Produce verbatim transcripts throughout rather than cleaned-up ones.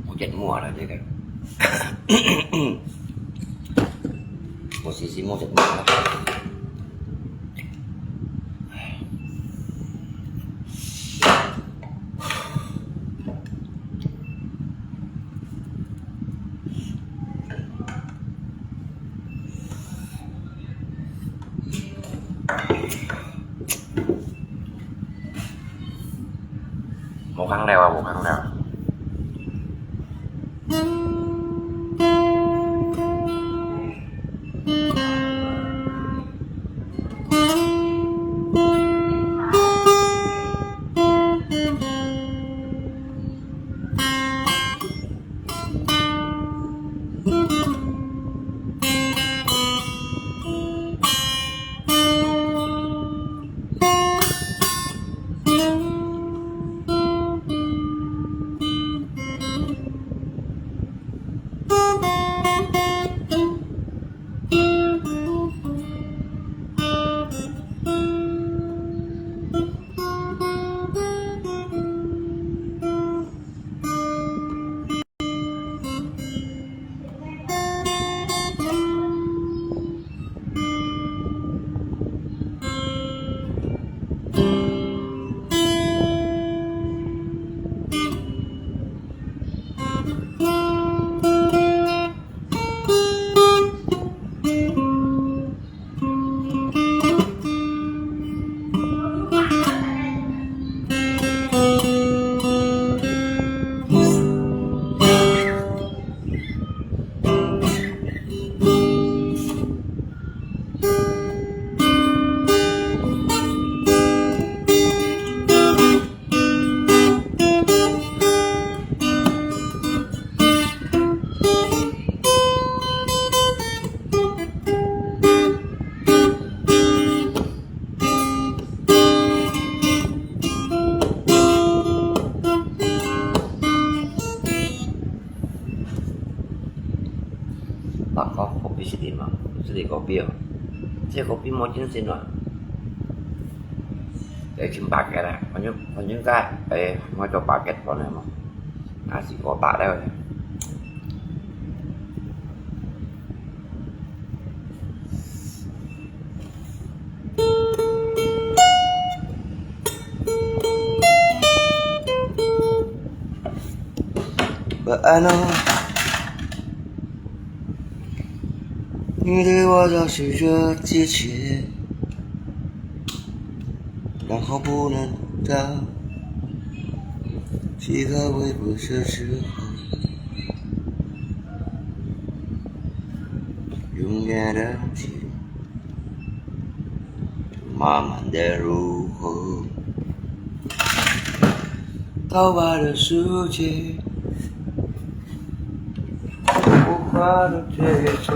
我get more了，这个。我试试，我get more了。 無空了啊，無空了。Pak kok kopi sini mah, sini kopi oh. Sini kopi mau chính xác啊。愛尋巴結啦，反正，反正个，誒，買到巴結飯啊嘛，也係五百了。 But I know，你對我都是這一切，然後不能到其他微不足道，永遠的情。 慢慢地入口，桃花的世界，无花的节奏。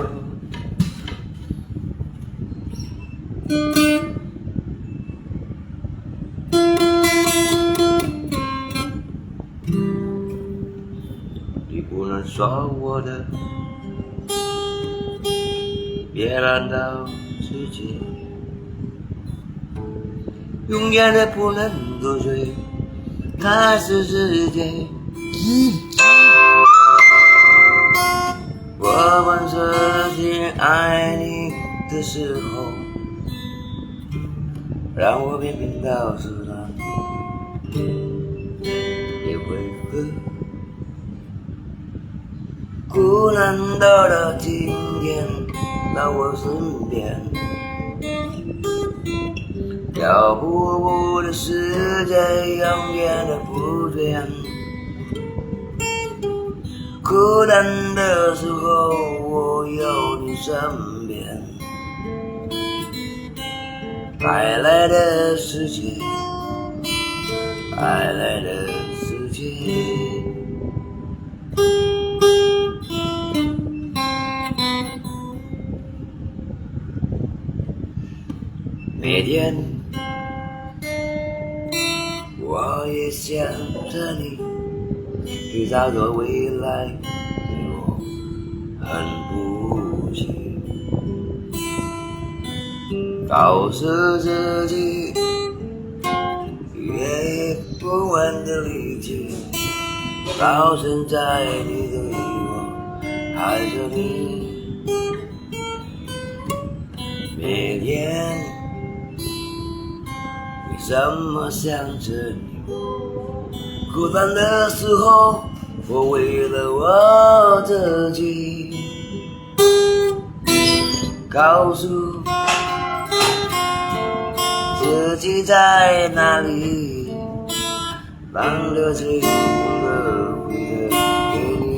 你不能说我的，别人的世界，永远的不能入睡，那是世界。我们曾经爱你的时候，让我平平倒是那一回合。 孤单到了今天，到我身边，漂浮的世界永远都不变。孤单的时候，我有你身边。 快乐的世界，快乐的世界。每天 我也想着你，去找个未来，我很不幸。告诉自己，也不完的理解，到现在你对我还是你。 每天，为什么想着你？孤单的时候，我为了我自己，告诉自己在哪里。 放了最后的回头给你。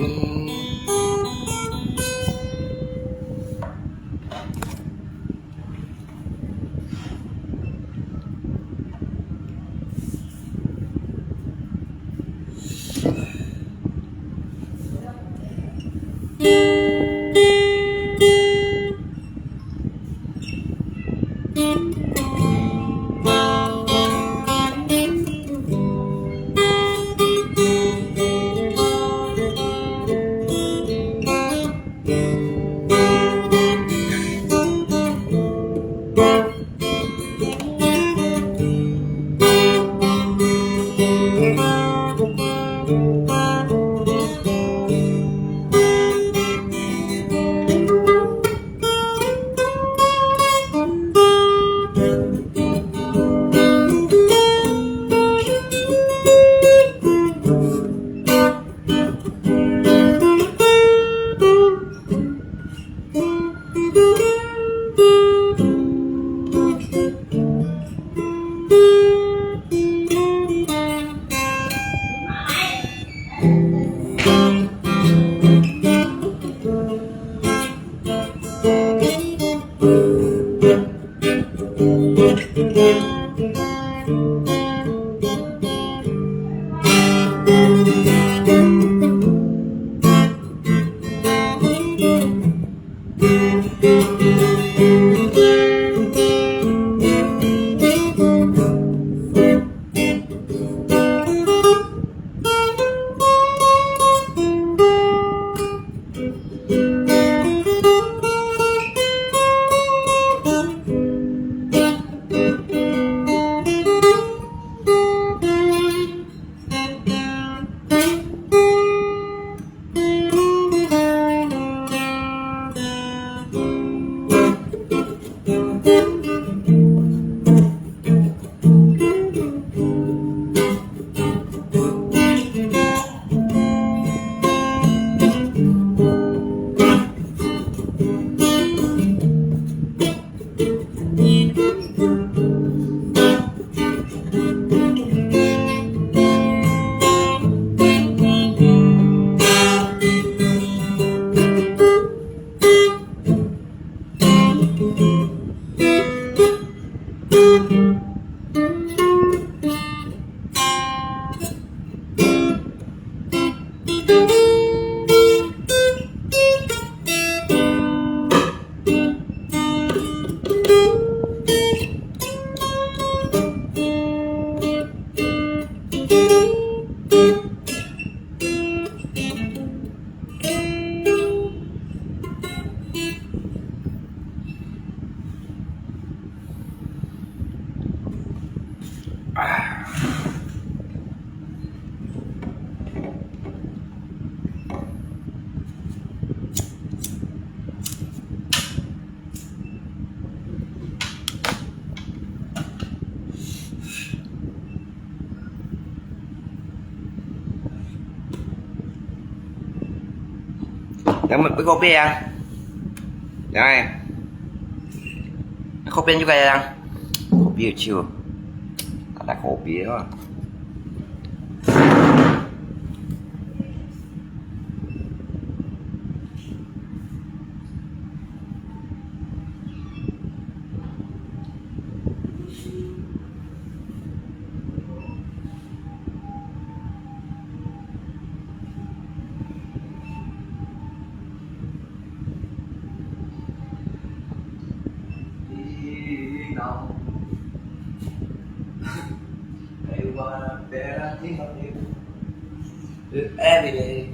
Mày có copy à? Này. Copy như vậy à? Copy chiu. Ada copy đó. Every day,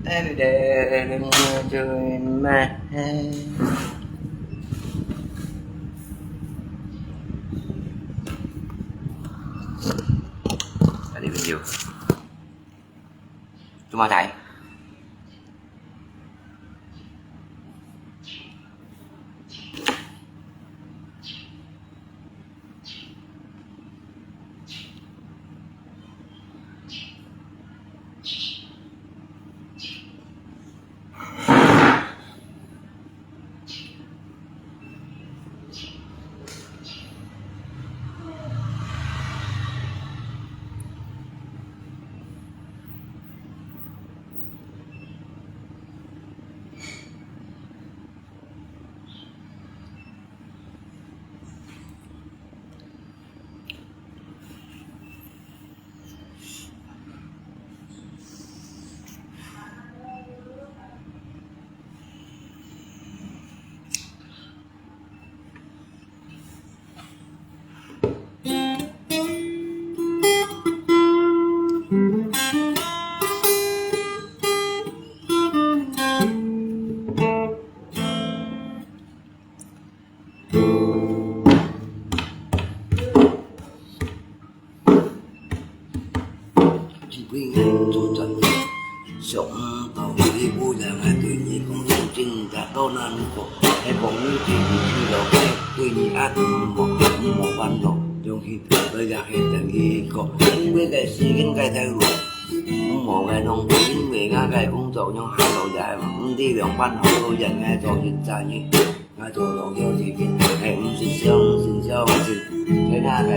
every day, let me enjoy my head. Tadi video. Cuma tai. Chỉ vì ngày tôi trần sống tàu đi vô là ngày tôi nhị không dùng chinh đã có nan có hay còn như chỉ vì khi đó cái tôi nhị át một một ban đầu trong khi tôi đã hay trần đi có không biết cái gì cái cái thay đổi không một ngày nông tôi những người nga cái công作nhau hàng đầu dài mà không đi lòng ban đầu tôi dành ngay cho hiện tại như 𠊎做老友時間，係毋識笑，毋識笑，毋識。所以那個，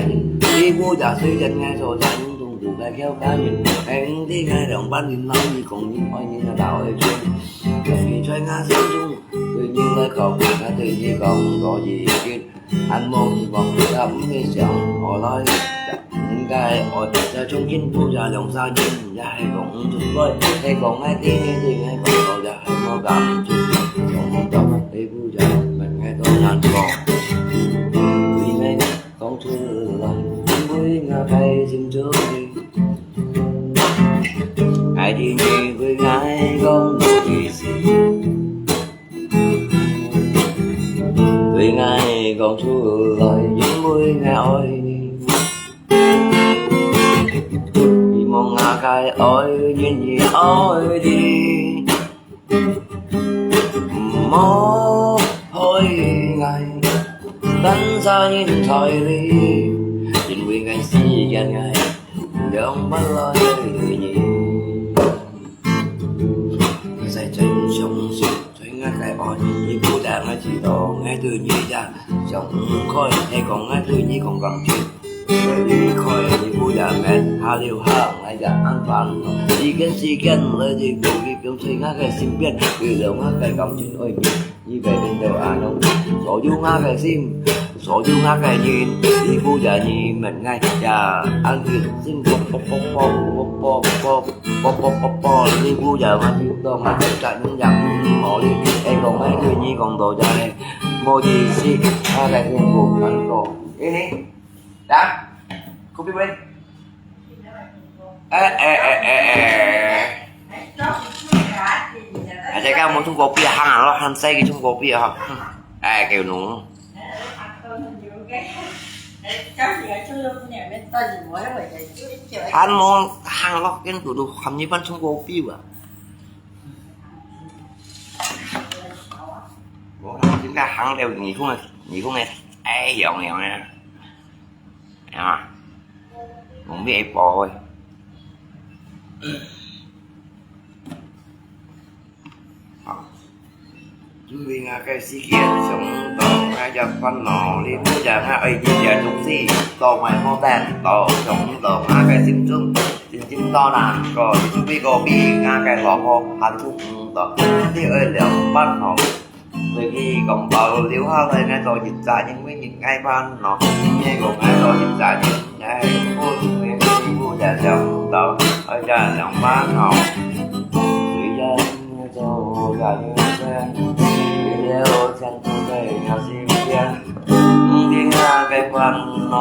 你不假水人，𠊎做人中途該條家人，係毋知𠊎兩班人老，你講你愛你那老的錢。所以在𠊎心中，對你來講，𠊎對你講，我已經很無希望，也毋會想，我來，應該愛再重新補下兩三年，也係講毋出來，係講𠊎對你對𠊎講，我也係無感覺，從頭到尾。 你不要問𠊎多難過，對𠊎講出來，因為𠊎開心做你。愛的你對𠊎講無意思，對𠊎講出來，因為𠊎愛你。希望𠊎个愛願意愛你。 莫害𠊎，單身在你，因為𠊎時間𠊎兩不來你。在真相信，在𠊎个愛，你不但愛知道，𠊎對你也想不開，係講𠊎對你講感情。 離開你不也免下流行，哎呀，安排你。時間時間來的無一種，在𠊎个身邊，為了𠊎个感情愛你，你會變到恁樣。所有𠊎个心，所有𠊎个人，你不也你問𠊎呀，安慰心，啵啵啵啵啵啵啵啵啵啵啵啵，你不也嘛知道，𠊎个責任也毋無力，會講愛對你講多謝，無意思，𠊎个痛苦難過。 Ini, dah, kopi boleh? Eh, eh, eh, eh, eh. Ada kan mau tunggu kopi, hang lo, hang saya gitu kopi ha. Eh, kayak nu. Han mau hang lo, kan dulu kami pan tunggu kopi ba. Mau hang kita hang leo ni kung ni kung eh, eh, yong yong eh. 啊，用咩播个？因為𠊎个世界想毋到𠊎个煩惱，你每日𠊎愛一隻東西，到𠊎無等到，想毋到𠊎个心中真正到難過，你比過比𠊎个老婆還出毋到，你愛了辦法。對佢講保留下來，𠊎做一隻，因為你愛煩惱，你講𠊎做一隻，你愛苦，你苦也想毋到，愛這樣煩惱。雖然 做也有限，為了錢不在我身邊，毋知𠊎个煩惱，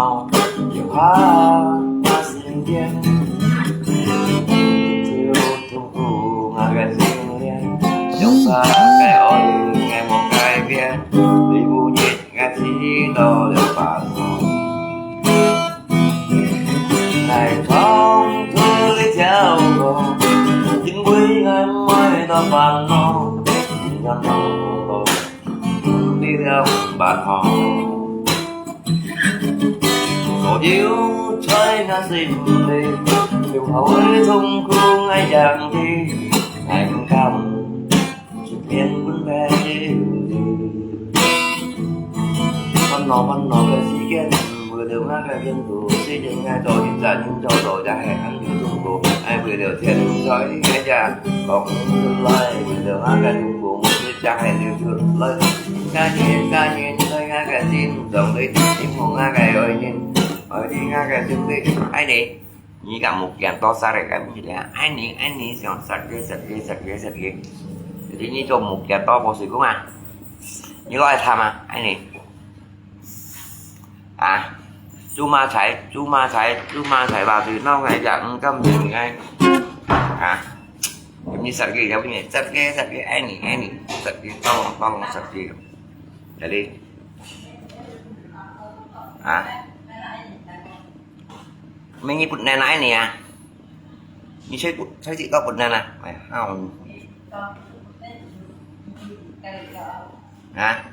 留下𠊎身邊。只有痛苦𠊎个心連，用盡个愛，𠊎無改變，你不 𠊎知道了煩惱。𠊎唱出這條歌，因為𠊎每到煩惱，你也望不到，你了辦法。所有在𠊎心裡，留下个痛苦𠊎仰知，𠊎毋敢 出面分別。煩惱煩惱个世間，為了𠊎个前途，雖然𠊎做一隻人做到也係很有痛苦，愛為了錢財，𠊎也講毋出來，為了𠊎个痛苦，每日也係流出來。感恩感恩在𠊎个心中裡，因為𠊎个愛人，愛在𠊎个心裡，愛你。 你个目標多少个，你个，愛你，愛你，想十个，十个，十个，十个。Jadi你做目標多過水工啊？你來看嘛，愛你。啊，做麼个，做麼个，做麼个話，對，鬧个呀，毋甘心个。啊，你十个，要不你十个，十个，愛你，愛你，十个，幫我，幫我十个。Jadi，啊。 Mày你bật đèn này nè à? Mày thấy bật, thấy chị tao bật đèn à? Mày không. Hả?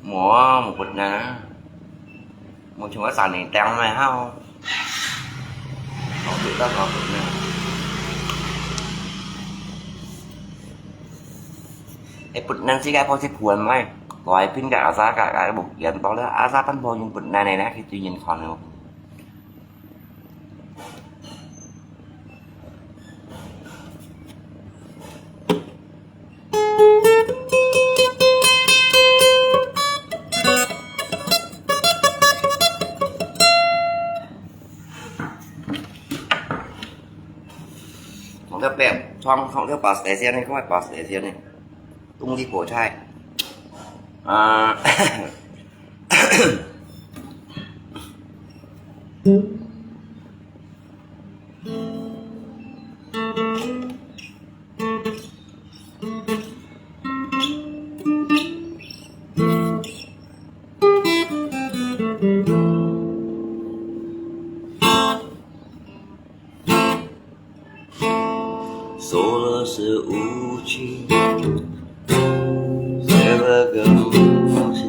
Mua một bịch nè. Mua chúng có xài nền trắng này không? Có bịch đó có bịch nè. Cái bịch nè xí cái bao xí buồn mày. Có ai pin cả asa cả cái bột điện to đó. Asa tăn bao nhiêu bịch nè này nè. Cái tuy nhiên còn nữa. ของเจ้าแป๊บ ช่อง ของเจ้าปลาสเตเซียนนี่ ก็ว่าปลาสเตเซียนนี่ ตุ้งที่โผใช่ อ่า 说了是无情，写了个无情。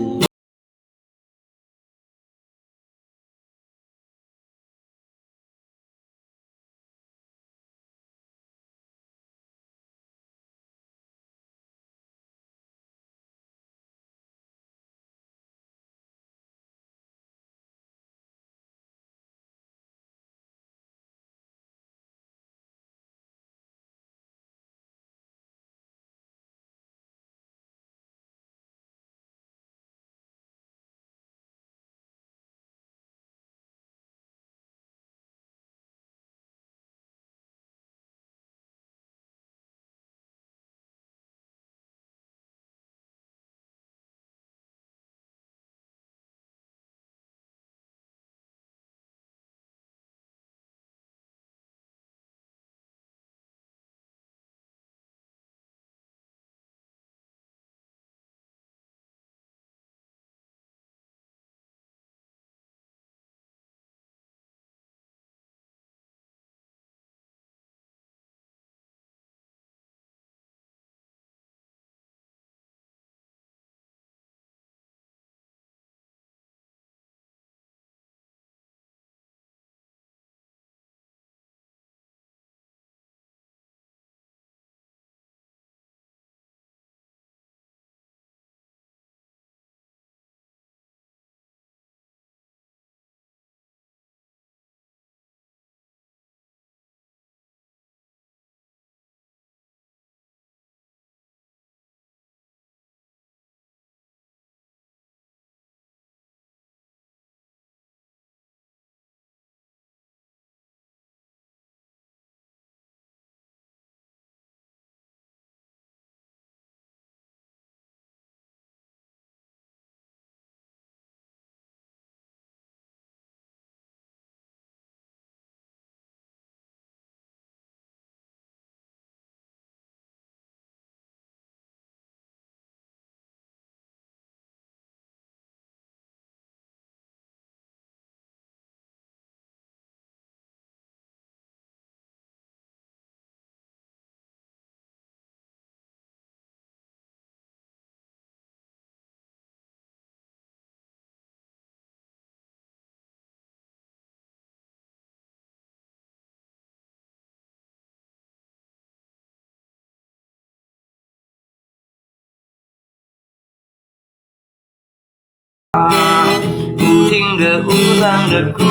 不停地舞上了鼓。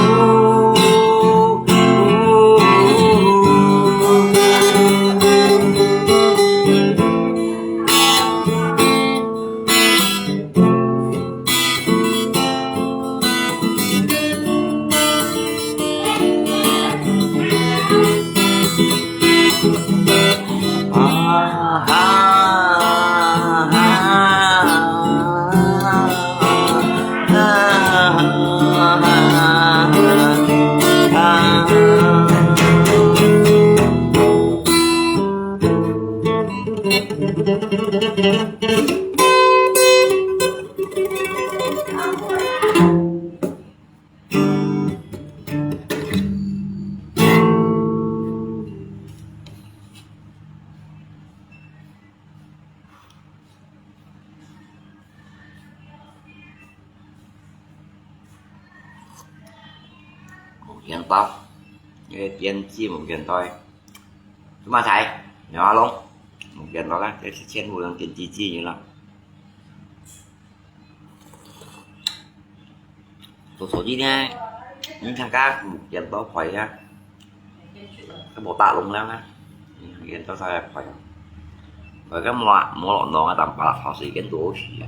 無間道，因為編輯無間道，做麼个？你阿龍，無間道啦，這係全部人編輯自己啦。 做手機呢，你看看，有幾多牌啊？佢無打龍了呢，你看幾多牌啊？牌个無無弄啊，但把好水跟多去啊。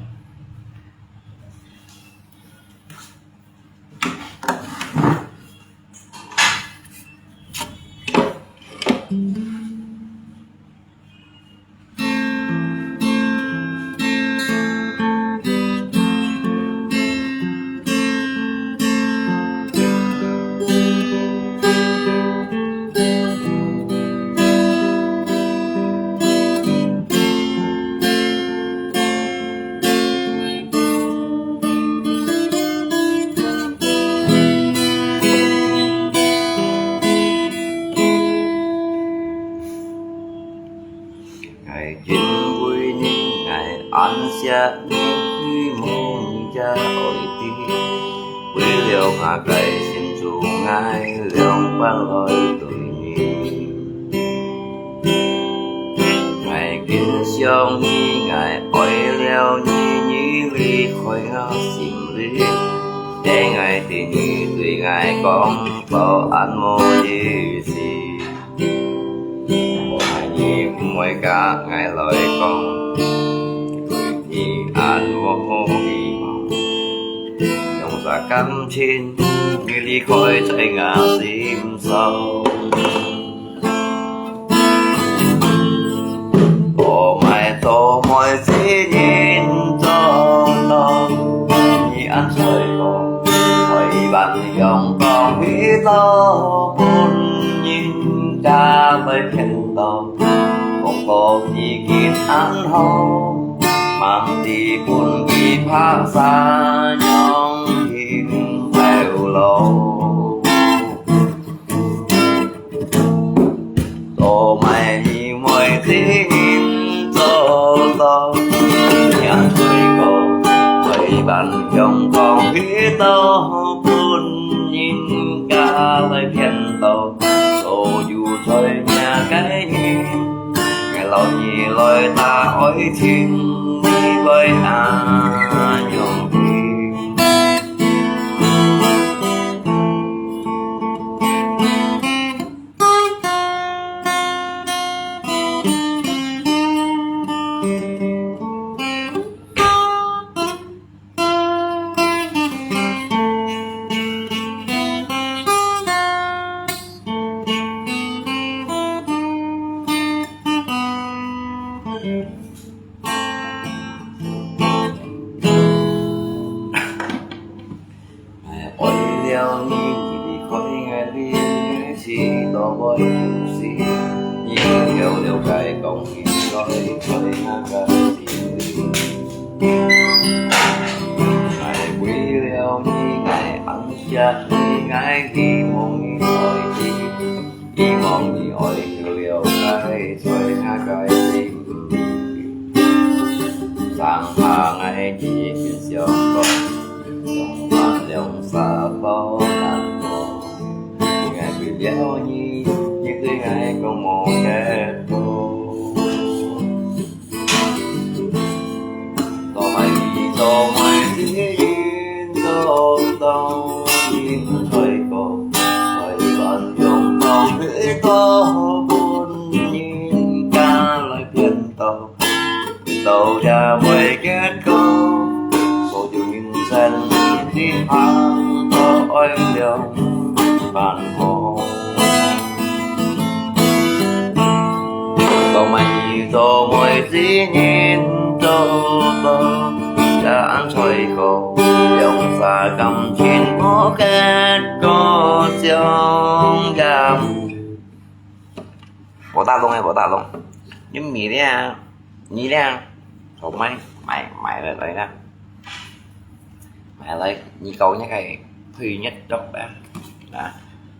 𠊎敬畏你，𠊎恁惜你，希望你也愛知。為了𠊎个心中，𠊎兩百來對你。𠊎敬想你，𠊎愛了你，你離開𠊎心裡，等𠊎知你對𠊎講，到恁無意思。 無愛你毋會佮𠊎來講，對你恁無希望。用啥感情，你離開在𠊎心上。做麼个做妹子人做到，你恁衰過，愛扮陽光，去到分人家來騙到。 講到自己恁好，毋知分佢拍散樣形頭路。做麼个你妹子人做到，你恁衰過，愛扮陽光，去到分人家來騙到。 所有在這个人，𠊎摎你來談愛情，你會恁樣去。 愛了你，你離開𠊎，你知道會有事，你有了解講起來，在𠊎个心裡。 𠊎為了你，𠊎恁惜你，𠊎希望你愛知，希望你愛曉了解，在𠊎个心裡。上下𠊎已經想到，想法兩儕都難過。𠊎為了你，你對𠊎講無結果。 做麼个你做妹子人到人才个，台灣用到许多分人家來騙到，到也袂結果，所有人生一行都愛兩半好。做乜做乜只能做到，也安在个，兩儕感情無結果，想也無打動个，無打動。你買了，你了，好買，買，買了來了。 買來，你搞那個退熱藥啦，啊，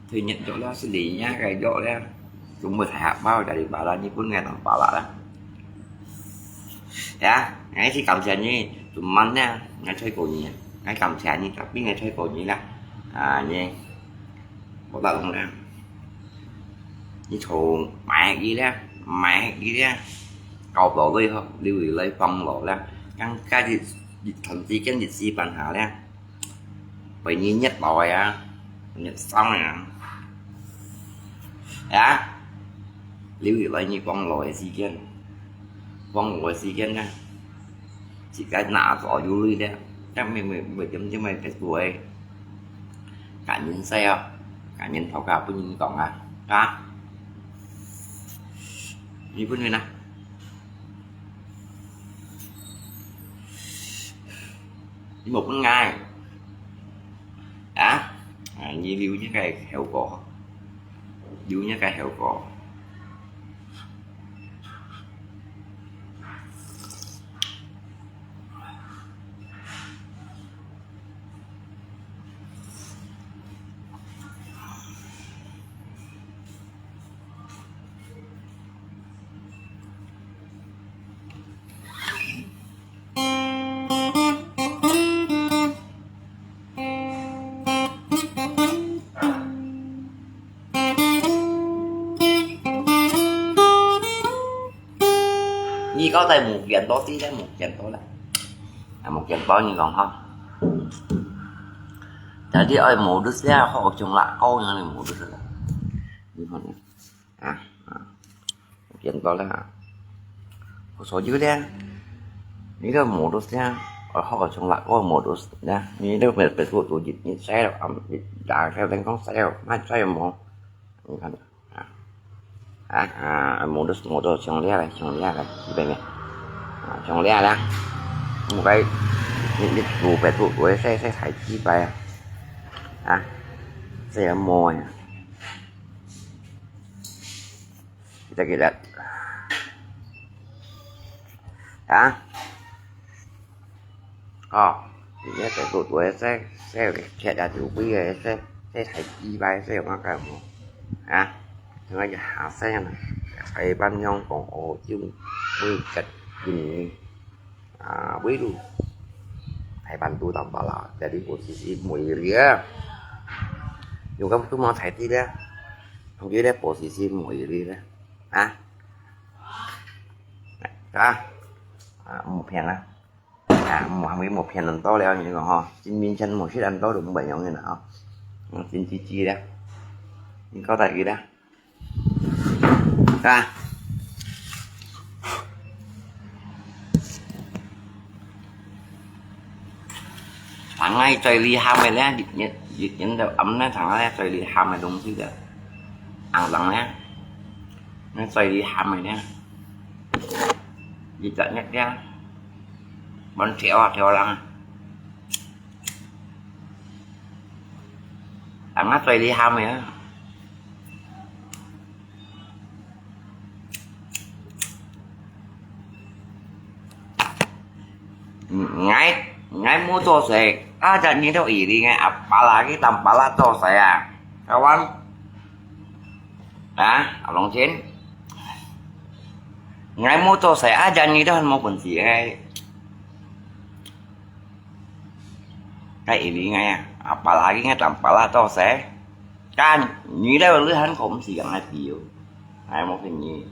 退熱藥啦，係你那個藥啦，全部大盒包，jadi巴拉，你分𠊎當巴拉啦。Ya，𠊎係感謝你，做麼呢？𠊎吹過你，𠊎感謝你，tapi𠊎吹過你啦。啊，你，無打動啦。你從買去啦，買去啦，搞不落去吼，留下來放落啦，更加日，日長時間日子辦下啦。 被你熱到个啊，熱傷个啊。啊，留下來你放落个時間，放落个時間啊，自家拿走有鐳个，但每，每，每點點个別个，感恩晒啊，感恩頭家分你講啊，啊，你分你呢？ 你無分𠊎啊？啊，你留一個效果，留一個效果。 你搞在無見到，對咧，無見到啦。啊，無見到你講吼。Jadi愛modus咧，好像啦，高人的modus啦。你看呢？啊，啊，無見到啦。我說有咧，你个modus咧，愛好像啦，我modus咧，你都別，別做做，你，你晒了，啊，你打開燈光晒了，那晒了無？你看。 啊，啊，啊，modus，modus，像這个，像這个，基本个。啊，像這个，毋該，你，你做白做，我會使，使太幾擺啊。啊，這个毛呀。記得，記得。啊。 哦，你這个做做个，這，這个鐵啊，就貴个，這，這太雞掰，這有麼个無？啊，這个下世啊，台灣人講哦，就每个人啊，圍爐，台灣都當巴拉，這裡我其實無一个，有个都無才知咧，同佢咧，我其實無一个咧，啊，啊，啊，無騙啊。 啊，無，還無騙恁多了，你講吼，真面前無識恁多都毋會用个啦吼。嗯，真積極了，你交代佢了。啊。當然最厲害个咧，日日日日都暗咧，當然最厲害个東西个，硬硬咧，那最厲害个咧，一隻一隻。 Muốn triệu à, triệu lắm. Ăn ngắt tay đi ham mày á. Ngai, ngai mua cho sẻ. À, chả nhìn đâu ý đi ngai, à, pala cái tầm pala cho sẻ à. Kawan. À, lòng chín. Ngai mua cho sẻ, à, chả nhìn đâu một quần gì ai. Cái ý lý ngay à, apalagi ngay tầm pala to sẽ. Kan, như đây là lưỡi hẳn không gì gần hai triệu. Hai một cái gì.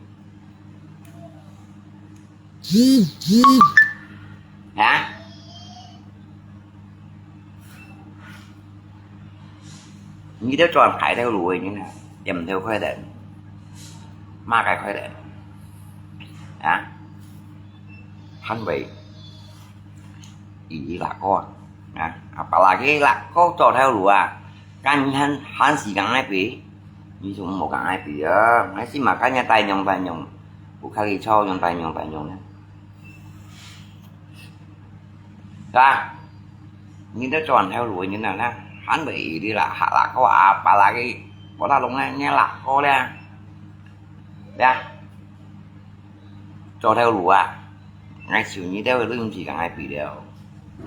Hả? 你兜轉大頭路个人啊，點頭開燈，罵个開燈，啊，還會以拉哥啊，啊，apalagi拉哥做頭路啊，跟你還，還是講愛比，你就莫講愛比啊，還是嘛跟人家大娘大娘，不可以吵，用大娘大娘呢。 是吧？你兜轉頭路个人啊，還會以你啦，哈拉哥啊，apalagi，我大龍啊，你拉哥咧，呀，做頭路啊，𠊎受你兜个論起講愛比了，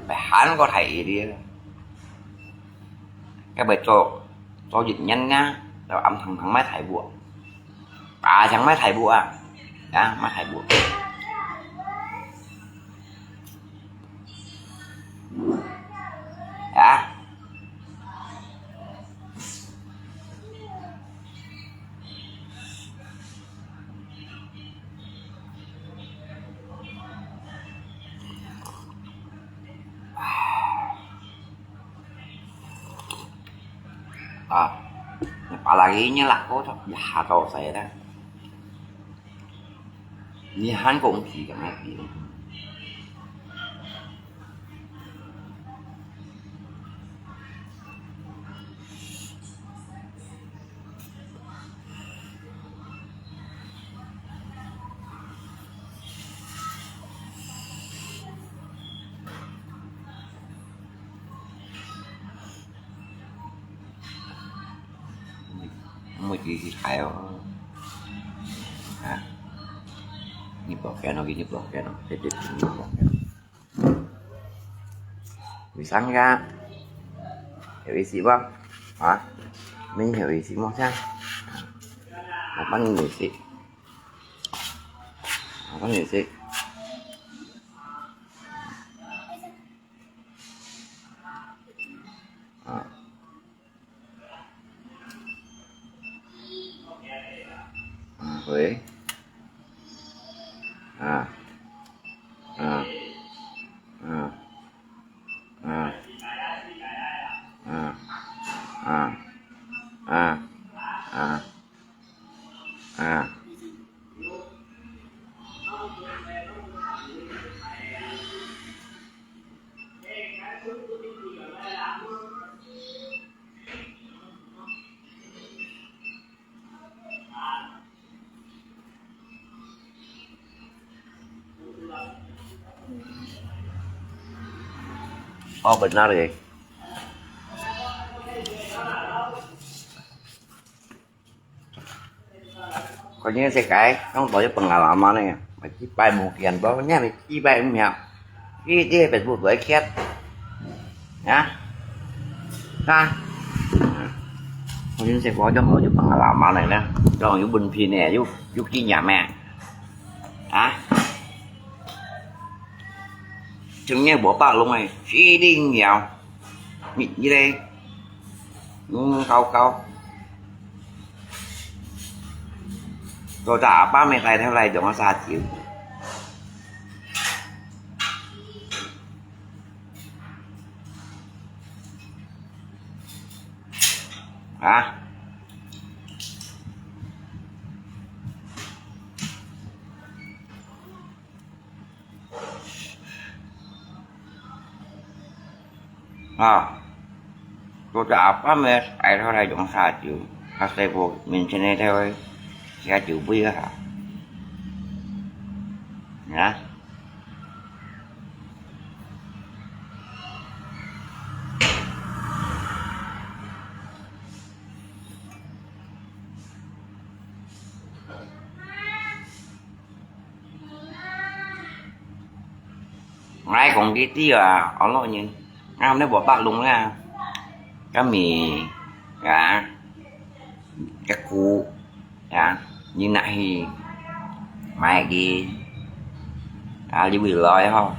還過大一點。 該會做，做一年啊，就暗堂堂買大屋，八成買大屋啊，啊，買大屋。啊。啊，apalagi你拉哥，一下到死啦。你還講起个咩？Mesti si kayo. Ha? Ni po kaya no, ni po kaya no. Sedikit ni po kaya no. Bisa nggak? Heo isi po? Ha? May heo isi mo siya? Apa ni isi? Apa ni isi? Ha. 啊，喂。啊。啊。啊。啊。啊。啊。啊。啊。 哦，benar ya. 佢呢世界，當多一本阿媽呢，咪幾百無見到，呢咪幾百五秒，呢啲Facebook都係缺，啊，啊，佢呢世界當多一本阿媽呢，當有文憑呢，有有經驗咩，啊，正經無白弄誒，一定要。 你，你咧，嗯，高高。做隻阿爸姆帶頭來同我撒嬌。啊？ 啊，做隻阿爸姆帶頭來用下酒，較細個面前个頭，下酒杯啊。啊？ 𠊎講佢知啊，安老人，𠊎喊你無白弄啦。該面啊，該股啊，你拿去賣佢，啊，你回來吼，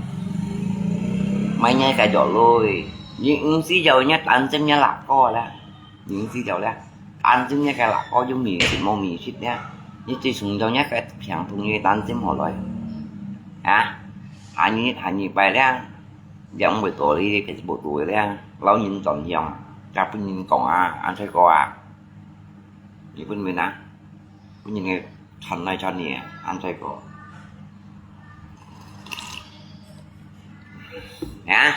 賣你个肉類，你毋使要人家擔心你拉哥啦。 你知道咧，擔心你个老公有味食無味食咧，你最重要你个病痛你擔心好來。啊，下二下二擺咧，你毋會道理个，無道理咧，老人轉向啊。也分人講啊，恁衰過啊，你分明啊，分人个傳來傳去啊，恁衰過。啊？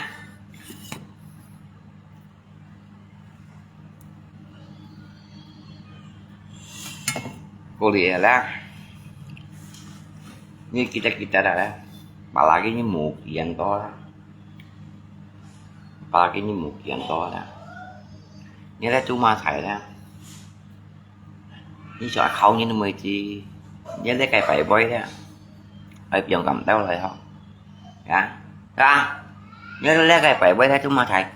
Kulit lah. Ni kita-kita dah lah. Apalagi ni mukian to lah. Apalagi ni mukian to lah. Ni lah cuma sai lah. Ni soal kau ni mesti. Ni lah kai pai boy lah. Ai piang kam tau lah ho. Ya. Ya. Ni lah kai pai boy lah cuma sai.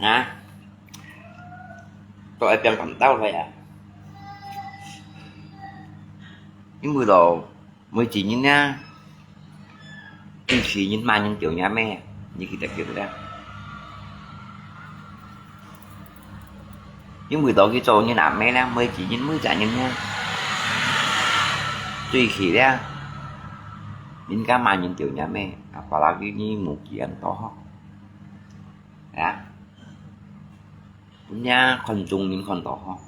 Ha? Tao ai piang kam tau loi à. Yến Bùi Lộc mười chín Yến nha. Mười chín Yến mà Yến Tiểu Nha mẹ. Như kita kiểu đó. Yến Bùi Lộc cái chỗ như nà mẹ nha, mười chín Yến mười chín Yến nha. Tùy khi đó. Yến cá mà Yến Tiểu Nha mẹ. Apalagi ni mukian to ho. Ya. Punya 看中人看到吼。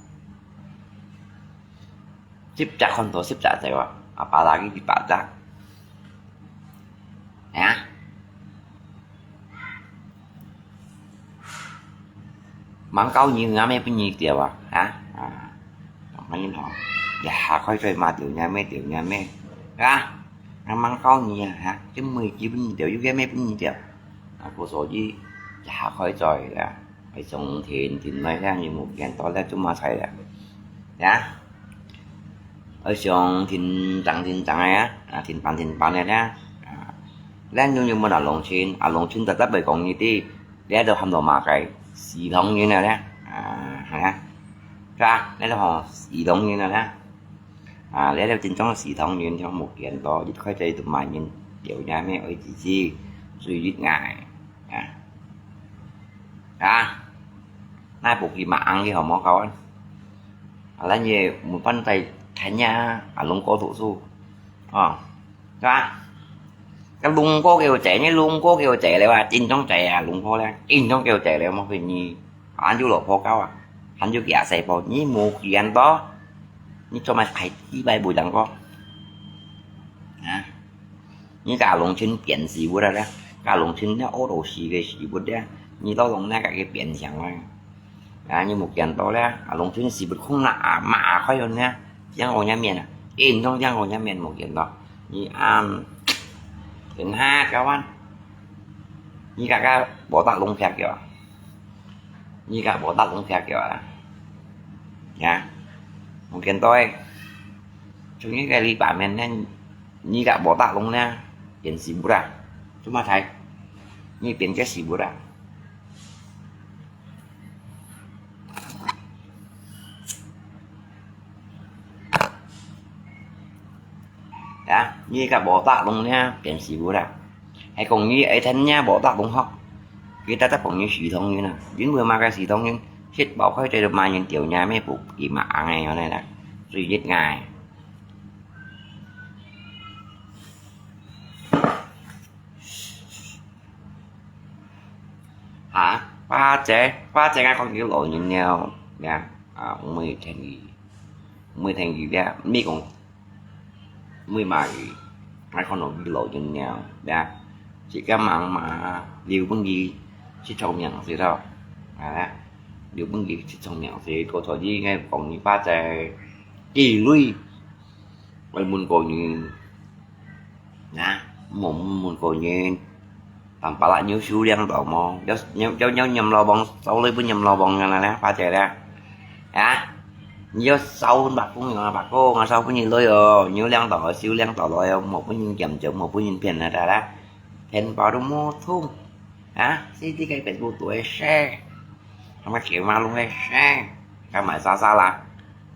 十隻看到十隻就啊，apalagi 一百隻。啊？Mang kau nyi ngam e punyi tiap ah, ha? Ah, makanya ho. Ya, koi koi ma tiap nyam e, tiap nyam e. Ha? Mang kau nyi ah, ha? Chứ mười chín punyi tiap, yu ke me punyi tiap. Aku soji, ya, koi koi ya. Ai song thin thin noi ya, nyi mu kian to le, cuma sai ya. Ya. Ai song thin tang thin tang ya, ah, thin pan thin pan ya. Ah. Len yung yung mo na long chin, ah, long chin ta ta bai kong nyi ti. Lê do ham do ma cái, 視同仁 à lê. À, ha. Ka, lê do ho 視同仁 à lê. À, lê do chính thống 視同仁, trong một kiện đó, ít khỏi chạy tụi mà nhìn, kiểu nhà mẹ ơi chị chị, duy nhất ngài. À. À. Nai bộ kỳ mà ăn cái họ mó câu anh. À, lê nhẹ, một bàn tay, thay nhà, à, lông cô thủ su. Ờ. Ka, ka lung ko kiu cai, ni lung ko kiu cai le wa, chính thống cai à, lung ko le, chính thống kiu cai le, mo phi ni, han ju lo po kau à, han ju kia sai po, ni mu kian to, ni cho mai khai ti bai bu dang ko. Ha. Ni ka lung chin pian si bu da le, ka lung chin ne o do si ke si bu de, ni lo lung ne ka ke pian siang le. À, như một kiện đó là, à, lông thuyên sĩ bật không là, à, mà, à, khỏi hồn nha. Giang hồ nhà miền à. Im trong giang hồ nhà miền một kiện đó. Như, à, thứ hai các bạn. Như cả các bộ tạc lông phẹt kìa. Như cả bộ tạc lông phẹt kìa. Nha. Một kiện tôi. Chúng như cái lý bản miền nên, như cả bộ tạc lông nha. Biến sĩ bút à. Chúng mà thấy. Như biến cái sĩ bút à. Ya, nyi ka bó tak lung nia, pian si bu la. Hai kong nyi ai than nia bó tak lung hok. Kita ta pong nyi 視同仁 na. Yun bu ma ka 視同仁. Sit bao khai te ma nyin tiau nia me bu ki ma ang ai ngon na. Sui yit ngai. Hả? Ba trẻ, ba trẻ ngay con kiểu lộn nhìn nhau nha. À, mười thành gì? Mười thành gì đó? Mấy con, mười mà gì? Ngay con nó bị lộn nhìn nhau nha. Chỉ cái mạng mà liều bưng gì? Chỉ trong miệng gì đâu. À, liều bưng gì? Chỉ trong miệng gì? Cô thổi gì ngay con như ba trẻ. Kỳ lui. Ôi, muốn cô như Na, mông mông kô nhin. Tăm pá lạ nhu su liang tỏ mô. Yau, yau, yau nhầm lò bông, sau lưới bún nhầm lò bông nha na, pha chè ra. Ya. Yau sau bạc phung, bạc cô, ngà sau bún nhin lưới ồ. Nhu liang tỏ, siu liang tỏ lòi ồ. Một bún nhin kiểm chứng, một bún nhin phiền na ra ra. Phiền bảo đúng mô thung. Ha, si ti kai Facebook tuổi share. Hông có kiểu mà luôn share. Cái mãi xa xa là.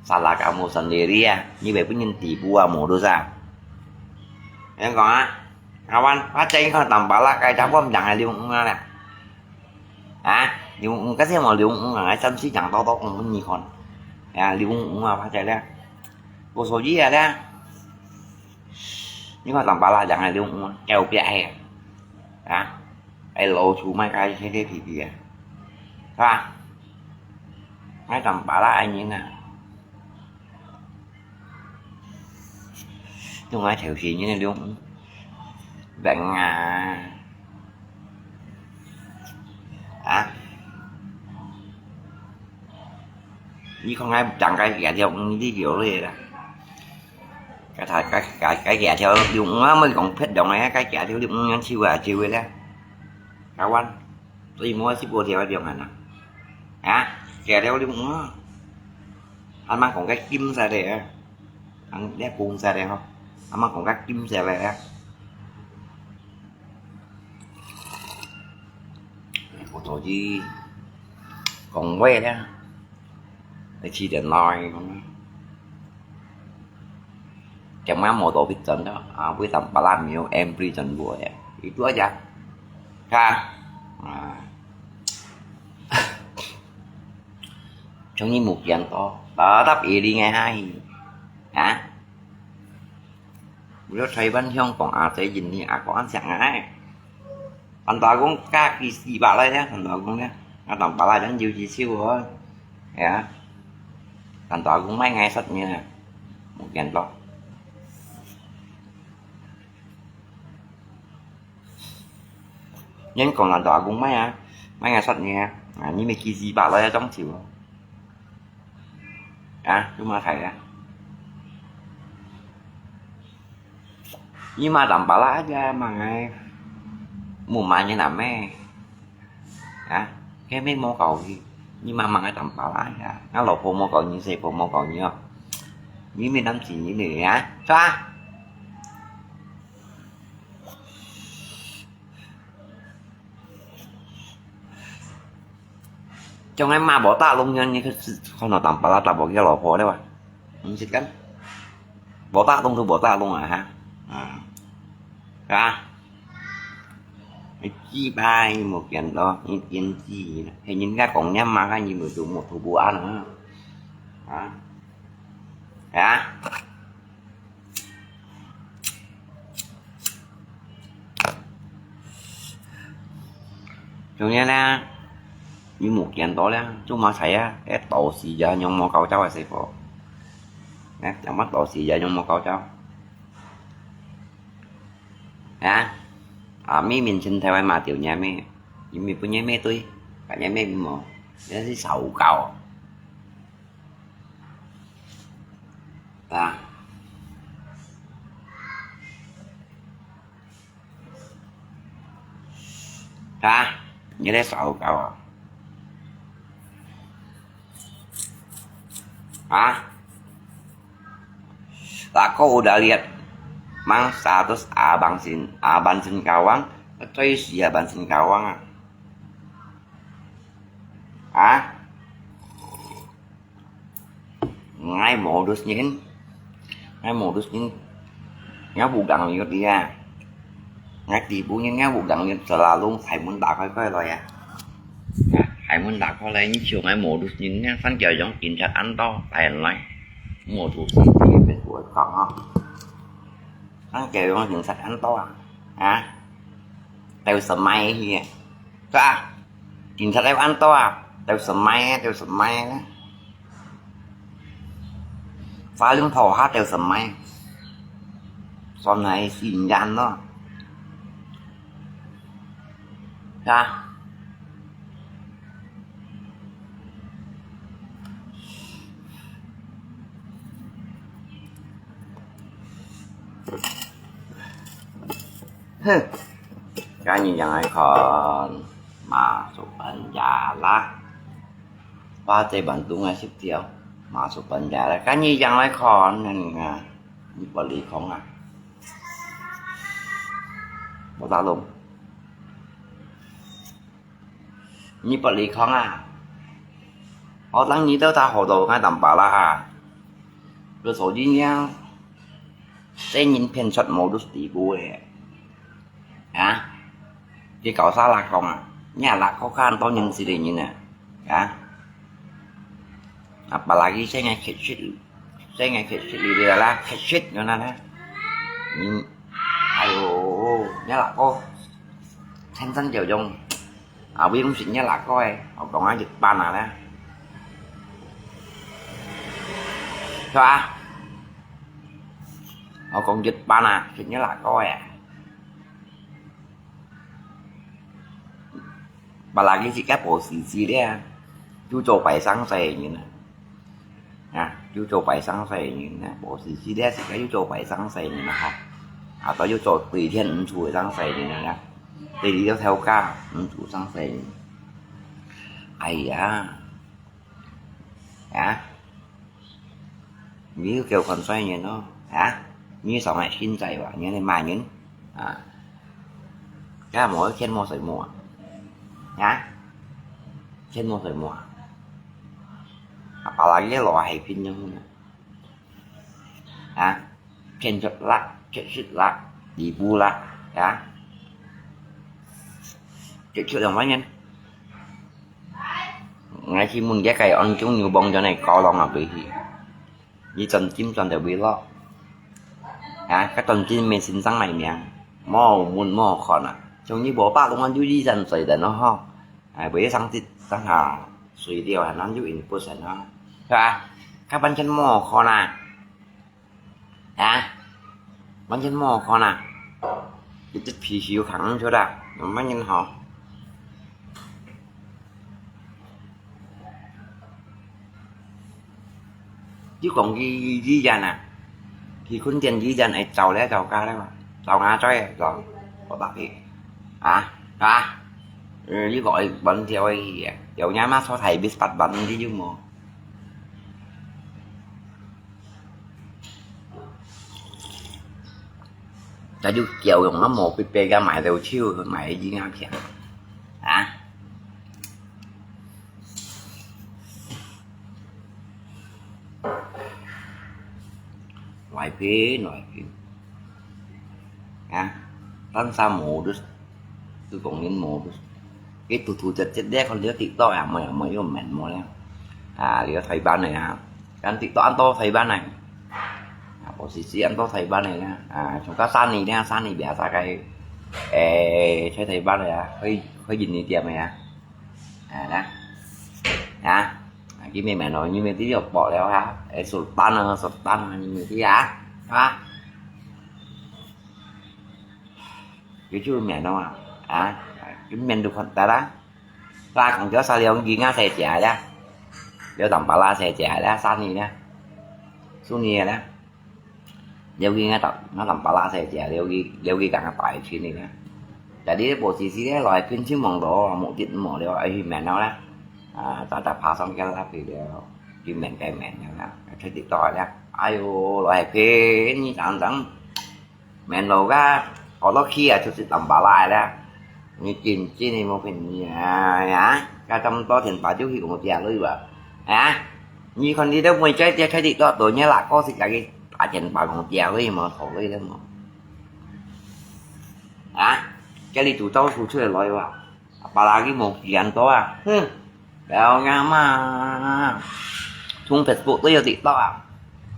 Xa là cả một sân đi ria. Như vậy bún nhin tỷ bu à mô đô xa. Em còn á. Awan, phát chén con tầm bá lá cái cháu bom chẳng hay liu ung nè. Hả? Liu ung cái gì mà liu ung à, ai xăm xí chẳng to to cũng không nhìn con. Ya, liu ung à, phát chén đấy. Cô số gì à đấy? Nhưng mà tầm bá lá chẳng hay liu ung à, kéo bia hè. Hả? Ai lô chú mai cái thế thế thì thì à. 係吧？𠊎當巴拉个人啊，用𠊎頭先个兩萬啊，啊！你看𠊎當該幾條，你有咧啦。該他該該該幾條兩啊，莫講別樣个，該幾條兩啊，就啊就个咧，台灣。 所以無十五條个量啊，啊，加了你，嗯，阿媽講个金色个啊，人家講色个吼，阿媽講个金色个啊。我早就講話了，你七點來講。 Cuma motor pisan tu, ah, bui tampal lah mio M three jan bui ya. Itu aja. Ka. Ah. Trong ni mục kian to, tetap iling ai hai. Ha? Beliau Taiwan, Hong Kong, ah, saya jin ni, aku an siang ai. Kan to aku ka ki si ba lai ya, kan to aku ya. Ngatang pala dan jiu ji siu. Ya. Kan to aku mai ngai sat ni. Mục kian to. Nhân còn là đỏ cũng mấy à, mấy ngày sắt nhẹ, à, như mấy kia gì bà lo trong chịu, à, chúng mà thầy à, nhưng mà đậm bà lá ra mà ngày, mùa mà như là mẹ, à, cái mấy mô cầu gì, nhưng mà mà ngày đậm bà lá ra, nó lột phô mô cầu như xe phô mô cầu như, như mấy năm chỉ như này á, sao? Trong ai mà bỏ ta luôn nha, như cái con nó tạm bả ta bỏ cái lò phô đấy mà. Không xịt cắn. Bỏ ta luôn thôi, bỏ ta luôn à hả? À. Hả? Cái chi bài một kiện đó, những kiện chi. Hay những cái còn nhắm mà cái gì mà tụ một thủ bộ ăn hả? Hả? Hả? Trong này nè, như một kiện đó nè, chúng mà thấy á, cái tổ xì giờ nhung mô cầu cháu là xì phổ. Nè, chẳng bắt tổ xì giờ nhung mô cầu cháu. Hả? À, mi mình xin theo ai mà tiểu nhà mi. Như mi bún nhà mi tui, cả nhà mi mô. Nó xí xấu cầu. Ta. Ta, như thế sao cao à? Hả? Lah kau udah lihat mang status abang sin, abang sin kawang, atau si abang sin kawang ah? Hả? Ngai modus nyin. Ngai modus nyin. Ngai bù gắng yut ya. Ngai tỉ bù nyin ngai bù gắng yut selalu khai môn đá khoi khoi loi ya. Khai môn đá khoi loi nyin chiu ngai modus nyin ngai san kiao yong kin chat an to tai lai. Modus nyin tỉ bù kong ha. San kiao yong kin chat an to à. Hả? Tao smile hi. Ka. Chính thật em ăn to à? Tao smile, tao smile. Phá lưng thổ hát tao smile. Sau này xin gan đó. Ka. Heh. Ka nyi yang ai khon, masuk penjara. Ba te Bandung ai sip tiao, masuk penjara. Ka nyi yang ai khon, ngan nga. Ni pali khong ah. Bo ta lung. Nyi pali khong ah. Ho tang nyi tao ta ho to ngai tam pa la ha. Lu so jin yang. Sen yin pen sot modus ti bu e. Ha? Ti kau sa la khong ah. Nya la khong khan to nyin si de nyin ah. Ha? Apalagi sen ngai khet shit. Sen ngai khet shit li de la khet shit nyo na na. Nyin. Ayo, nya la ko. Sen san jiao yong. 啊，毋用食若辣个，我講啊，一般啊咧，係吧？我講一般啊，食若辣个啊。 Apalagi自家保時捷咧，又做擺生勢个人啊。啊，又做擺生勢个人啊，保時捷咧，自家又做擺生勢个人啊，吼。啊，都又做對天毋住个生勢个人啊，對你个頭家毋住生勢个人。哎呀，啊， 你又叫看衰人咯，啊？你上來現在話，你係罵人啊？該無錢無水無啊？啊？錢無水無啊？啊，apalagi落係騙人啊？啊？騙出啦，騙出啦，離譜啦，啊？騙出兩萬元。 𠊎去問這個安中牛幫長个高郎啊，佢去。你賺金賺到尾咯。啊，該賺金無先生來命，無問無看啊。像你無百多萬就一萬水人咯吼。哎，袂上得，當下水掉啊，咱就贏不成啊，係吧？該完全無看啊。 啊？完全無看啊！一隻皮球扛出來，有麼人好？你講佢醫院啊？佢訓練醫院會走了走家了嘛？走牙嘴走，我打佢。啊？啊？呃，你講會搬掉个去啊？有人嘛坐台北八萬，你有無？ 該就教養啊，無必要个買到手，買一下錢。啊？來拼，來拼。啊？單三無就，就講人無就。 佢突突突突咧，看到TikTok啊，無無有面無咧。啊，這個台灣个啊，看TikTok恁多台灣个，啊，無時時恁多台灣个啦。啊，像到Sunny咧，Sunny biasa个，誒，在台灣个啊，開開印尼店个啊，啊啦，啊，啊，佢面面咯，你面都有薄了哈，誒，Sultan啊，Sultan啊，你面都啊，啊。 佢就面咯啊，啊，佢面都看得啦。啦，講條沙了，佢啱細姐啦，了當巴拉細姐啦，三年啦，四年啦，了佢啱當，啱當巴拉細姐，了佢，了佢講个大錢个啦。但你無時時咧，來拼親網絡，目的無了，愛去面咯啦。啊，打打爬上去啦，去了，去面該面了啦，出去到啦。哎喲，來拼，你等等。 面路个，學落去啊，就係當巴拉啦。你真正个無騙你啊，啊，該這麼多錢擺出去，我借你吧，啊？你看你都每個月開始多多年啦，可是自己打錢擺我借你嘛，討你了嘛。啊？該你做到付出來哇？ Apalagi無幾多啊，哼，了呀嘛，從Facebook都有TikTok啊，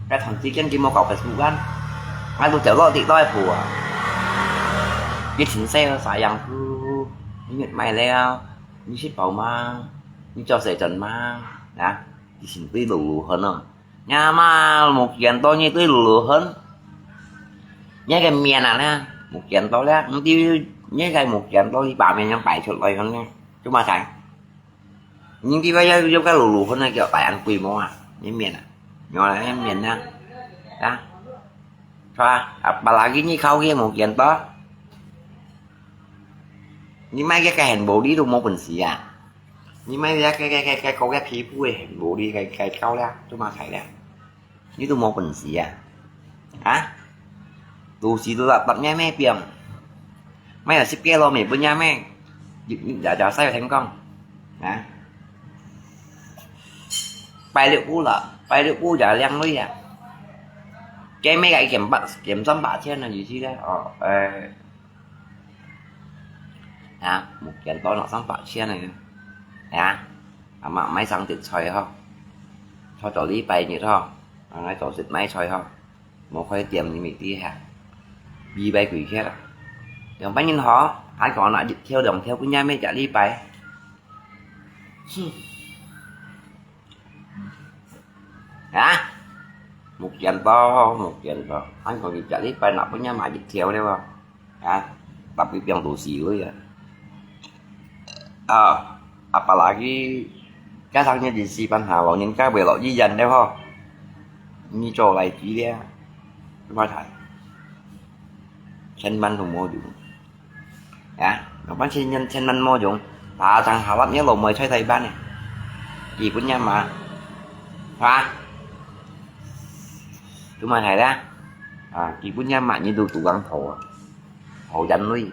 該長時間佢無搞Facebook kan，𠊎都走落TikTok个步啊。佢前世个sayangku，你買了，你食飽嗎？你做事準嗎？啊，佢前輩老老很啊。 呀嘛，無見到你對羅漢，你个面啊呢，無見到了，你對，你个無見到，你把面樣擺出來樣呢，做麼个？你對外要，要个羅漢呢，叫擺恁鬼毛啊，你面啊，原來你面呢，啊，是吧？啊，apalagi你靠佢無見到，你買个个很無力都無本事啊。 你買个个个个个个皮膚个無力个个搞了，做麼个了？你都無本事啊？啊？都係都落搭咩咩病？買了十幾羅米分人咩？日日夜夜晒天光，啊？拜六日了，拜六日也靚女啊！該咩个一件八，件三八千啊，意思咧？哦，呃， 啊，目前到了三百千了。啊，阿媽買生得菜吼，做做禮拜日吼，啊，來做食買菜吼，無開店你咪知哈，禮拜幾天啊？兩百人吼，還講拿一條兩條分人買隻禮拜，啊？無見到，無見到。還講你這禮拜若分人買一條了啊？啊，tapi病毒死了啊。啊，apalagi加上你的死板下，老人家為了醫院的吼，你做來治療，你看看，千萬都無用。 啊，老闆千千千萬莫用，打仗下落你老妹在台灣呢，基本上嘛，啊，都嘛係啦，啊，基本上嘛，你都都講頭啊，好人類，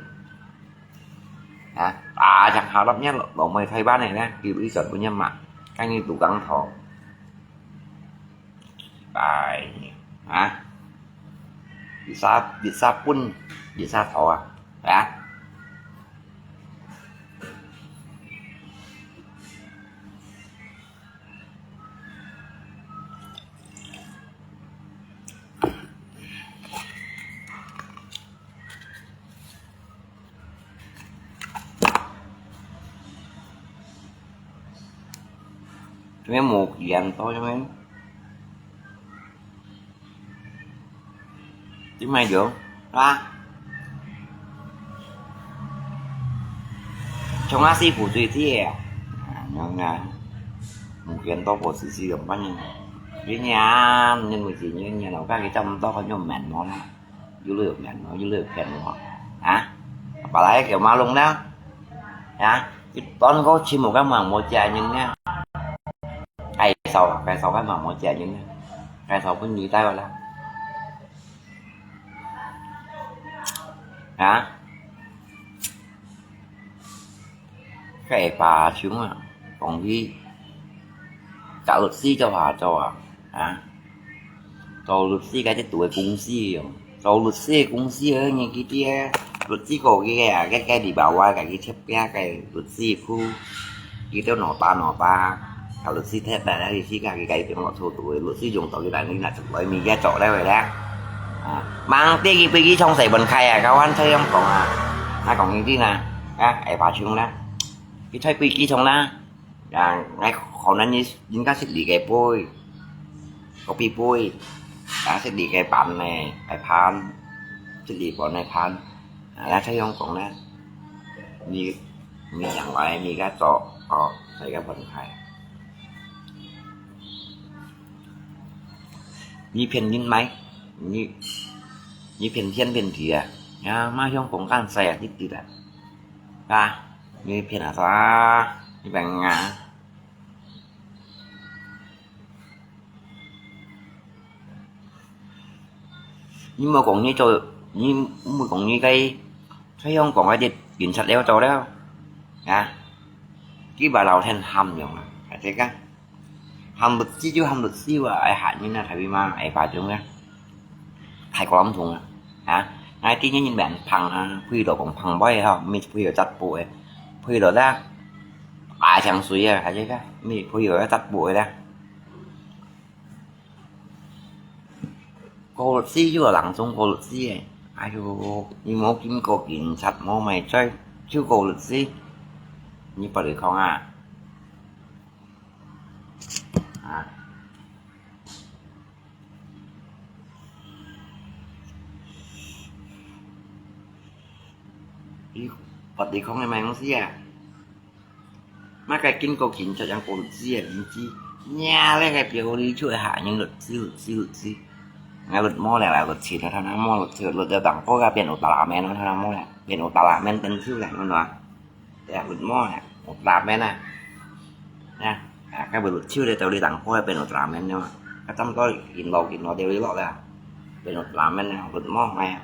啊，打仗下落你老老妹在台灣呢，基本上本上嘛，跟你都講頭。 拜，啊？一下一下分，一下頭啊，啊？做咩無幾人多做咩？做咩樣啊？像阿師傅最知啊，啊，樣啊，無幾人多過自己用，反正一年，一年每幾年，一年，我感覺差不多，反正蠻忙啦。 又來騙我，又來騙我，啊？Apalagi kay Malong na, ah, 一段過去無个嘛無借人呢。介紹，介紹个嘛無借人呢，介紹分你帶个啦，啊？ 該阿爸像啊，講佢做律師做下做啊，啊，做律師該隻大个公司哦，做律師个公司啊，你記得啊，律師過去个啊，該該裡巴哇，該佢出名个律師鋪，佢都nota nota，搞律師貼牌，律師个佢該邊落臭土个，律師用到佢來，你拿出來，物件做了个咧，啊，mang啲佢飛機場細門開啊，搞完這樣講啊，啊講一定啊。 啊，阿爸像啦，佢在飛機場啦，啊，𠊎可能人人家識你个杯，咖啡杯，啊，識你个盤呢，个盤，識你盤个盤，啊，那這樣講呢，你你想來，你个做，哦，在个分開，你騙人買，你你騙天騙地啊，啊，嘛想講幹啥啊，你知啦。 啊，你騙啊啥？你騙啊！你莫講你做，你莫講你个，在香港个警察了做了，啊，佢把老天喊用啊，係這个。 喊律師就喊律師啊，愛嚇人啊，大尾嘛，阿爸種啊，大過摻蟲啊，啊，𠊎知你人面胖啊，配到講胖妹吼，毋係配到紮布个，配到啦，大像水啊，係這个，毋係配到紮布个啦。告律師就有人種告律師个，哎喲，你無經過警察，無買罪，就告律師，你不離講啊？ 啊。你，我哋講个麼个東西啊？麼个經過警察樣告律師啊？毋知。呀，你个表裡就會嚇人律師，律師，律師。𠊎律師咧，律師，律師，律師，律師，律師，律師，律師，律師，變有大拉面咯，律師，律師，變有大拉面，等等咧，明白？ Ya, good morning. Ultraman ah. Ya, ah, ka belut chiu de tau li tang ko ben Ultraman nyo. Ka tam ko in lo in lo de li lo da. Ben Ultraman ah, good morning.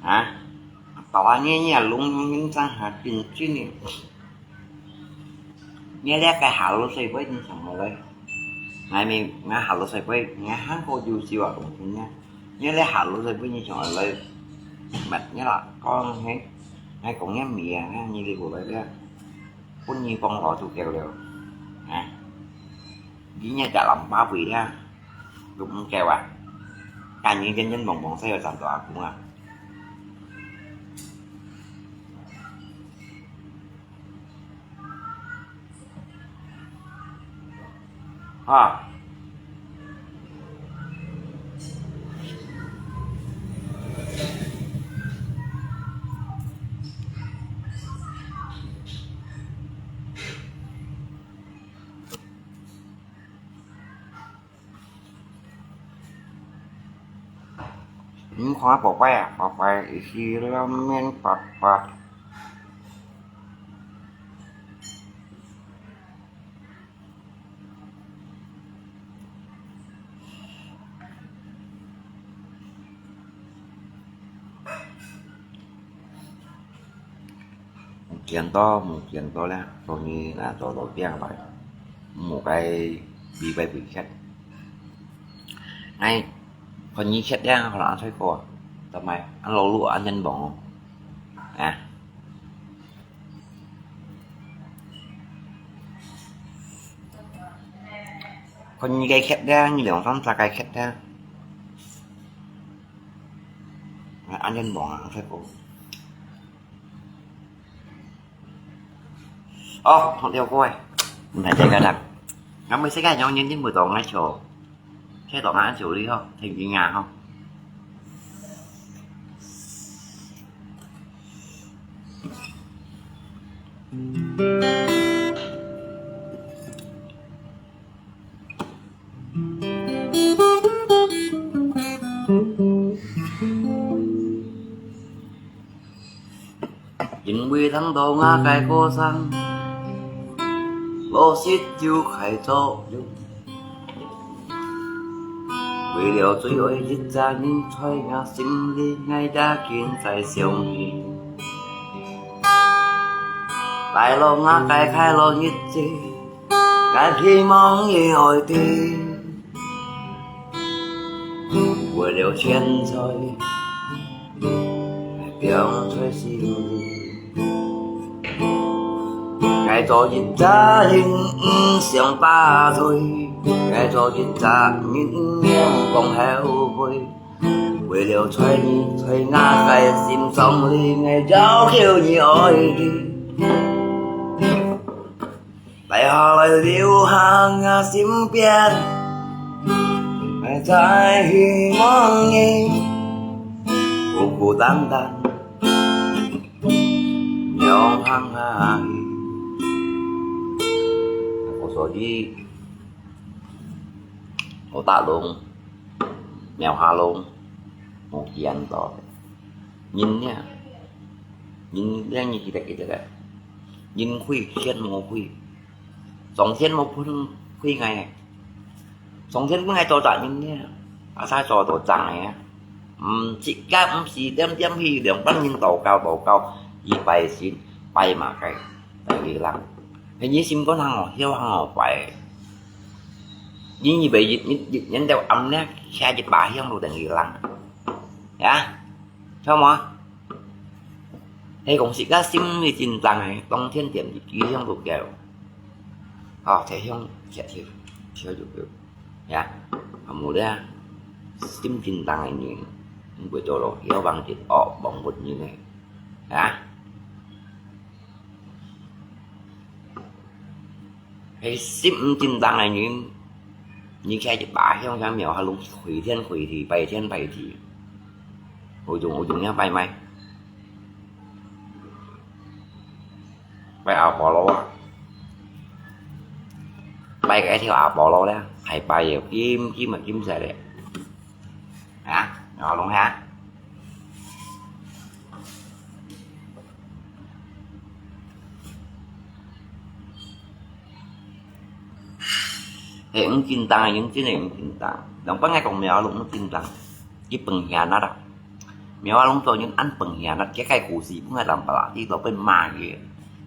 Ha? Tawa niya niya lung yung minsan ha, chin chin eh. Niya liya kay halo sa iba yung sang malay. Ngai mi nga halo sa iba, nga hang ko ju siwa tong punya. Niya liya halo sa iba yung sang malay. Mat niya la, kong he. Ngai kong niya miya, nga niya li ko lai liya. Pun niya pong lo tu kêu liya. Ha? Di niya chả làm ba bụi ha. Đúng kêu à. 但你眼睛望望，使个站到阿公啊。啊。 你看寶貝啊，寶貝，一時兩面八八。無見到，無見到咧，所以那做老餅來，無該比白比切。哎，看你切咧，好啦，最高啊，做咩？俺老路俺人忙哦，啊。看你个切咧，你兩三隻个切咧，啊，俺人忙啊，最高。 哦，好了，各位，毋使再講啦。𠊎每世界有人認不到𠊎笑，聽到𠊎笑哩吼，聽見啊吼。 因為聽到𠊎个歌聲，老實就開作用。為了最愛一隻人，在𠊎心裡，𠊎也緊在想你。來咯，𠊎个快樂日子。 𠊎希望你愛知，為了錢財，放在心裡。𠊎做一隻人毋想打嘴，𠊎做一隻人毋講後悔。為了在你，在𠊎个心上裡，𠊎要求你愛知。 來下來留下𠊎身邊，𠊎再希望你孤孤單單，仰行下去。我說你，我打龍，貓下龍，我見到。 人呢，人呢，你記得，記得个，人虧，天無虧，上天無分虧𠊎呢，上天分𠊎做隻人呢，啊，才做到正个啊。毋，自家毋係點點去，兩班人禱告，禱告，去拜神，拜麼个，等於人。係你心肝行哦，曉行哦，拜。你以為一，一，一日到暗呢，擎一把香爐等於人。 呀，曉無？係講自家心裡真正个，當天點一支香就夠。哦，提香，燒燒，燒就夠。呀，啊，無咧，心真正个人，毋會做咯，曉望一惡，望活人个。呀。 係心毋正當个人，你擎一把香，像廟下龍，跪天跪地，拜天拜地，有用有用，也拜咩？拜阿波羅啊，拜該條阿波羅咧，還拜个金金啊金色咧，啊，阿龍哈。 係毋正當个人，真个毋正當。人本來講廟下龍毋正當，佢本下那啦。廟下龍做人恁本下那，佢个故事本來人把佢都分罵佢。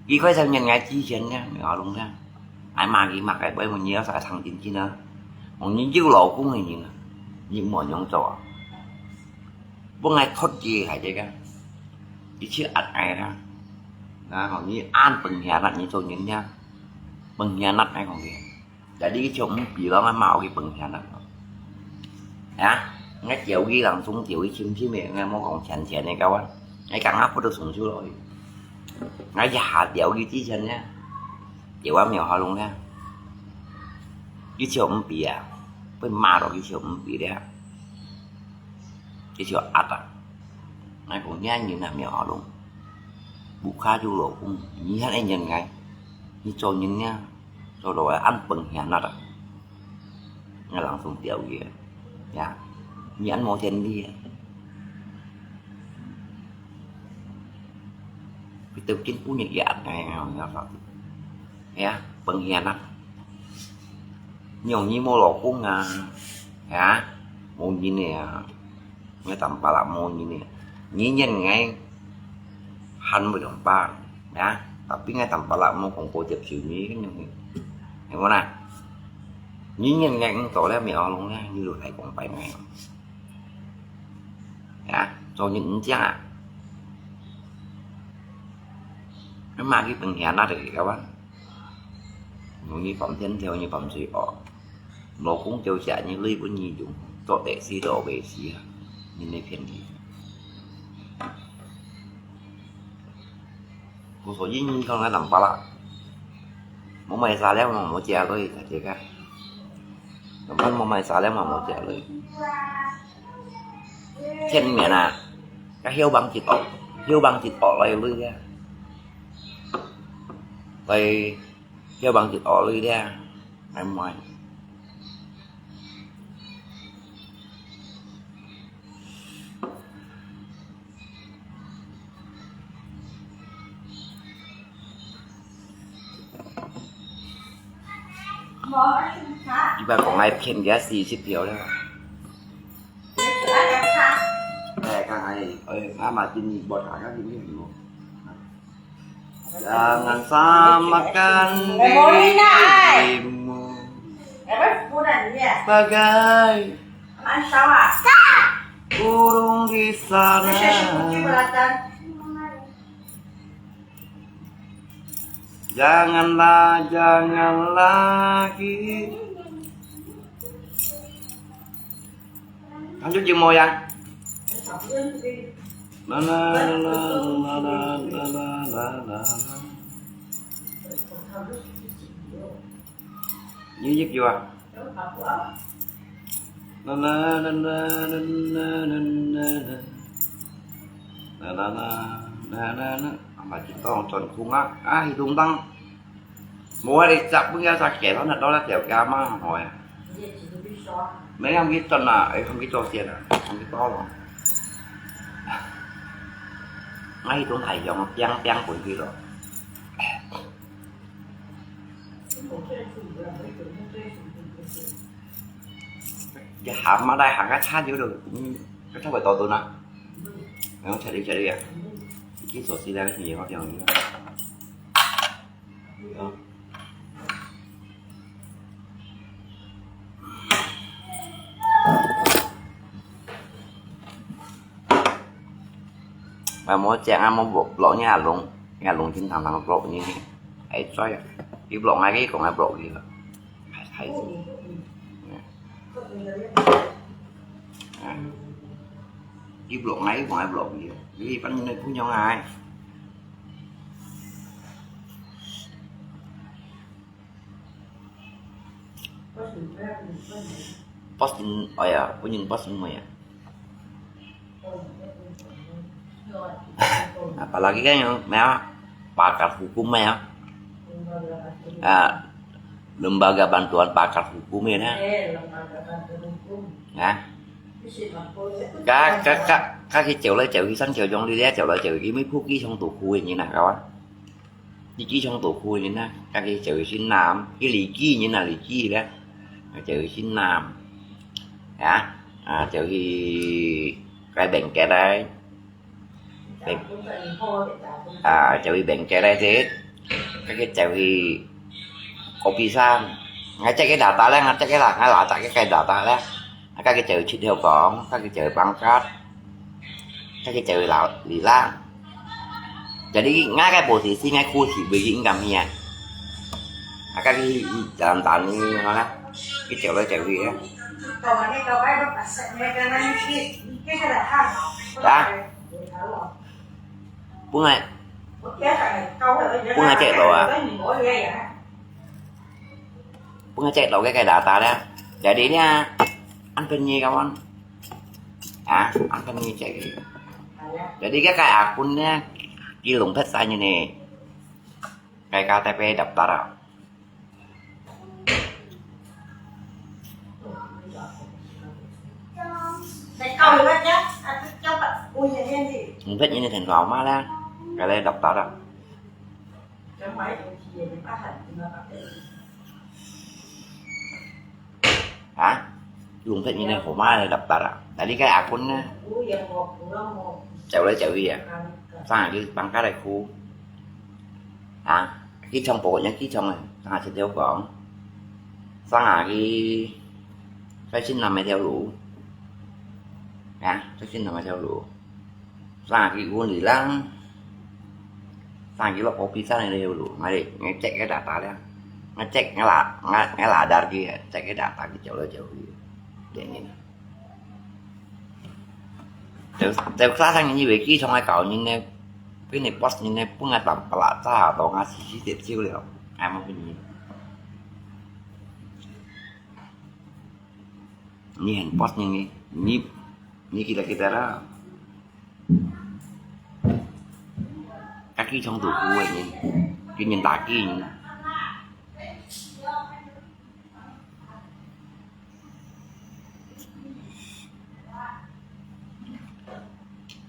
佢開始面𠊎之前呢，廟下龍呢，愛罵佢罵个，為麼你要殺長進進啊？講你有老公个人啊，你無樣做啊？ 本來托佢个係這个，佢就壓𠊎啦。啊，講你恁本下那，你做人呀，本下那，𠊎講佢。Jadi佢就毋比咯，𠊎罵佢本下那。啊， 𠊎釣魚人送釣魚深深个，𠊎莫講淺淺个，各位，𠊎剛剛不得送出來。𠊎一下釣魚之前呢，釣啊苗下龍呢，一條魚鳖啊，被罵到一條魚鳖了，一條鴨啊。𠊎講，你人啊，苗下龍，屋下有老公，你還愛怨𠊎，你做人呢，做到恁本現啊！ 𠊎人送釣魚个，呀，你恁無天理啊！佢都見不你一眼，哎呀，哎呀，本現啊！你有你無老公啊，呀，無人个啊！ 𠊎淡薄仔無人呢，你怨𠊎還會兩百啊，tapi𠊎淡薄仔無講過接受你，係無啦？你怨𠊎毋做了苗下龍呢，你就來講拜𠊎。啊，做人毋正啊！你罵佢本現啊，就係个啊！ 你放天條，你放水哦。老公就寫你累分你用，做得死都會死啊！你來騙佢。我說你講个兩百啦，無買沙料嘛，無食落去，大家看。兩百無買沙料嘛，無食落去。 前面啊，該後幫一惡，後幫一惡來累啊。來，後幫一惡累啊，來買。 你莫講𠊎騙佢四十條了。哎，看，哎，哎，阿媽今日無查看今日有。Jangan samakan dirimu sebagai burung di sana. Janganlah, jangan lagi. Lanjut jeung moyang. La la la la la la la la la la. 你一句啊。啦啦啦啦啦啦啦啦。啦啦啦啦啦啦。啊，嘛，就當轉空啊，啊，去東東。無啊，你十分鐘才解到那到那條街嘛，好呀。沒有去轉啊，哎，還去做線啊，還去到了。啊，去東太陽，變變回去了。 一下嘛來行个差不多，嗯，个差不多到哪？然後這裡，這裡啊，已經熟悉了，你要這樣子。嗯。 啊，無講啊，無block，block你阿龍，你阿龍經常常block你，還在啊。佢block𠊎，佢講𠊎block佢啊，還，還，啊，佢block𠊎，佢講𠊎block佢啊，佢一般人都不用啊。 Posting，哎呀，本人posting semua ya. Apalagi kan yang, ya, pakar hukum ya. Ah, lembaga bantuan pakar hukum ya, nah. Ya. Ka, ka, ka, ka, ki chèo lai chèo ki, san chèo yong li lia, chèo lai chèo ki, mi phu ki chong tu khu ni na, kawan. Li ki chong tu khu ni na, ka ki chèo ki Việt Nam, ki li ki ni na, li ki le. Chèo ki Việt Nam. Ya, à, chèo ki cái bệnh kia đấy. Bệnh, à, chèo ki bệnh kia đấy thế. Ka ki chèo ki kopi san. Ngai chèo ki data le, ngai chèo ki la, ngai la chèo ki data le. Ka ki chèo chit hiu kong, ka ki chèo pang kat. Ka ki chèo la, li lang. Jadi, ngai cái bộ thì xin ngai khu thì bị gì ngam hia. Ka ki jalan tani, ngai la. Ki chèo lai chèo ki, ya. 啊？分𠊎，分𠊎接落啊？分𠊎接落个个data咧。Jadi咧，恁便宜个嘛？啊，恁便宜个。Jadi个个akun咧，佢弄忒晒呢。 Kaya ka tapi daftar ah. Hông biết như thế nào mà là cái này daftar ah. Hả? Hông biết như thế nào mà là daftar ah. Tadi kan akun na. Chèo來chèo đi à. Sang à, cái bằng cái này khu. Hả? Ký thông bộ nhá, ký thông này. Sang à, sẽ theo講. Sang à, cái, cái xin làm theo đủ. Hả? Cái xin làm theo đủ. Sang à, cái uống đi lắm. Sang à, cái lọc có ký sang này theo đủ. Mà đi, nghe check cái data đấy. Nghe check, nghe là, nghe, nghe là đa kia, check cái data cái chèo lại chèo đi. Để nghe nè. Têu, têu kha thang ni wei ki chong ai kau ni ne, pin ne boss ni ne, pung ai tam pala cha to nga si si tiet chiu liao. Ai mo pin ni. Ni hen boss ni ni, ni, ni kita kita la. Ka ki chong tu ku ni, ki nyen ta ki ni.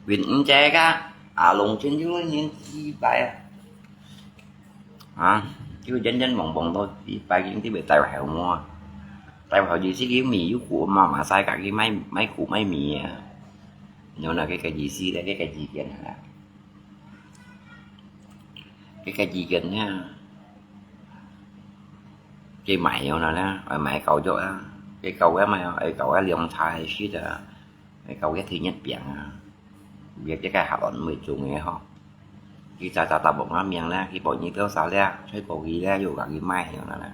Win ung che ka, a long chen yu nyen chi pai a. Ha, yu jen jen mong mong to chi pai kin ti be tai hau mo. Tai hau ji si ki mi yu ku ma ma sai ka ki mai, mai ku mai mi a. Nyo na ke ka ji si le ke ka ji kian ha. Ke ka ji kian ha. Ke mai yo na na, mai kau jo a. Ke kau a mai, ai kau a liang chai shi da. Ai kau ke thi nyet piang a. Biak ke ka ha lon mui chung e ho. Ki cha cha ta bok nga miang na, ki bo ni teo sa le, choi ko ki le, yo ka ki mai yo na na.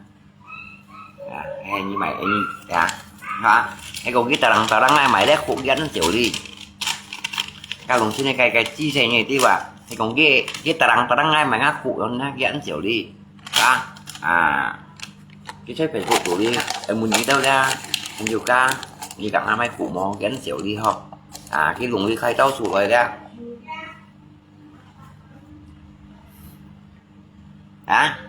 À, hay như mày, hay như, à, hả? Hay còn cái tà răng, tà răng này mày đấy khổ gắn xỉu đi. Các đồng chí này cái, cái chia sẻ như thế mà. Hay còn cái, cái tà răng, tà răng này mày ngã khổ nó gắn xỉu đi. Hả? À, cái sách Facebook của đi, em muốn nhớ đâu ra, em nhiều ca, đi cả năm hai khổ mò gắn xỉu đi ho. À, cái lùng đi khai tao sụt rồi đấy. Hả?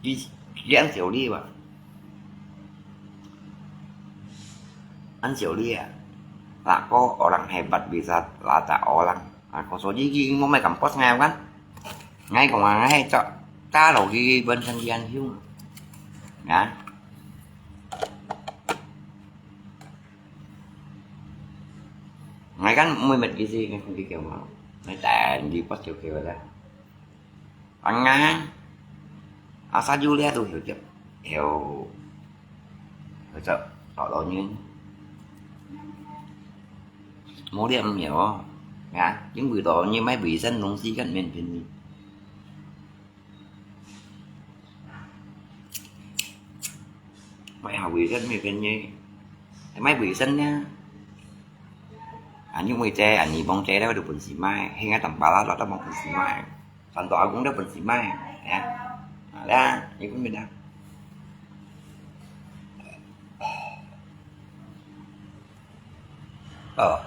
Đi, đi ăn xỉu đi mà. Ăn xỉu đi à? Là có orang hebat bisa lacak orang. À, có số gì gì ngomong mai kampus ngay kan? Ngay còn mà ngay cho ta lầu đi bên sân đi ăn hiu. Hả? Ngay kan mui met ki si, ngay kan ki kieu ma. Ngay ta di pas kieu kieu da. Ang nga. Asa ju lia tu hiu kieu. Hiu. Hiu chau. Tỏ tỏ như. Mô liam nhiều. Nga. Những buổi đó như mấy buổi sân nông si kan miền Tây. Mày học quỷ sân mày bên nhé. Mày quỷ sân nha. Anh nhưng mày che, anh nhị bông che đó được bún xì mai. Hay ngay tầm bà lát đó bông bún xì mai. Tầm đó cũng được bún xì mai. Nha. Đó, như cũng bên đó. Ờ.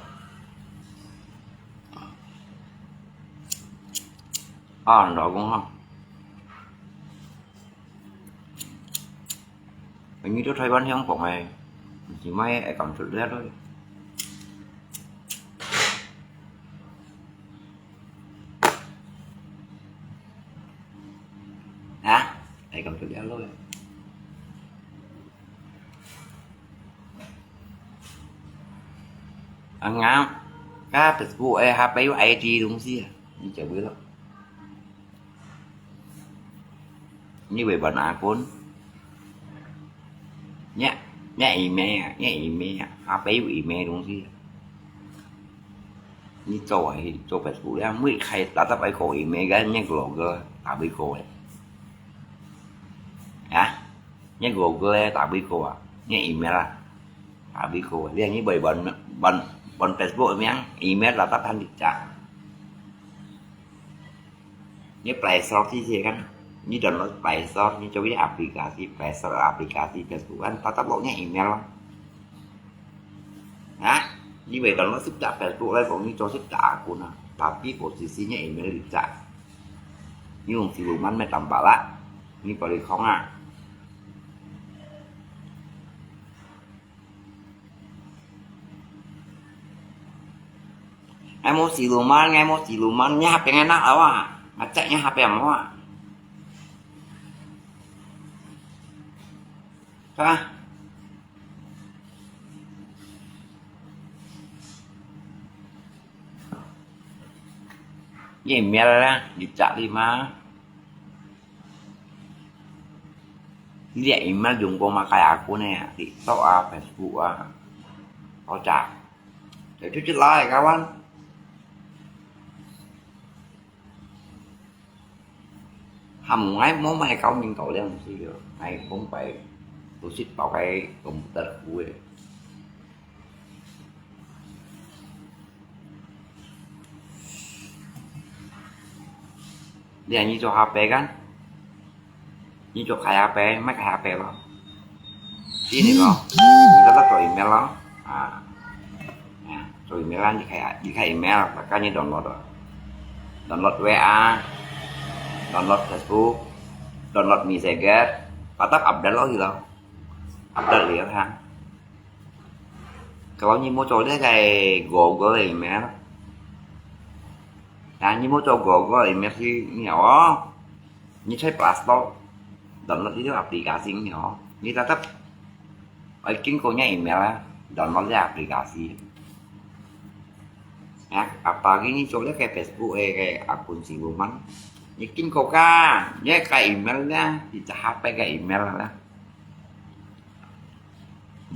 Ờ, đó cũng không. Hình như tôi thấy bán hiếng của mày. Chỉ may em cảm thấy rét thôi. Hả? Em cảm thấy rét thôi. Ang nga, ka Facebook e ha pe yu I D dong si. Ni chau bui lo. Ni wei ban akun. Nya, nya email, nya email, ha pe yu email dong si. Ni chau ai, chau Facebook ya, mui khai ta ta pai ko email ga, nya ko lo ga, ta bai ko e. Ya. 你Google打俾佢啊，你email啊，打俾佢啊，你你會問問問Facebook名，email tetap還直接。你Play Store去試看，你download Play Store，你做个aplikasi，Play Store aplikasi Facebook kan，tetap落你email咯。啊，你會download直接Facebook來講，你做直接akun啊，tapi posisinya email直接。你用siluman咩tampak啦，你玻璃空啊。Ngai mau siluman, ngai mau siluman, nya pengen nak awak. Ngecek nya H P awak. Hah? Email lah, dicak lima. Lihat email jumpa makai akun eh, TikTok ah, Facebook ah. Kocak. Jadi, cek lah, kawan. Hăm ngai mô mai kau min kau liang si yo. Ngai không phải tổ chức bảo cái computer của. Dia ni cho H P kan? Ni cho khai H P, mai khai H P lo. Sini lo. Ni kata cho email lo. Ah. Ya, cho email kan, di khai, di khai email, maka ni download lo. Download W A, download Facebook, download Messenger, tetap update lo gitu. Update lihat ha. Kalau ni mau cho dia khai Google email, nah, ni mau cho Google email si ni oh. Ni cari Play Store, download itu aplikasi ni oh. Ni tetap ai kinh ngô nya email lah, download nya aplikasi. Ya, apalagi ni cho dia khai Facebook eh, khai akun siluman. Ni kinh ngô ka, ni khai email nya, di H P khai email lah.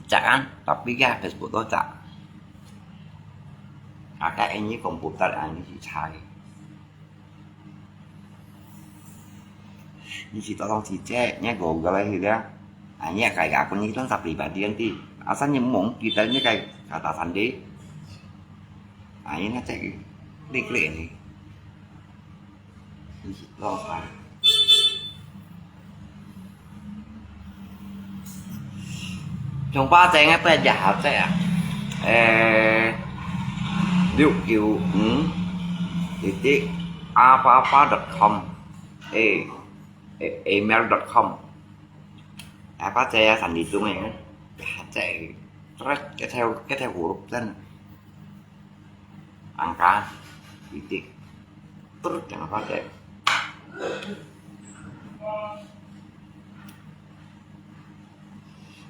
Cak kan, tapi ya Facebook tu cak. Akak ini komputer ani si cai. Ni si tolong si cek, ni Google lah hilang. Ani kai aku ni kan sa pribadi kan ti. Asal ni mong kita ni kai kata sandi. Ani na cek, klik klik ni. Lo sai. Chúng ta sẽ ngay bây giờ sẽ eh, 六九五 titik apa apa dot com, eh, eh, email dot com. Apa saya sandi tung ya. Saya terus kita kita huruf kan. Angka, titik. Terus jangan pakai.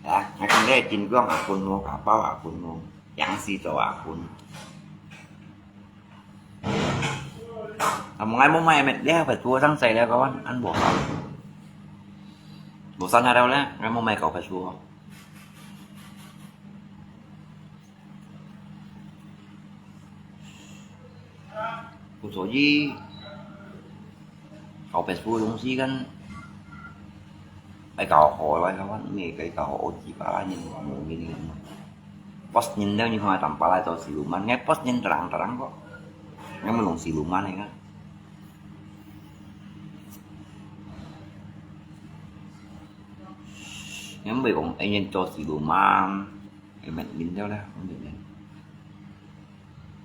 Ya, ngai kong leh Jin Guang akun mo, Kapau akun mo, yang si to akun. Kamu ngai mau mai met dia, Facebook sang sai dia kawan, an bosan. Bosan ada lah, ngai mau mai kau Facebook. Ku so ji, kau Facebook dong si kan, ai kau ho lai kawan, ni kai kau ho ji pa lai nyin mo nyin nyin. Post nyin deu nyin ho tam pa lai to siluman, ngai post nyin terang-terang kok. Ngai melong siluman ni kan. Ngai mei kong ai nyin to siluman. Em, min deu lah, min deu.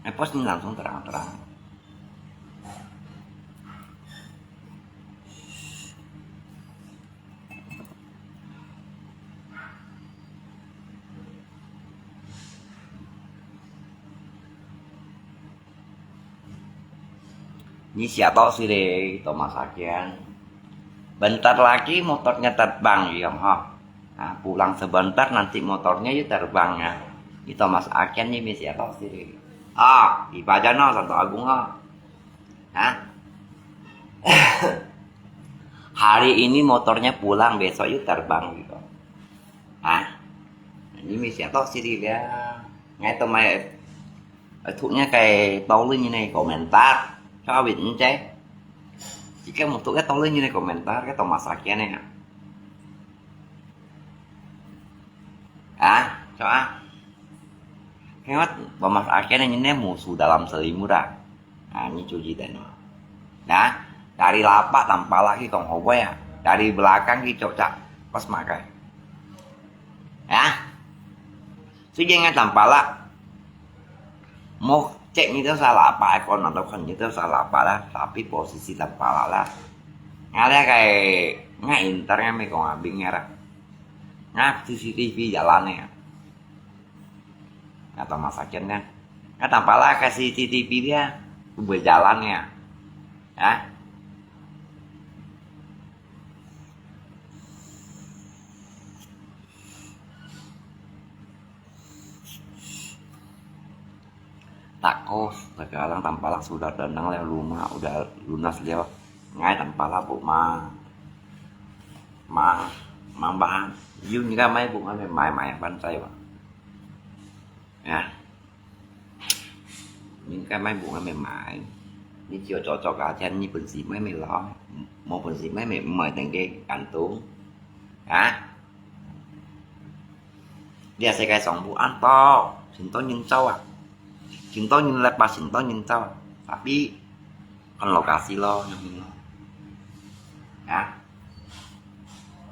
Ai, post ni langsung terang-terang. Ni siapa sih le, Thomas Aken? Bentar lagi motornya terbang, ya, ha? Nah, pulang sebentar nanti motornya ya terbang ya. Itu Mas Aken ni, Miss ya, tahu sendiri. Ah, ibadah no, Santo Agung ha. Hah? Hari ini motornya pulang, besok ya terbang gitu. Hah? Ini Miss ya, tahu sendiri ya. Ngai to mai, eh, thuk nya kai tau lu ni ne komentar. Cho awit ni che. Jika mau thuk kai tau lu ni ne komentar, kai to Mas Aken ne. 啊，是吧？Kaya pemasakitan ini musuh dalam selimut ah. Ah, ini cuci dan. Nah, dari lapak tampalak ki kong hawai ah. Dari belakang ki cocak pas makai. Ya. Sujeng tampalak. Mo cek ni tu salah apa kon atau kon ni tu salah apa lah. Tapi posisi tampalak lah. Ngala kai ngai intar ngai mi kong abing ngara. Ngap C C T V jalan ya. Kata masakin ya. Kata pala ke C C T V dia, berjalan ya. Ya. Takos, sekarang tampalak sudah datang lah rumah, udah lunas liao. Ngai tampalak bu ma, ma, ma bahan. Yun ka mai bu ngai mai mai ban sai ba. Ya. Yun ka mai bu ngai mai mai. Ni chiu cho cho ka chan ni pun si mai mai lo. Mo pun si mai mai mai teng ke kantung. Ya. 這世界上無恁多，真多人走啊，真多人來吧，真多人走啊，tapi看lokasi咯，樣樣咯。啊，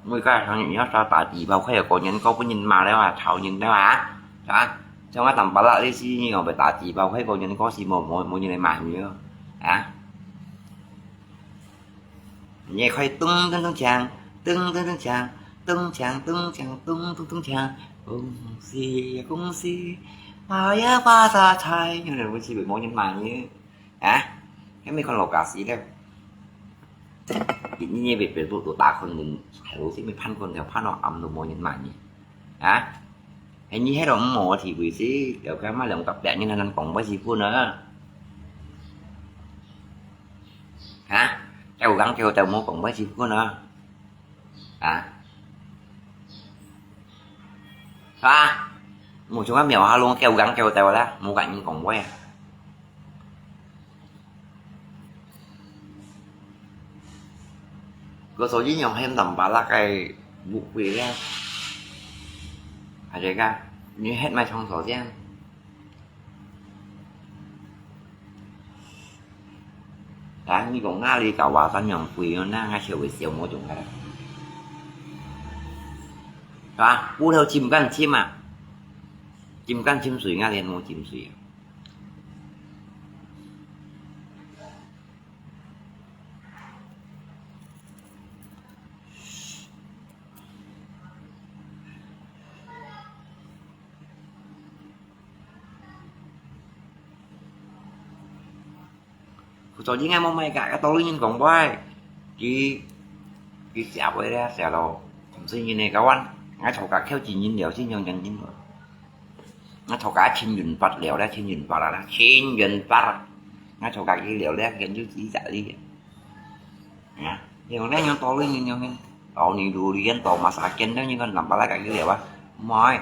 每個人要找打地包，還有個人過不人罵了啊，吵人了啊，啊，像我當巴拉利斯，你講被打地包，還有個人過是無無無人來罵你哦，啊。 你也可以咚咚咚锵，咚咚咚锵，咚锵咚锵咚咚咚锵，恭喜呀恭喜，发呀发大财，有人不是被没人买呢？啊？还没看老家死的。你也别别不都打คนหนึ่ง 还有这没判คน 了，判到俺都没人买呢。啊？哎，你还都没体会是，了解嘛？两百八年的人讲不是不呢？ 哈？Kêu gắng kêu tao mua kong bái chim khuôn hả? Hả? Hả? Mua chúng miêu ha luôn kêu gắng kêu tao đó, mua gắng những kong bái à? Có số với nhau thêm tầm ba lắc cái bụi quỷ ra. Hả, cái ca? Như hết mai trong số chứ. Đó, như còn ngã đi cậu bảo tao nhầm quỷ nó ngã chiều về chiều mỗi chủng cái đó. Đó, cú theo chim canh chim à. Chim canh chim sủi ngã liền mua chim sủi. Kuchok jing ai mong mai ka, ka tau lu nyin kong bai. Ki, ki sia bai da sia lo. Kong si nyin ne ka wan. Ngai chok ka kheo chi nyin liao, chi nyong nyin nyin lo. Ngai chok ka chin yun pat liao da, chin yun pat la, chin yun pat. Ngai chok ka ki liao da, kian ju chi sa li. Hả? Thì còn đấy nhau to lên nhau nên tàu này đủ đi ăn tàu mà xả kiên đó nhưng con làm ba lá cái liều á. Mỏi.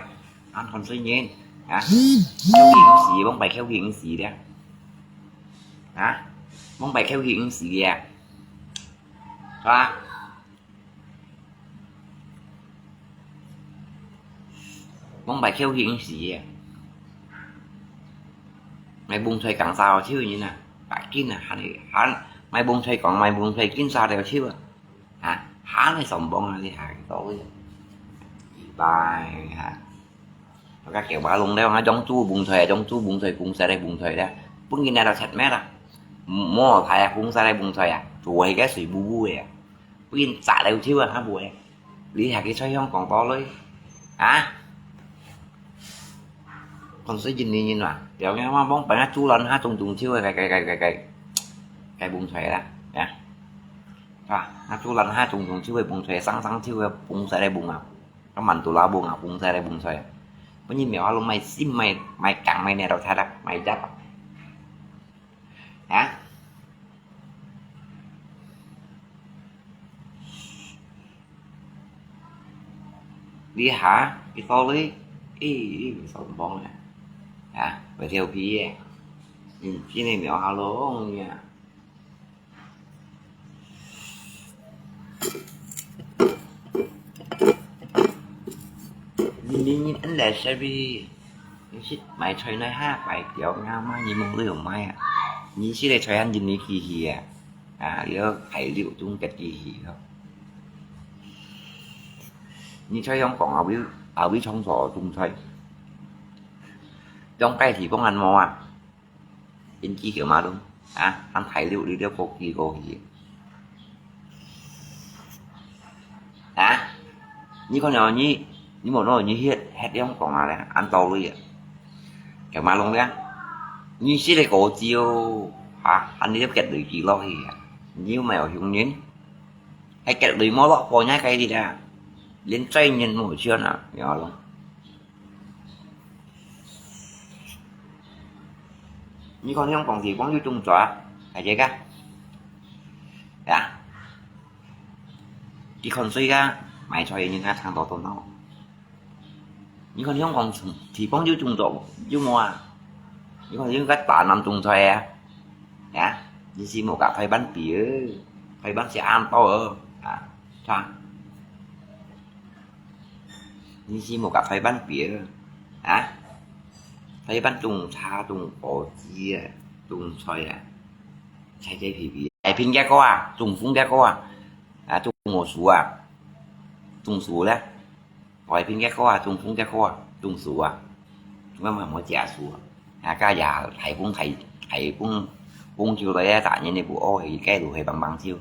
Ăn còn suy nhìn. Hả? Khéo gì cũng xì, bông bày khéo gì cũng xì đấy. Hả? Bông bày khéo gì cũng xì đấy. Hả? Bông bày khéo gì cũng xì đấy. Mày bùng xoay cẳng sao chứ như nè. Bạc kín nè, hả? Hả? Mày bùng xoay cẳng, mày bùng xoay kín sao đều chứ. Hả? Hả này sòng bông này hả? Tối. Bài hả? Các kiểu bá lùng đeo hả? Chống chú bùng xoay, chống chú bùng xoay, bùng xoay đây, bùng xoay đây. Bưng cái này là sạch mét à? Mua phải à? Bùng xoay đây, bùng xoay à? Chuối cái sủi bu bu à? Bưng xả đều chứ à? Hả buổi? Lý hả cái xoay hông còn to lưới. Hả? Còn sẽ nhìn nhìn nhìn mà. Kiểu nghe mà bóng bánh á, chú lăn hả? Trùng trùng chứ à? Cái cái cái cái cái cái bùng xoay đó. Hả? Hả? Hả? Chú lăn hả? Trùng trùng chứ à? Bùng xoay sáng sáng chứ à? Bùng xoay đây bùng à? Có mặn tù lá bùng à? Bùng xoay đây bùng xoay à? Có nhìn mèo alo mày sim mày mày cẳng mày nè đâu thay đặc mày dắt. Hả? Đi hả? Cái to lưới. Ý, ý, sao bóng nè. Hả? Phải theo phí à? Ừ, cái này mèo alo nha. Nhìn đi nhìn 來食哩，你食買菜呢哈，買條啊嘛，你問你有買啊？你食个菜還真你機器啊？啊，你要大陸中國機器咯。你在香港啊，會啊會創造中菜，中國地方還無啊？人機器嘛咯，啊，還大陸你都科技過去。 啊？你看哦，你你無咯，你歇歇用講啊咧，恁多類啊，有嘛弄咧？你食个果子哦，啊，還你要結累積落去啊？你又沒有用人，還結累無落，放在該裡啊，連罪人無算啊，有咯。 你看香港地方有種作啊，大家个，呀，你看水个，買菜个人啊，差不多到。你看香港地方有種作，有無啊？你看有个大南種菜啊，呀，你是無甲台灣比哦，台灣是恁多哦，啊，看。 你是無甲台灣比啊？啊？台灣種茶、種果子啊、種菜啊，菜菜皮皮。大片个个啊，種紅个个啊，啊，種樹啊，種樹咧。大片个个啊，種紅个个啊，種樹啊。我嘛無食樹啊。啊，今日颱風颱颱風風吹來啊，大人你無愛，該路係棒棒笑。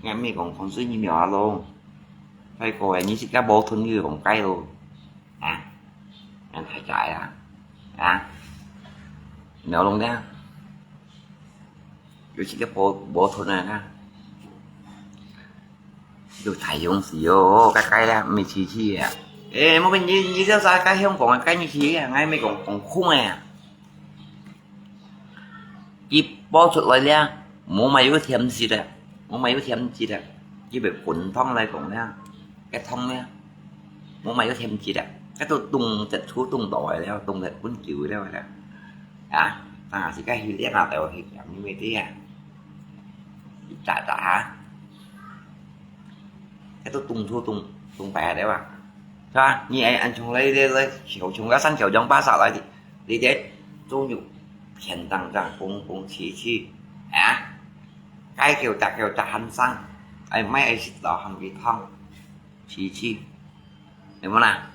𠊎毋係講防水疫苗啊咯，再過誒，你自家無吞你就講該咯，啊，恁大隻啊，啊，苗弄个，有自家無無吞啊，啊，有大勇士哦，該該啦，毋係試試啊，誒，無變你你這啥該香港啊，該你試啊，𠊎毋係講講空誒啊。 佢剝出來了，無買有甜食个，無買有甜食个，佢會滾湯來講了，該湯了，無買有甜食个，該都凍得出凍到來了，凍得滾久了了。啊，但係該去了啊，都去鹹你會知啊，一扎扎啊，該都凍出凍凍白了啊，是吧？你愛恁樣來來來，從從該山橋上巴沙來的，你這終於 便當當公公試試，啊，該叫隻叫隻喊聲，愛買愛食到喊佢湯，試試，有無啦？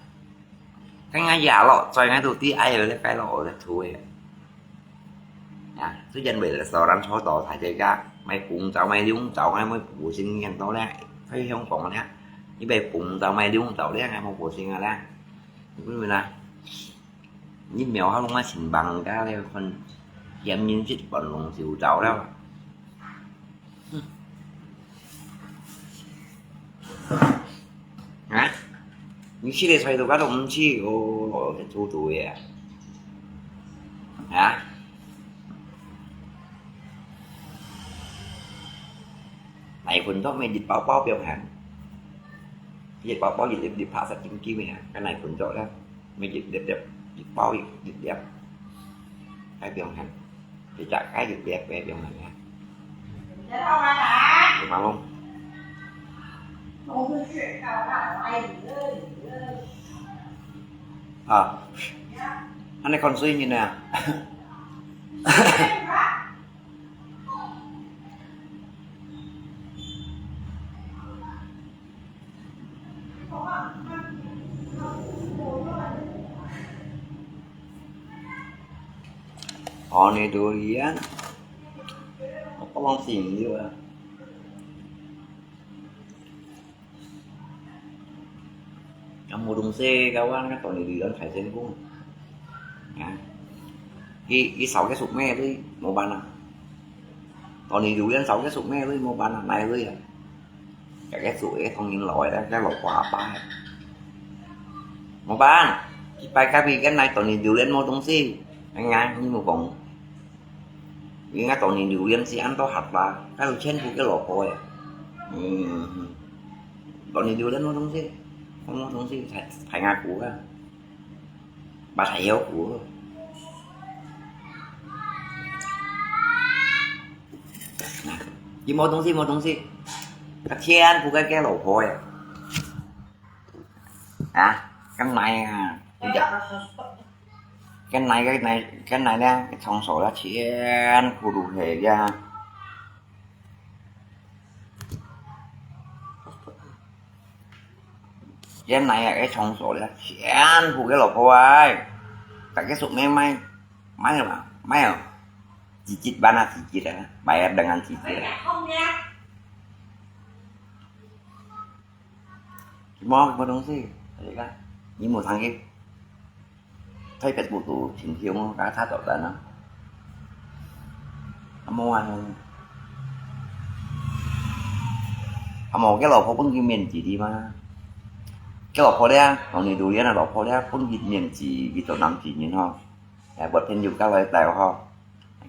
該𠊎也咯，在𠊎都知，哎喲，你該咯，我在吐誒。啊，最近為了少人坐到大家家，買紅酒，買綠酒，買買補身營到咧，去香港咧，你買紅酒，買綠酒咧，買無補身啊咧，你明白啦？ 你苗下弄啊，尋幫家咧，看嫌人食半籠就走了。啊？你食个菜都該都毋食，哦，老个豬肚个啊！啊？哪一份都乜一包包表行，一包包一粒粒拍實金金个啊，該哪一份做了？ 乜一粒粒，一包一粒粒，該毋用還，一隻該一粒粒，該毋用還啊。有嘛咯？啊，恁樣看水人啊！ Tony Durian, apa lang sini juga? Kamu dong se kawan kan Tony Durian khai sen kung. Hả? Cái, cái sáu cái sụp me đấy, một bàn à. Còn thì đủ lên sáu cái sụp me đấy, một bàn à, này đấy à. Cái, cái sụp cái không nhìn lỗi đó, cái lỗi quá ba. Một bàn, cái bài cái bị cái này Tony Durian mua東西. Anh ngán như một vòng. Cái ngay Tony Durian si ăn tao hạt là, cái lỗi chen của cái lỗi cối à. Ừ. Tony Durian mua東西. Không mua東西, phải, phải ngã của cái. Bà thầy hiếu của. Nè. 佢無東西，無東西。佢全部个，个老婆呀。啊，跟來啊，跟來，跟來，跟來呢，个場所啦，全部都係呀。跟來啊，个場所啦，全部个老婆啊，大家熟咩買，買了嘛，買了。Cicit mana cicit ah, bayar dengan cicit. Mo, mo dong si, tadi kan, ni mo sangkit. Tapi pet butuh, cing kiong, ka tha tau dan ah. Amo ano, amo, cái 老婆分佢面子 đi mà. Cái 老婆咧，同你榴莲个老婆咧，分佢面子，佢做男子人吼。 哎，我朋友搞來帶吼，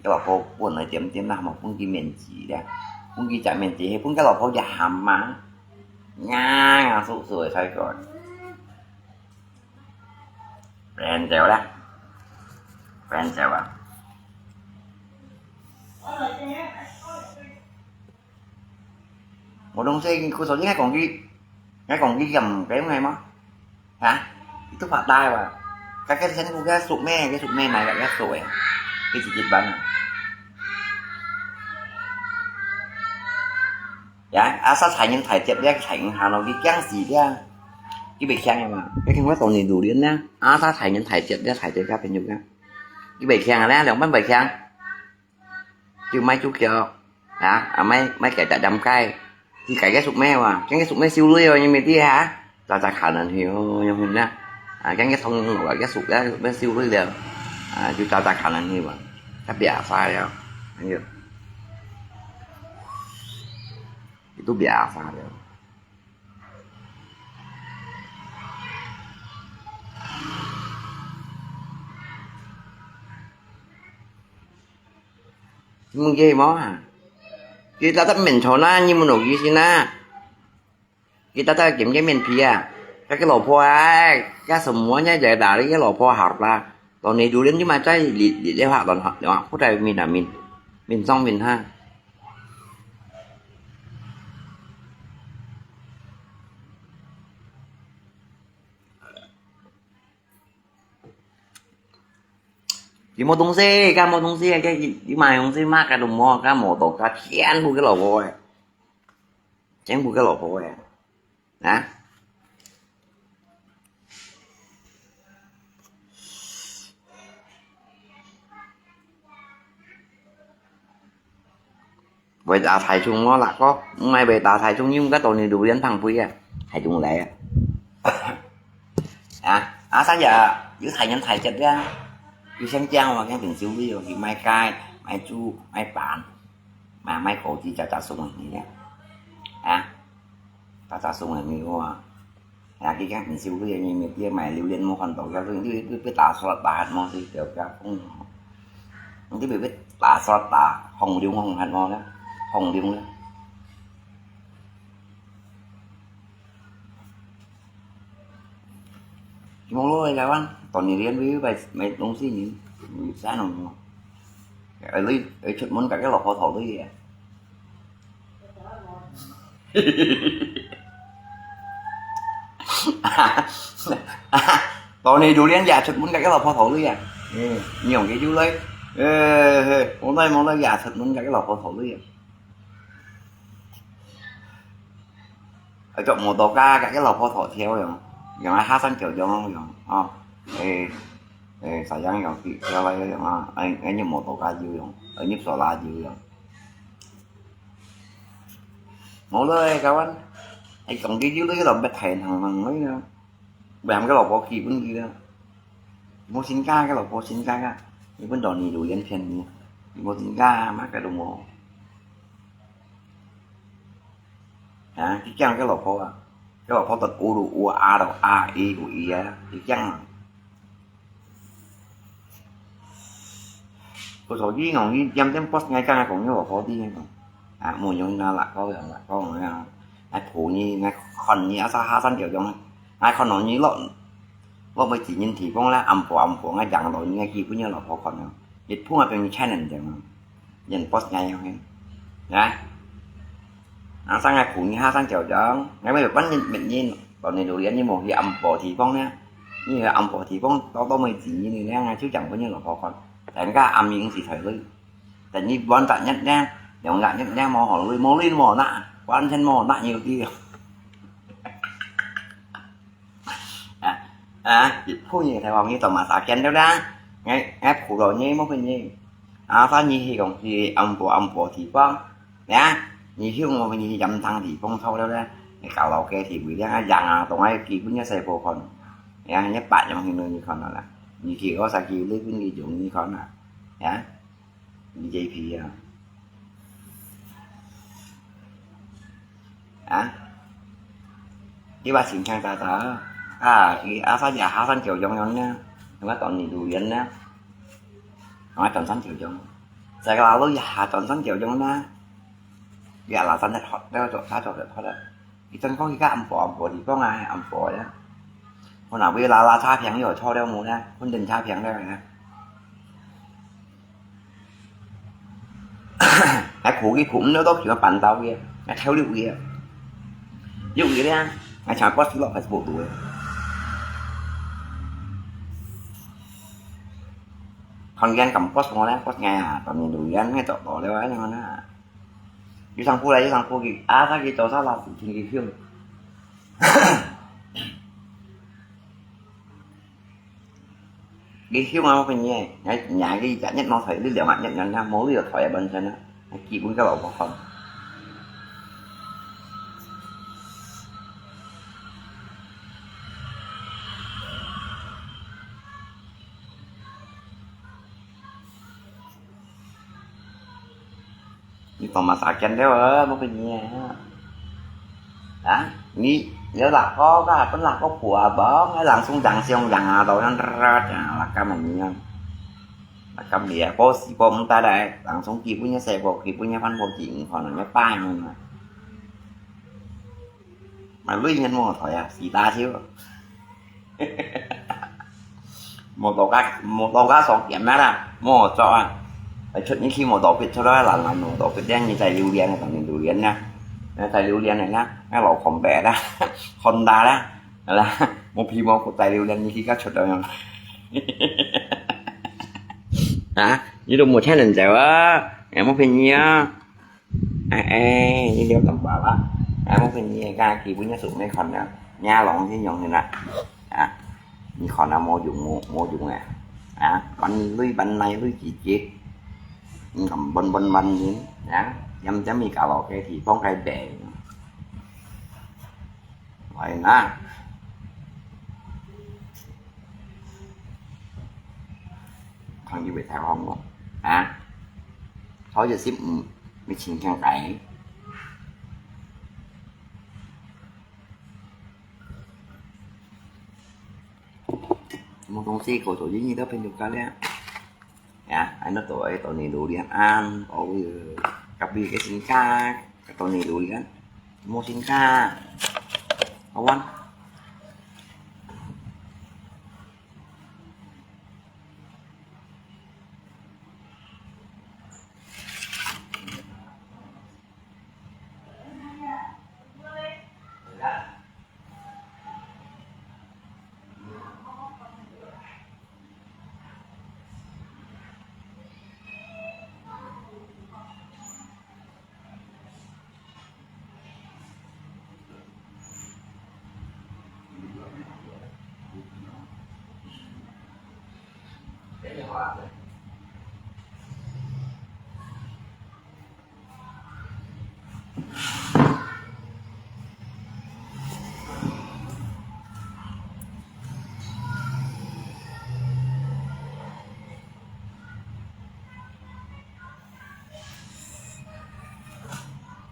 个老婆本來點點啦，無分佢面子咧，分佢食面子，係分个老婆食鹹嘛，硬硬叔叔个菜乾，變走啦，變走啊！ Mo dong si, khusus ni ngai kong ki, ngai kong ki kiam keng ngai mo. Hả? Itu phát tài wa. Cái cái sen ku cái sụp me, cái sụp me này là cái sụp ấy. Cái gì dịch bệnh à? Ya, asa thải nhân thải chết đi, thải nhân hà nội cái kiang gì đi. Cái bị kiang mà. Cái thằng đó tội gì đủ điên nha. Asa thải nhân thải chết đi, thải chết các bên nhục nha. Cái bị kiang là, lòng bắn bị kiang. Chứ mai chú kêu, hả? À, mai, mai kẻ đã đâm cay. Thì cái cái sụp me à, cái cái sụp me siêu lưới rồi, nhưng mà đi hả? Chả chả khả năng hiểu, nhưng mà nè. À, cái cái thông nó là cái sụp cái sụp me siêu lưới rồi. À, chú chả chả khả năng hiểu à. Chắc bịa sai rồi. Anh hiểu. Itu bịa sai rồi. Mừng ghê mó hả? Kita tak men chona ni mano gisi na. Kita tak game game men pia. Các cái lò phô ai, các sớm mua nhá, giờ đã lấy cái lò phô hạt ra. Tao này đủ đến nhưng mà trái lịt lịt leo hạt tao hạt, leo hạt phút đây mình là mình, mình xong mình ha. Yo mo dong si, ka mo dong si, ka, yo ma dong si ma ka dong mo, ka mo to, ka tian bu ke lo bo eh. Tian bu ke lo bo eh. Nah. Vậy ta thải chung nó là có, mai vậy ta thải chung nhưng cái tổ này đủ đến thằng Pui à. Thải chung lẽ. À, à, sáng giờ, yu thải nhân thải chật ra. Yu sáng chang mà cái tình siêu ví dụ thì mai cay, mai chu, mai bản. Mà mai khổ chỉ cho ta sung này nhé. À, ta ta sung này người qua. Là cái các mình siêu cái gì mình kia mày liu liên mua hoàn toàn cái thứ thứ thứ cái ta so ta hạt mong thì kiểu cái không, không biết biết ta so ta hồng liu hồng hạt mong đó, hồng liu đó. Mong lo cái quan, toàn niên liên với bài mấy đồng sĩ nhỉ, xã nông. Ở đây, ở chuột muốn cả cái lọc khó thổ đấy. Tổ này đủ liên giả thật muốn cái lọc khó thổ đấy à? Nhiều cái chú lấy. Ê, ê, hôm nay mà nó giả thật muốn cái lọc khó thổ đấy à? Ở chỗ một tổ ca cả cái lọc khó thổ theo rồi. Rồi hai sân kiểu giống không rồi. Ờ. Ê, ê, sao dáng rồi thì theo lại rồi. Anh, anh như một tổ ca dữ rồi. Anh như sổ la dữ rồi. Ngô lơi kawan. Ai kong ki yu lơi lo bet thai nang nang lơi lo. Bai ham ka lo po ki pun ki lo. Mo sin ka ka lo po sin ka ka. Ni pun do ni lu yan phian ni. Mo sin ka ma ka do mo. Ha, ki kyang ka lo po a. Ka lo po tot u lu u a do a i u i a. Ki kyang. Ko so yi ngong yi yam tem pos ngai ka ngai kong yo ko di ngai kong. A mo yo na la ko yo la ko ngai. Ngai phu ni ngai khon ni a sa ha san kiao yong. Ngai khon no ni lo. Lo mai ji nyin ti pong la am po am po ngai yang lo ni ngai ki pu ni lo ko khon yo. Yit phu ngai peng ni channel jang. Yen pos ngai yo ngai. Ngai. 啊，生个苦你下生就講，𠊎乜有半日每日，當你榴槤你無去暗婆地方呢？你去暗婆地方，多多無錢你呢，𠊎就講分你老婆看。人家暗影是才會，等你半隻月呢，兩隻月呢，無好，無力無拿，完全無拿有啲。啊，啊，普通个台灣人做麼个見到啦？𠊎，𠊎普通人無分你。啊，反正去講去暗婆暗婆地方，呀，你去我分你去飲湯地方坐了咧，你搞老家地位咧，啊，樣啊，同𠊎基本个細部看，呀，你八樣形容你看了啦，你去我啥去你分你容易看啦，呀。 你這批啊。啊？你話心情咋咋？啊，你阿三也下山就用用呢，你話當你榴槤呢？你話當山就用，在个路一下當山就用呢？你阿拉山的好，那个做，他做的好了。 佢正講佢个暗婆，暗婆地方啊，暗婆呀。可能會拉拉差評又錯了無呢，混等差評了呢。還苦佢苦，毋知道佢要辦到个，還跳六个，六个咧，還像boss落Facebook个。看見咁boss我呢，boss𠊎啊，當年榴槤該做到了啊，你看啊。 有上鋪來，有上鋪去，啊，佢做啥啦？天氣香。佢香啊，我跟你講，人，人家一隻月冇台，你兩隻月人家冇你有台啊，本身啊，基本个老婆好。 你當麼个見了啊？無个人啊！啊，你有哪個个，分哪個婆啊？無，langsung langsung yang啊，到yang rat啊，lakam啊你啊，lakam你啊，過時過毋得來，langsung基本个細部，基本个飯部，基本可能个飯啊。 買鐳面無台啊，死打手。無到家，無到家上店啊啦，無做啊。哎，出你去無到別出來，懶懶無到別，你在榴槤，當你榴槤啊，在榴槤啊，那老空白啦，Honda啦，啦，無皮無骨在榴槤，你去个出來。啊，你都無錢人走啊，也無便宜啊。 哎，哎，你了解吧啦？哎，我跟你講，基本上係無看啦，伢郎先用个啦。啊，你看啊，無用，無，無用啊。啊，搬鐳搬泥鐳幾節，你看搬搬搬人，啊，飲飲米加落个地方該病。來啦。 朋友會聽講無？啊？好有心，嗯，你請聽解。無東西，口頭英語都變成這樣。Ya, ano to, ay, to ni Durian an, oh, kapi ke singka, to ni Durian, mo singka, awan.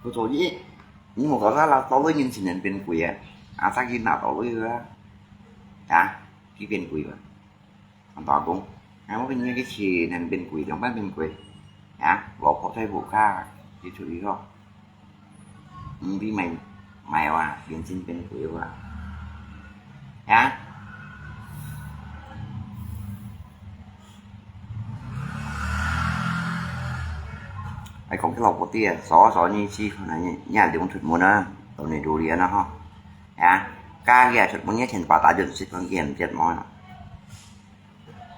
Kuchori, ni mo kau sa la tau lo yin sin nen ben kui ya. Asa ki na tau lo ya. Ya, ki ben kui ba. Ang bagong. Ang mo kin ki chi nen ben kui, yang ban ben kui. Ya, lo ko sai bu ka. Ki chu i ko. Hm, bi mai, mai wa, yin sin ben kui wa. Ya. 你哎，講起老婆啲啊，少少年紀可能也也兩出門啊，到你六年了哈。啊，家己啊出門也千把打準，十分之一折磨啊。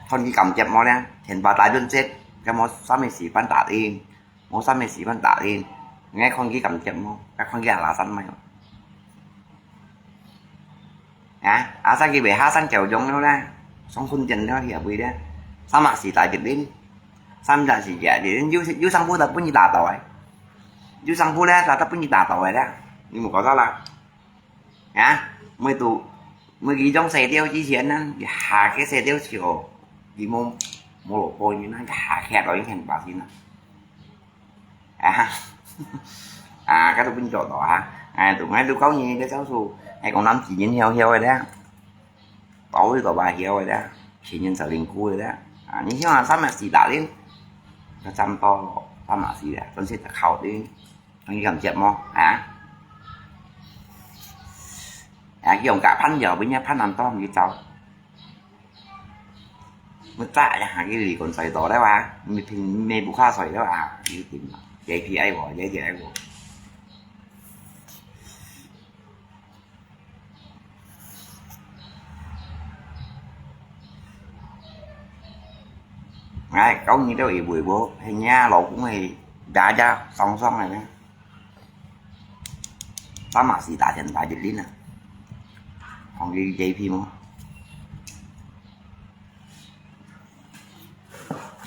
看佢敢折磨呢，千把打準折，該無三个時分打定，無三个時分打定，你看佢敢折磨，該看佢阿拉山咩。啊，啊，生佢袂下山夠用了啦，上訓練了，協會了，三百四大一零，三百四大一零，有有上步就分佢打倒个，有上步咧，打到分佢打倒个咧，你無搞到啦？啊，每到每佢種洗掉之前呢，下个洗掉時候，佢無無落波呢，下个落一千八千啊。 啊，啊，該都分做到啊。哎，都，哎，都講你个招數，哎，講南極人曉曉个咧，保衛到吧曉个咧，前人就練過个咧。啊，你像啊，三百四打零，就差不多三百四咧，真是靠定，你敢接無？啊？啊，用个朋友，人家朋友都唔走。 Meucah ya, ha, ki li kon sai to le wa, mi pin me bu kha sai le wa, ki tin, ye pi ai wo, ye ye ai wo. Ai, kau ni tao i bu bu, he nya lo kung he, da da, song song le. Tama si ta chen ta jit lin a. Hong li ye pi mo.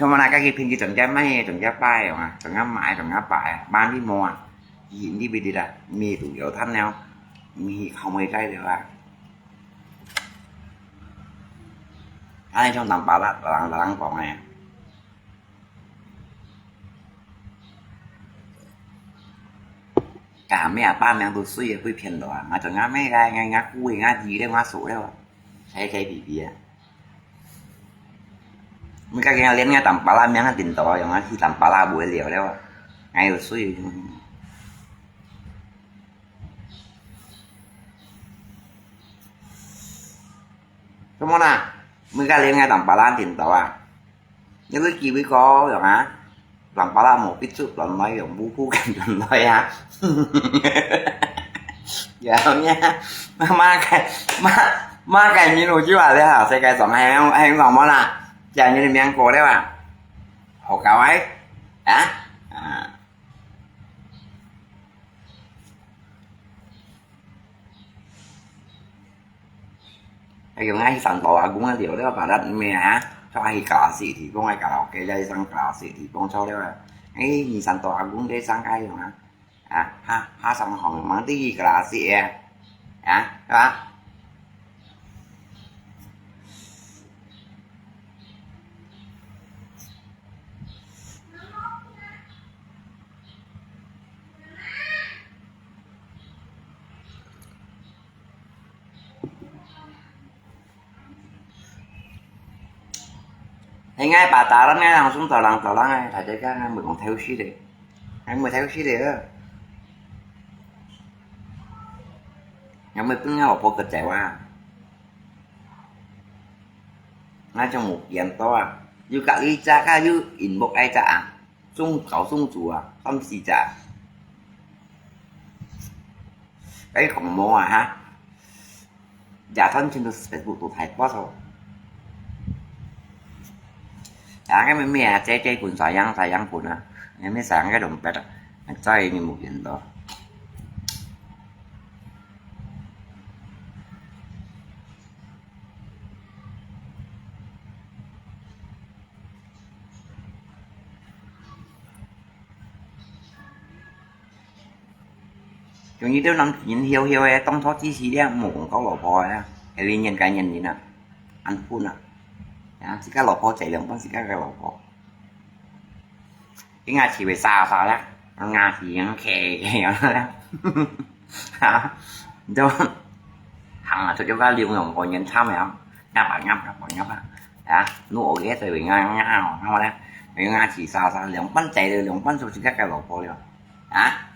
Cho mà nãy cái kia phim kia, chọn cái máy, chọn cái bài mà, chọn cái máy, chọn cái bài, bán đi mua. Gì đi bị đi ra, mi tụ yếu thân nhau, mi không ai cái được à. Anh trong tầm ba lát, lăng, lăng phòng này. Cả mẹ ba mẹ tụ suy, quỷ phiền đó à. Mà chọn cái máy cái, ngay ngã cú, ngã gì đấy, ngã sổ đấy à. Thấy cái bị bị à. Mui ka keng lian ngai tam pala miang ha tin to yong ha hi tam pala bu liao liao. Ngai u sui. Kamo na, mui ka lian ngai tam pala tin to a. Ni lu ki wi ko yong ha. Lăng pala mo pit sup lon noi yong bu pu kan lon noi ha. Yong nha. Ma ma kai ma ma kai min u jiu a le ha, sai kai song hai hai song mo na. Jia ni miang ko le wa. Ho ka wai. Ha? Ha. Ai, yong ai san to a gung a liao le ba dat me ha. Cho ai ka si ti bong ai ka lo ke jai sang ka si ti bong cho le. Ai, ni san to a gung de sang kai yong ha. Ha, ha, ha sang hong mang ti ka si e. Ha, ha. 係𠊎把打人，𠊎人送走人，走人个，大家講𠊎毋講偷食咧，𠊎毋偷食咧，𠊎毋分𠊎老婆个走啊，𠊎就無見到啊，又隔離隻，又inbox𠊎隻啊。 中，搞中暑啊，三四隻。該講無啊哈，夜餐全都Facebook都太多了。啊，該咩咩啊，這這本啥樣啥樣本啊，該咩啥樣該種別的，再也沒有見到。 像你兜人人曉曉个，當初支持了，無講交老婆个，係你認該認人啊，恁笨啊！啊，自家老婆濟兩分自家个老婆。佢牙齒會沙沙啦，牙齒樣茄茄樣啦，哈，就行啊，出去个流浪過年慘了，壓啊壓啊壓啊，啊，你學个就會壓壓哦，看我咧，牙齒沙沙，兩分濟了，兩分就自家个老婆了，啊。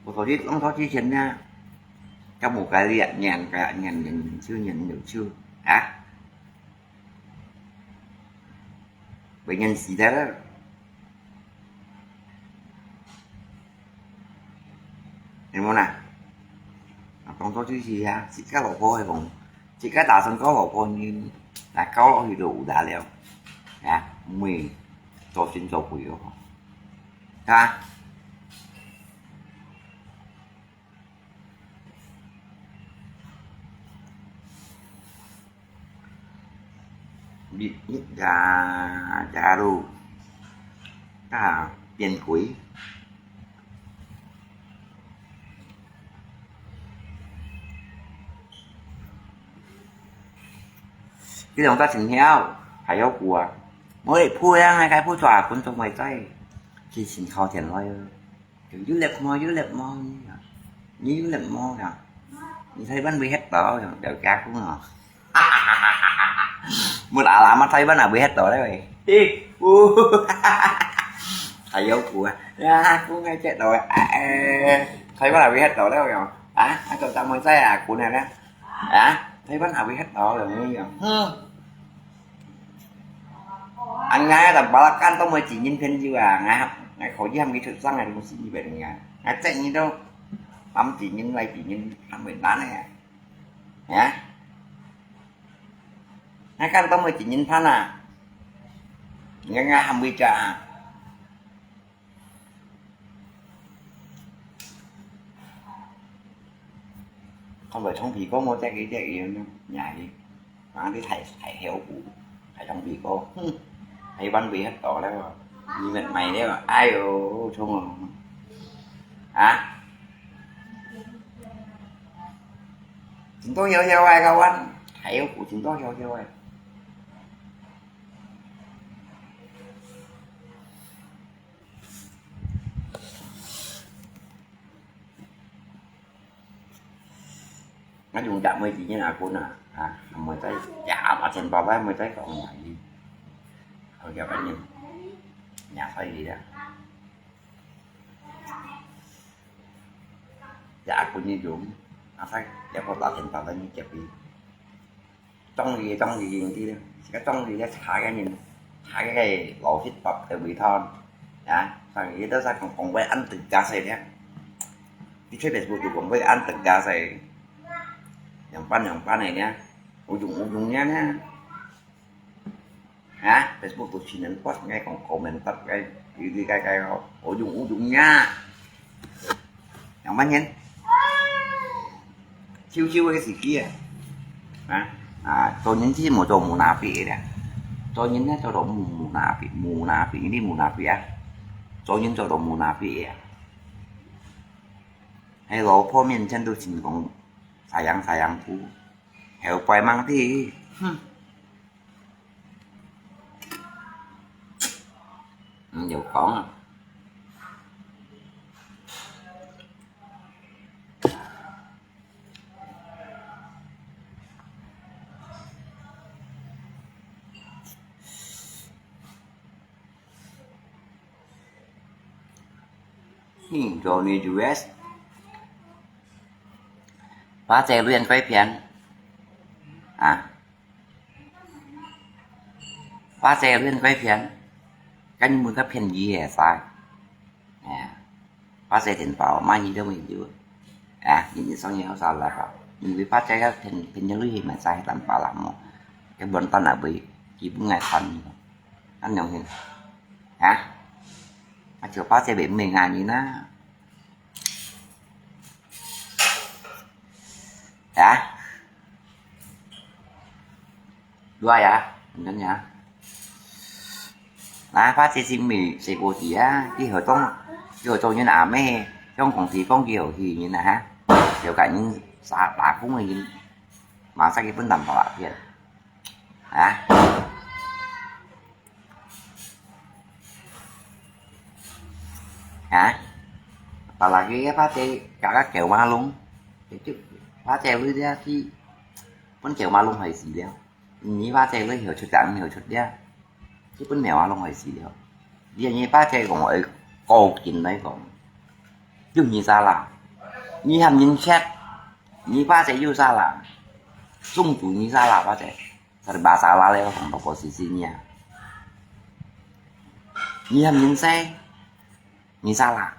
我頭先講到之前呢，就無該兩年，該兩年，兩年就兩年就，啊？為人死的了。有無啦？啊，當作就是啊，自家老婆个講，自家打算交老婆呢，啊，交落去就有啦了，啊，毋會做心做鬼哦，啊。 你，你，假，假如，假變鬼。這種大型鳥，還有過啊。我也不要那個不抓，觀眾會在，去請靠前來哦。 有，有力無？有力無？你有力無呀？你台灣會歇到呀？了解講啊。Mut alam啊，台灣也會歇到咧喂。咦，有。還有句啊，呀，講个這到啊，哎，台灣也會歇到咧喂。啊，啊，做啥物事啊？講啊咧。 啊，台灣也會歇到了，你講，哼。啊，𠊎啊，Tampalak都無錢人朋友啊，𠊎，𠊎可以喊佢出聲啊，你講死你別人啊，𠊎這你都，喊錢人來錢人，喊袂難的啊，啊，𠊎看都無錢人伴啊，𠊎，𠊎喊佢食啊。 看來唱鼻歌，我這个這个，呀，你，啊，你太，太後步，還唱鼻歌，哼，台灣會歇到了，你乜買了，哎喲，衝哦，啊，真多搖搖啊，kawan，太後步，真多搖搖啊。 Ngă-yung chă mơi chỉ như là cô nè, à, mơi tới, chả mà thèn bò bái mơi tới còn ngoài đi. Thôi kìa bánh nhìn, nhà phải gì đó. Chả cô như dũng, à phải, chả có tao thèn bò bái như chả bị. 中意，中意用啲咧，自家中意咧，炒个人，炒个老鐵薄个味道，啊，所以都使講講話恁特價勢咧。你出Facebook就講話恁特價勢，樣般樣般个咧，有用有用个咧，啊，Facebook都全人post，愛講comment得个，有啲个个哦，有用有用个。 兩萬年，秋秋个時期啊，啊，啊，做人係無做munafik个啦，做人呢做到munafik，munafik，你munafik啊，做人做到munafik个啊，喺老婆面前都盡講sayang sayangku，後擺吂知，哼。 嗯，有講啊。嗯，做你U S，把這亂鬼騙啊！ 花姐亂鬼騙，跟你們个便宜也晒。哎呀，花姐錢包，買你都沒有。哎呀，你，你送你好少來吧，因為花姐要騙，騙你去買晒蛋包啦么，根本蛋也會，基本愛看你。恁樣hin，啊？啊，就花姐袂，袂愛你啦。 啊？Dua ya, bener ya. Nah, pas si Simi, si Putih ya, 佢好當，佢好做人阿妹，香港地方佢好去人啊哈，了解人打，打工个人，馬上佢分擔保啊，騙。啊？ 啊？Apalagi ya pate kakak kêu malung. Itu pate lu dia ki pun kêu malung hai si dia. Ni pate lu hiu chut dang hiu chut dia. Ki pun mèo malung hai si dia. Dia ni pate kong ai kau kin lai kong. Yung ni salah. Ni ham nin chat. Ni pate yu salah. Sung tu ni salah pate. Serba salah le kong posisi ni ya. Ni ham nin sai. Ni salah.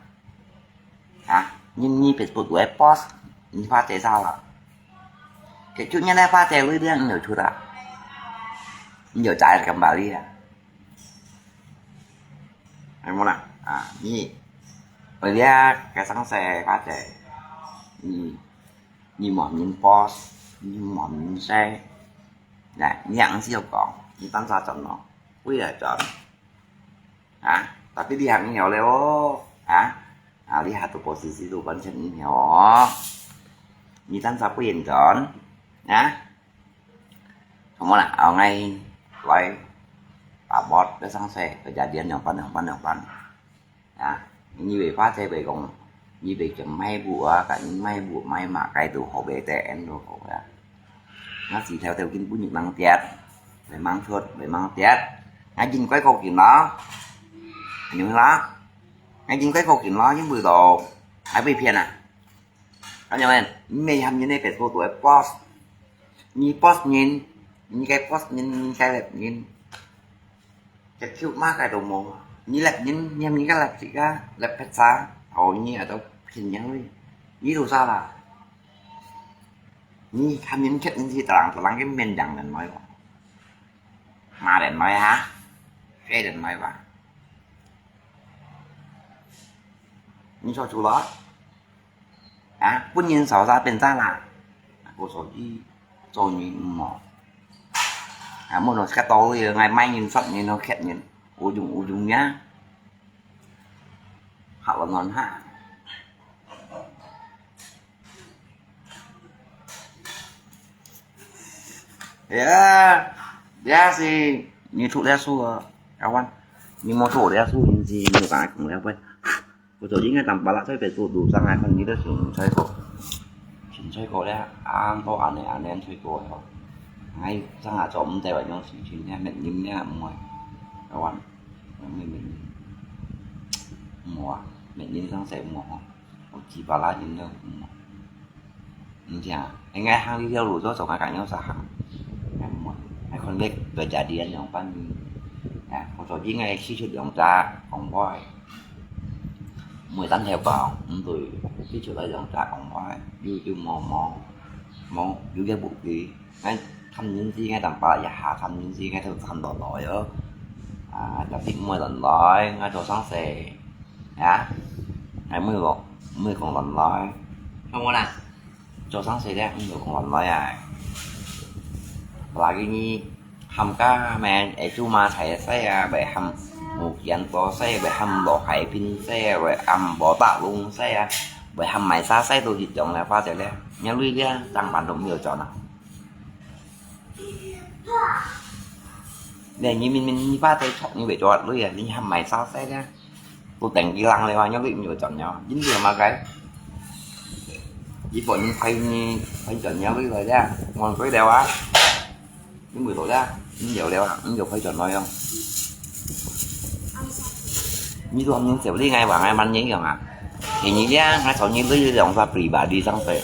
Ha? 你，你Facebook會post，你發這啥啦？Kecut nyan ai發這位咧，你有出啊？你有在kembali啊？係無啦？啊，你，我這个上世發這，你，你無人post，你無人share，來，你還是有講，你當啥轉咯？為了轉。 啊，tapi你還有了哦，啊，啊，你還都posisi都完全有了哦。你當啥不認真？啊？好無啦，後𠊎來，啊，無，在上世，kejadian yang panjang panjang panjang. 啊，你會發這會講，你會講買屋啊，甲你買屋買嘛，該都好个，對，恁都好个。那時頭都根本就吂跌，會吂出，會吂跌，𠊎應該高興啦，你啦，𠊎應該高興啦，因為都還被騙啊。 Anh em, mày hâm nhân này phải vô tuổi boss. Nhi boss nhân, nhi cái boss nhân, nhi cái lep nhân. Cái cute má cái đồ mong. Nhi lep nhân, nhi hâm nhi cái lep gì cả, lep pet sa. Ôi, nhi ở đâu pin nhân lui. Nhi đồ sao là? Nhi hâm nhân chết nhân gì tao lăng, tao lăng cái men dăng đàn nói. Mà đàn nói hả? Cái đàn nói ba. Nhi cho chú lo. Hả? Pun nhân sao ra bên ta là. Cô số gì? Cho nhân mò. Hả? Mua nó cái to rồi, ngày mai nhân sắp nhân nó khét nhân. Ujung-ujung nhá. Hả, lo ngon hả? Ya, ya si, nhi thuk dia su, kawan. Nhi mau thuk dia su, nhi si, nhi tak kong dia pun. Cô cho đi ngay tầm bala thôi, phải tụt đủ sang ai còn đi đó, sung sai cô. Sung sai cô đấy, ăn tô ăn này, ăn đen sai cô hả? Ngay sang ai cho mình tay vào nhau, sung sung nha, mệt nhím nha, mỏi. Kawan, mệt nhím. Mỏi, mệt nhím sang sai mỏi. Ôi, chỉ bala nhím đâu, mỏi. Ǹ chia, ê, ngai hang li thiau lu cho sông ngai kang yau sa hang. Ngai muat, ngai khon lek, gơ jadi an yong pan. Ya, kong so ji ngai si chut yong cha, kong boi. Mui tan theo kong, ǹ tui, si chut yong cha, kong boi. Yu, yu mo, mo, mo, yu ya bu ki. Ngai tham yin si, ngai tam pa, ya ha tham yin si, ngai tham tham lo lo yo. À, tapi mui lon loi, ngai cho sang se. Ya, ngai mui lo, mui kong lon loi. Không có nè. Cho sang se le, ǹ tui kong lon loi à. Lagi ni, hâm ka men, ê chu ma thai se à, bai hâm mu kian to se, bai hâm lo hai pin se, bai hâm bo ta lung se à, bai hâm mai sa se, tu jit jong le, fa se le. Nya lui le, tăng ban dong miu cho na. Nè, nyi min min nyi fa te chok nyi bai cho lui à, nyi hâm mai sa se le. Tôi tỉnh kỹ lăng này mà nhớ bị nhiều chọn nhau. Dính gì mà cái. Chỉ có những phay, phay chọn nhau với rồi ra. Ngon cái đeo á. Những buổi tối ra. Những nhiều đeo á. Những nhiều phay chọn nói không? Như tôi những tiểu đi ngay và ngay mắn nhí rồi à. Thì nhí đĩa, ngay sau nhí lưới lòng ra free bà đi sang về.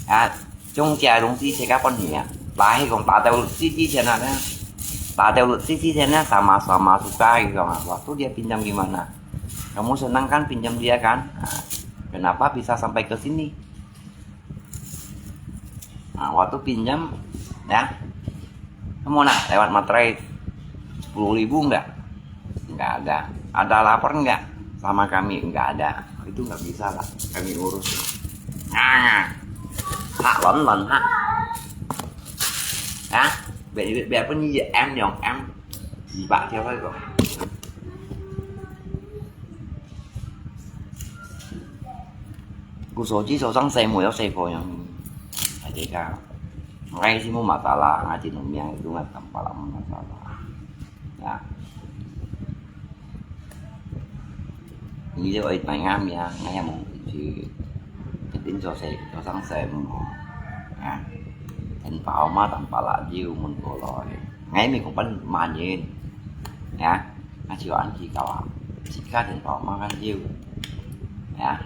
À, 中介东西自家本事啊，但係講打掉律師之前啊咧，打掉律師之前咧，三馬三馬suka佢講啊，waktu dia pinjam gimana? Kamu senang kan pinjam dia kan? Ah, kenapa bisa sampai ke sini? Ah, waktu pinjam, ya, kamu nak lewat materai sepuluh ribu enggak? Enggak ada. Ada lapor enggak sama kami? Enggak ada. Itu enggak bisa lah kami urus. Nah, hak lon lon hak. Hah? Biar, biar, biarpun như em dòng em gì bạn theo thôi rồi. Cô số chỉ số sang xe mùi ốc xe phổi nhá. Phải thế sao? Ngay thì mua mà tao là, ngay thì nó miệng, đúng là tầm ba lăm mà tao là. Nè. Nyi le oi tai ngam ya, ngai ya mong chi. Tin cho se, cho sang se mong. Ah. Then pao ma tam pa la jiu mun ko loi. Ngai mi kong pan ma nyin. Ya. Ngai chi an chi ka wa. Chi ka then pao ma kan jiu. Ya.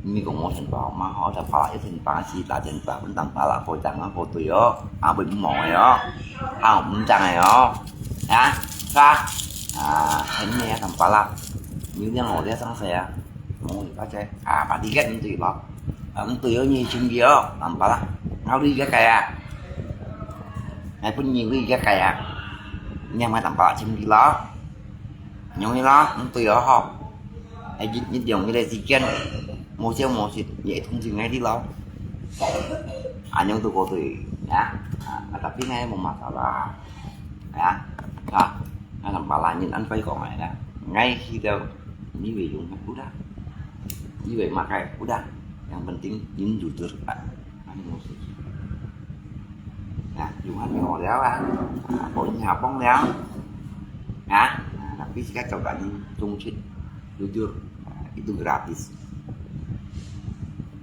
Mi kong mo then pao ma ho ta pa la then pa si ta then pa pun tam pa la ko chang ko tu yo. A bu mo yo. A mun chang yo. Ya. Sa. Ah, hen ne tam pa la. Ni liang ho le sang se ya. Mong yu ka che, ah, ba di ket mtu lo. Mtu yo ni chim yo, nampak lah. Ngau di ket kaya. Ngai pun ni di ket kaya. Nyam ngai nampak chim lo. Nyong ni lo, mtu yo ho. Ai jit ni diong ni le si ken. Mo siu mo sit, ye thung si ngai di lo. Anyong tu ko tu, ya. Ah, tapi ngai mo masalah. Ya. Ah, ngai nampak lah ni an pai ko ngai ya. Ngai hi deu ni we yung udah. Ni we makai udah. Yang penting ni jujur, Pak. Nah, Tuhan yo liao ah. Ah, pokoknya abang liao. Ah, nah, tapi sekarang coba ni tungsit jujur. Ah, itu gratis.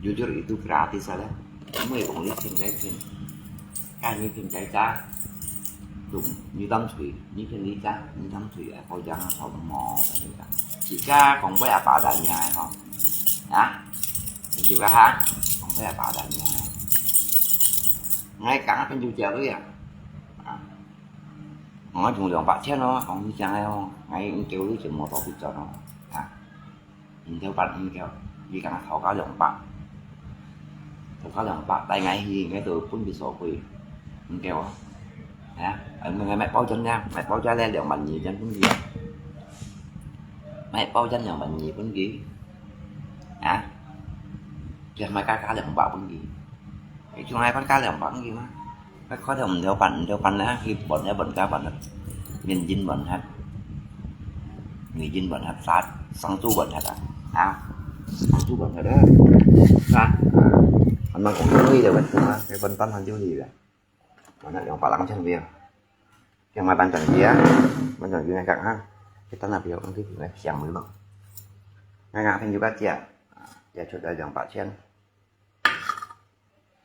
Jujur itu gratis ada. Kamu ya boleh tinggal sini. Kan ni tinggal ta. Tum, ni dam sui, ni tinggal ta, ni dam sui, eh, kau jangan kau mau. Jika kau boleh apa adanya, kau. Ya? Juga ha? Kau boleh apa adanya. Ngai kang apa juga lu ya? Ah. Ngai cuma 兩百千咯，講起上來哦，ngai應該有錢無多少錢咯。啊，應該辦應該，你講頭家兩百，頭家兩百，帶𠊎去，𠊎都分佢所費，應該哦。啊，啊，買包裝呀，買包裝咧兩萬二張分佢啊，買包裝兩萬二分佢，啊，佢買加加兩百分佢，佢仲係加加兩百分佢嘛？ 該開頭毋曉辦，毋曉辦呢，去辦呢，辦家辦啊，面筋辦忒，面筋辦忒，殺生豬辦忒啊，啊，生豬辦忒啊，啊，啊，恁樣講，因為就辦啊，該辦單還就去了，辦了兩百零千票，叫買辦轉去啊，辦轉去那個啊，去單那票，那個那想沒了，那個朋友个借，借出來兩百千。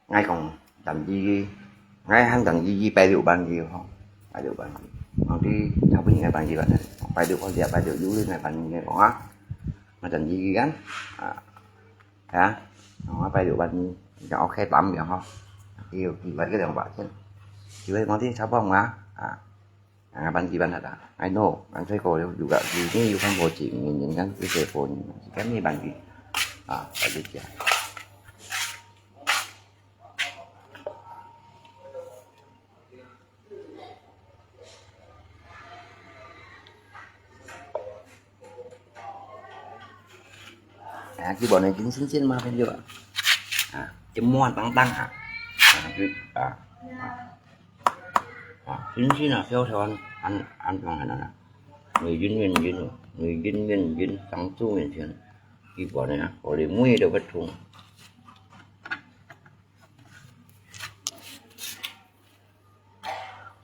𠊎講，等於，𠊎還等於拜六晚去吼，拜六晚去。講佢差不多應該拜六晚，拜六或者拜六有應該拜六講啊，𠊎等於佢kan，啊，啊，𠊎拜六晚去，講OK，打唔了吼，佢有佢个兩百千，佢會講佢差不多啊，啊。 啊，banci banat ah. I know, kan saya ko juga, ini you kan bocil, ini kan saya ko ni. Kan ni banci. Ah, banci ya. Ah, kiban ni kin sin sin ma pen juga. Ah, cemuan tang tang ah. Ah, ah. 啊，真正啊，小小安安安裝下啦，內筋面筋哦，內筋面筋，上晝面前，基本的啊，我的每都不同，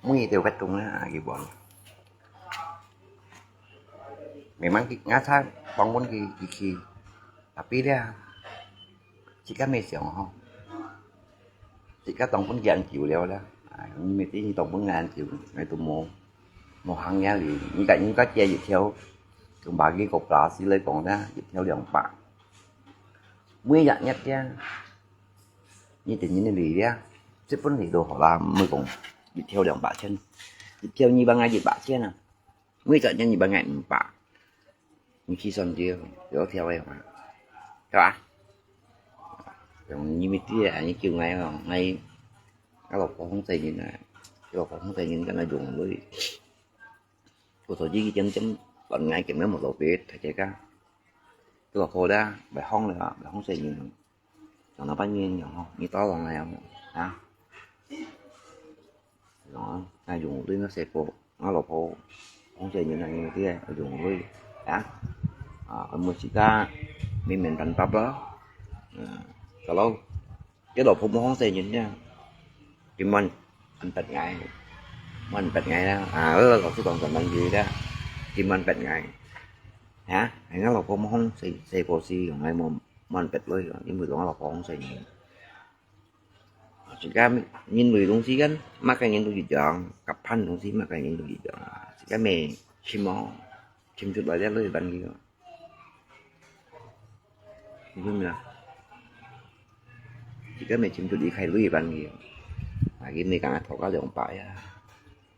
每都不同啊，基本。Memang ngasa bangun ki ki tapi dia, jika mesong ho. Jika tong pun gian kiu liao lah. Ai, ni mesti ni tong pun ngan kiu, ngai tu mo, mo hang ya li. Ni kat ni kat kia yit theo, kembali ke operasi lai kong dah, yit theo liang pak. Mui yak nyat dia. Ni tin ni li dia. Sipun li do ho lah, mui kong yit theo liang pak chen. Yit theo ni bang ngai yit pak chen ah. Mui kat ni bang ngai empat. Ni khi son dia, yo theo ai ma. Ka ba? Yang ni mesti ya, ni kiu ngai ho, ngai. Kalau pohong saya ni na, kalau pohong saya ni kan ada jong lui. Ko to ji kiam kiam, ban ngai kiam mo to pet, thai ka. Kalau ko dah, bai hong le, bai hong saya ni. Yang na ban ni yang ho, ni tao long ya, ha. Yang, ngai jong lui na saya po. Ngā lò pho hong sē nyin nā ngi tiê, ā yùng lui. Ā, ā, ā mùi sika mì mèn pàn pap lò. Ā, sà lou. Tiê lò pho mò hong sē nyin tiê. Kì mòn ăn pẹt ngài. Mòn ăn pẹt ngài đó. Ā, ơ, lò sư tòng tòng tòng gì đó. Kì mòn ăn pẹt ngài. Hả? Ngā lò pho mò hong sē, sē pho sì, ngài mò, mòn ăn pẹt lui, nhưng mà ngā lò pho hong sē nyin. Sika nyin lui dong si kan, maka nyin lui jang, kapan dong si maka nyin lui jang. Sika mè chim mò, chim chut lai lui ban ki. Chim chut ya. Sika mè chim chut i khai lui ban ki. Lagi mè kang thok ka liang pa ya.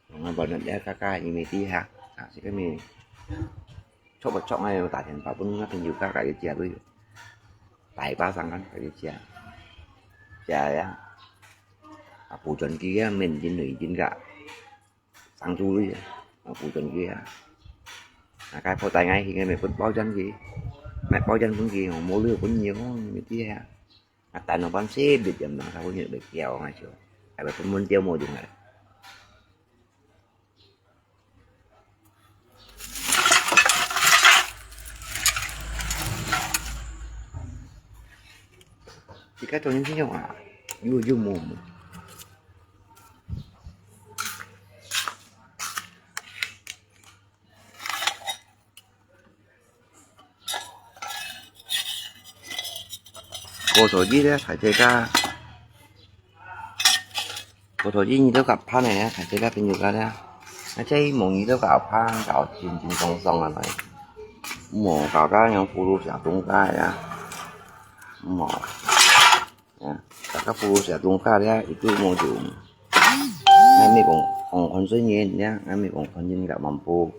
Dong ban ya ka ka ni mè ti ha. Sika mè 我著𠊎有打電話分𠊎朋友家，佢个姐都有，大把生个佢个姐，姐呀，啊，補轉機啊，免緊累緊个，生豬類啊，啊，補轉機啊，啊，該破大𠊎去，𠊎咪分包轉去，買包轉分佢，我無料分你哦，你知啊。啊，等我分先，別人嘛，佢會會叫𠊎就，係咪分分掉無用啊？ 自家做人先用啊，有有無無。過頭日咧，大自家，過頭日你都較盼个啊，大自家朋友家咧，啊，這一望你都較盼，搞真真爽爽啊來。莫搞到像葫蘆寫東家个啊，莫。 啊，大家不如寫東家咧，一度無就。𠊎咪講，講看生意咧，𠊎咪講看人家漫步，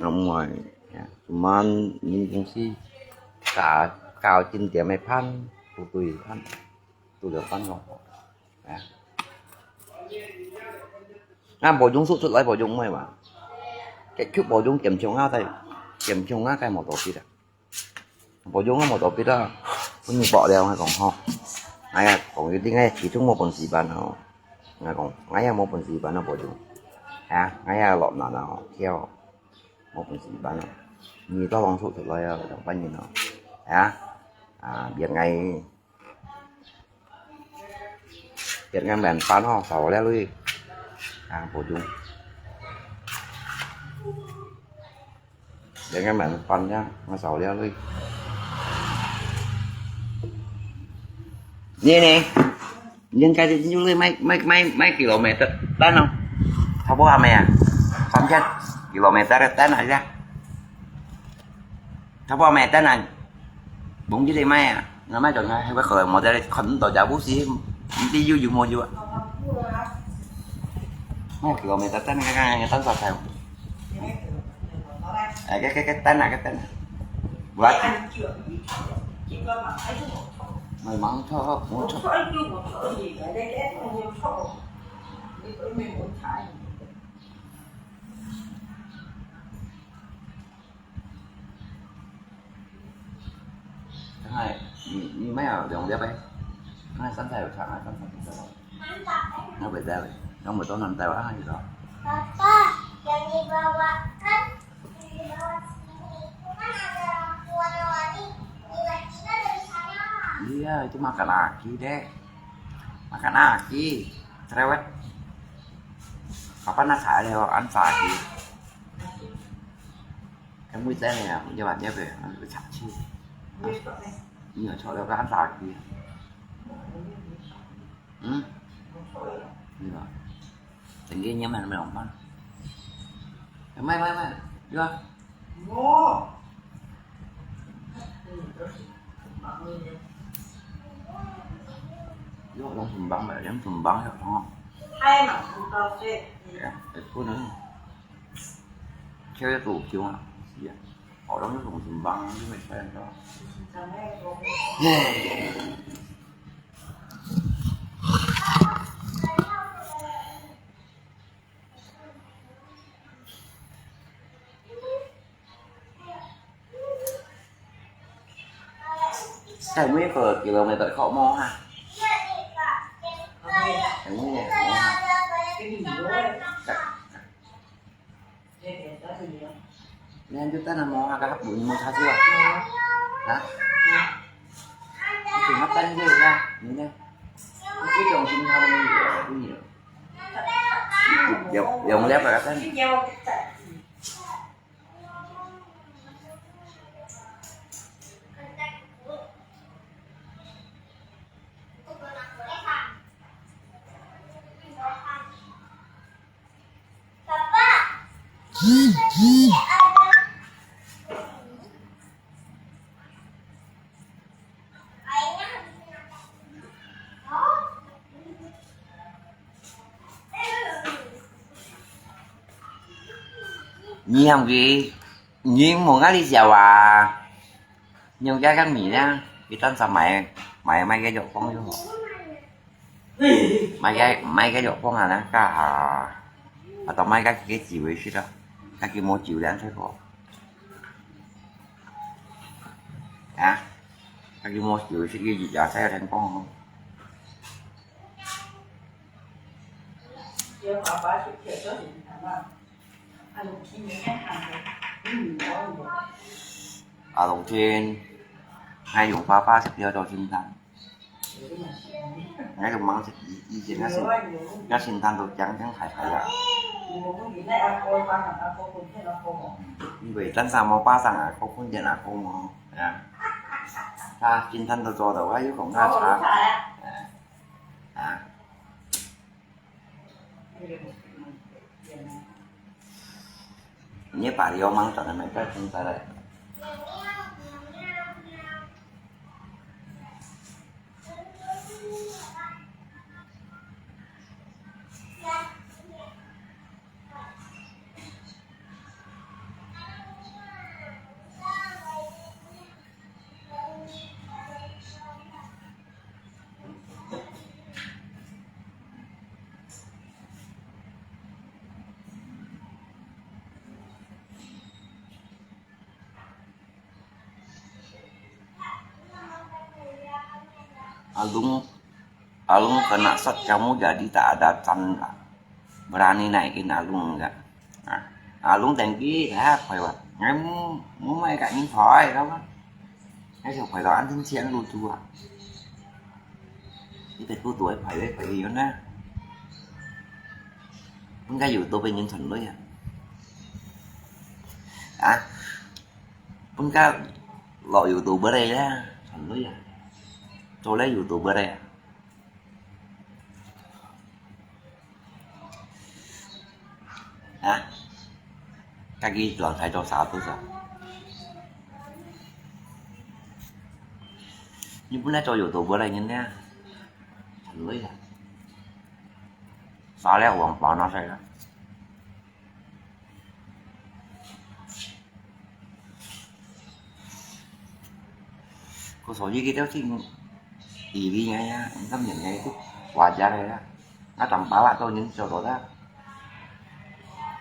啊，毋係，啊，做麼人公司，搞，搞景點个飯，部隊飯，都有飯咯，啊。啊，無用，說出來無用，毋係嘛？結局無用，堅強啊，在，堅強啊，該無道理啊。 無用啊，無道理啊，分你薄了，𠊎講吼。哎呀，講一定个，其中無本事辦吼。𠊎講，哎呀，無本事辦啊，無用。啊，哎呀，落難啊，吼，跳，無本事辦啊。你到當初出來啊，兩百人啊。啊，啊，別个 別个面板吼，少了lui。啊，無用。別个面板呀，少了lui。你呢？你應該就賣，賣，賣，賣kilometer單哦。差不多係無啊？三千kilometer个單啊，係啊。 差不多咩？等下，忘記你買啊，𠊎買轉來，該個可能無得看毋到，就毋係，毋知有有無有啊。哦，kilometer，等下，等下，等下，等下。哎，該，該，該，等下，該等下。我，買盲車，無錯。哎，你，你買啊，兩粒个。哎，生菜有炒啊，生菜有炒。我袂知咧，我無到南台灣去咯。Papa, jangan dibawakan, jangan dibawa sini. Itu kan ada warna-warni, tiba-tiba dari sana. Iya, itu makan aki, Dek. Makan aki, cerewet. Papa nak saya, an aki. Em, mui tsen ne, mui tsen ne, mui tsen ne. Ni chok le kan sa ki. Hm? Ni ba. Tengge nyam man me ong pan. Mai, mai, mai. Ni ba. Yo, yang sumbang, yang sumbang ya, tengok. Ya, itu nih. Cewek tuh, cuma, iya. Orang itu sumbang, itu main main tuh. Tại mấy cái kilometer kok mau ha? Tại mấy cái mau ha? Nên chúng ta là mau ha, các hấp bún mau sao chưa? Hả? Chúng hấp tanh nhiều ra, như thế. Cái dòng chúng ta là nhiều, nhiều. Dòng, dòng lép là các tanh. Nyiam ki. 你無愛你食啊？你有該个米呢？你等下買，買，買个藥方就好。買个，買个藥方啊，那个啊，啊，都買个幾个滋味去了，那个無滋味最好。啊，那个無滋味去个，也才有人讲哦。 啊，冬天，𠊎用粑粑食了做清淡。𠊎用芒食，以，以前𠊎先，𠊎先淡都驚驚害害啊。因為單身無巴掌啊，可困難啊，可無啊。啊，清淡都做到，𠊎有講那茶。啊。 你把流氓长得美再生出来。 Alung, alung kena sat kamu jadi tak ada tanda. Berani naikin alung enggak? Nah, alung tengki, ya, koi wa. Ngem, ngumai kak ngin koi, tau kan? Ngem, koi wa, antin siang lu tu wa. Ini betul tu, eh, pai, eh, pai, yun na. Pun ka YouTube ngin chun lui ya. Ah, pun ka lo YouTube ya, chun lui ya. Cho le YouTube ya. Hah? Kaki tuang sai cho sa tu sa. Ni pun na cho YouTube lai nyen ne. Chan lui sa. Sa le wang pa na sai la. Ko so yi ki teo sing iri ngai ya, engkam nyen ngai tu wajar ya. Nga tam pala to nyen so to da.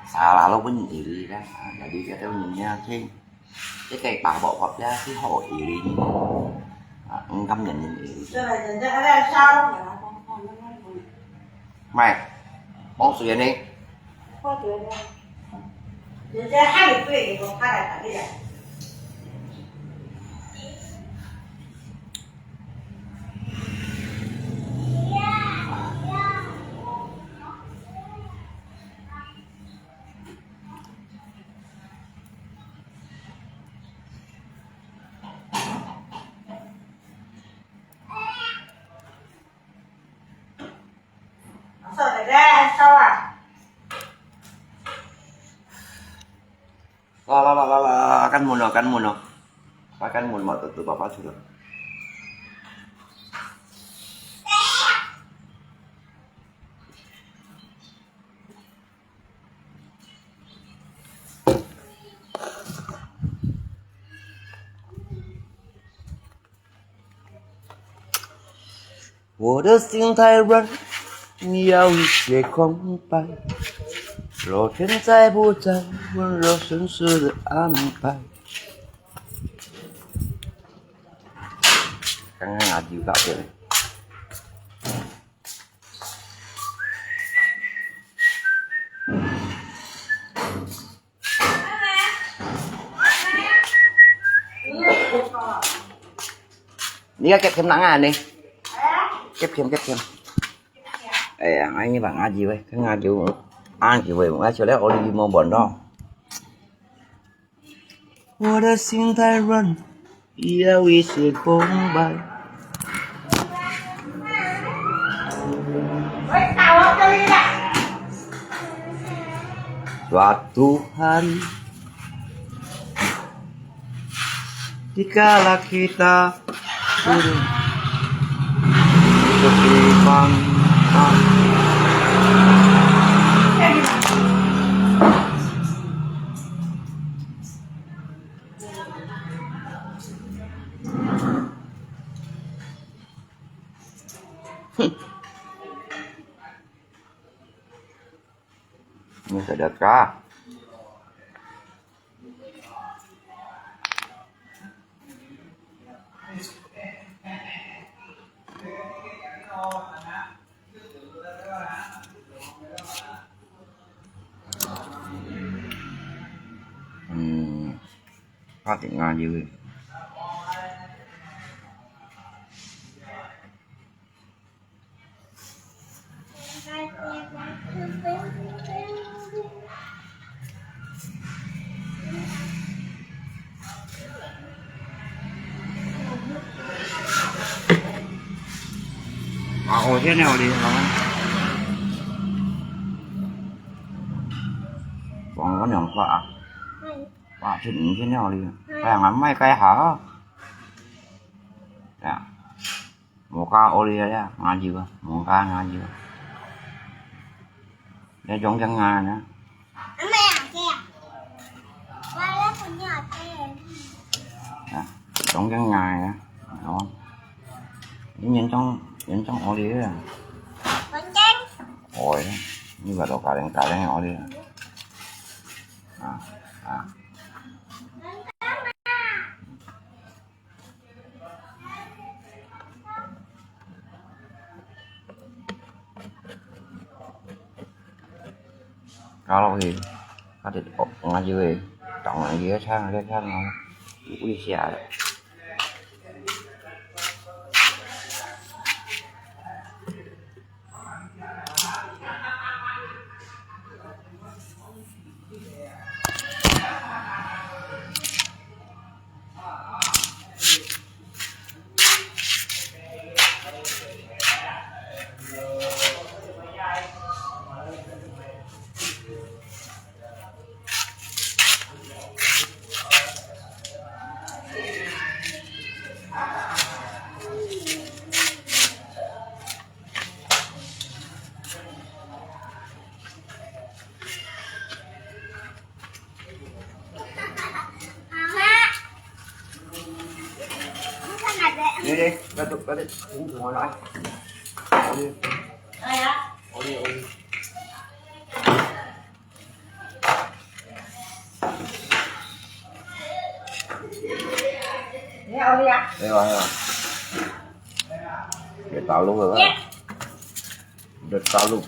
Sala lo pun iri da. Jadi ki teo nyen ya sing. Cái cây bà bộ hợp ra cái hội iri nyen. Engkam nyen nyen iri. Mai, bông sui ni. Sao dede, sao à? 啦啦啦啦啦，開門咯，開門咯，開，開門嘛，都，都爸爸出來。 我的心太软，你要一些空白。老天在不在，温柔绅士的安排。剛剛啊，就到這裡。 你个夾添冷啊呢？夾添，夾添。哎呀，哎，你把牙齿喂，看牙齿，牙齒喂，我出來，我哩無問到。 我的心太软，要一些空白。 Suatu hari, dikala kita sudah berkembang. 食得㗎。嗯，發電啊，要。 啊，五千了哩，老板。放我兩塊啊。嗯。哇，這五千了哩，嗯。哎呀，俺賣該好。呀，無加我哩呀，俺就啊，無加俺就啊。這中間俺呢？ 啊，中間𠊎啊，哦，你嚴重嚴重屙尿啊？哦，你个老家人家人屙尿啊？啊啊！ 搞落去，佢就哦，𠊎就會當然也唱也唱啊，有一下了。 來來，來來，來來，來來，來來，來來。 你好，你好。你好，你好。你打路了吧？你打路。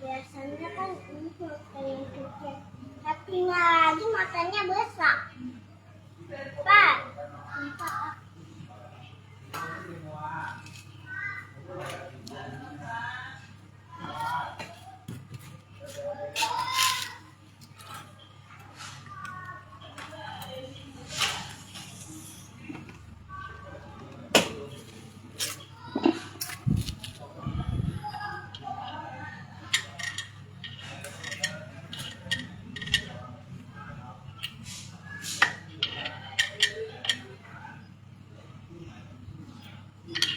Biasanya kan empuk kayak gitu. Tapi nggak lagi makannya besar. Pak.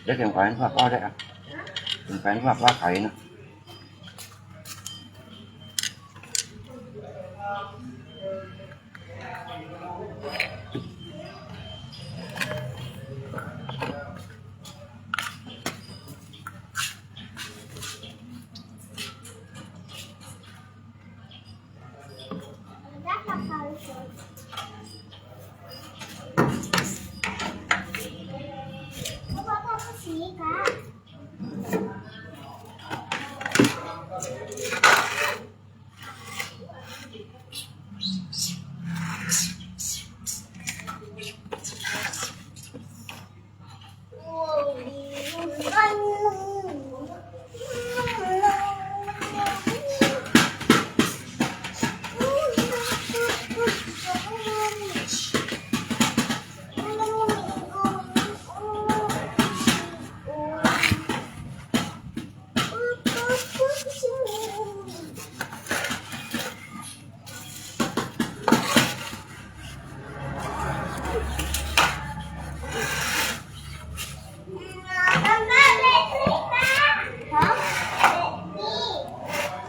Để tìm cái nước hoa để tìm cái nước hoa khải nữa.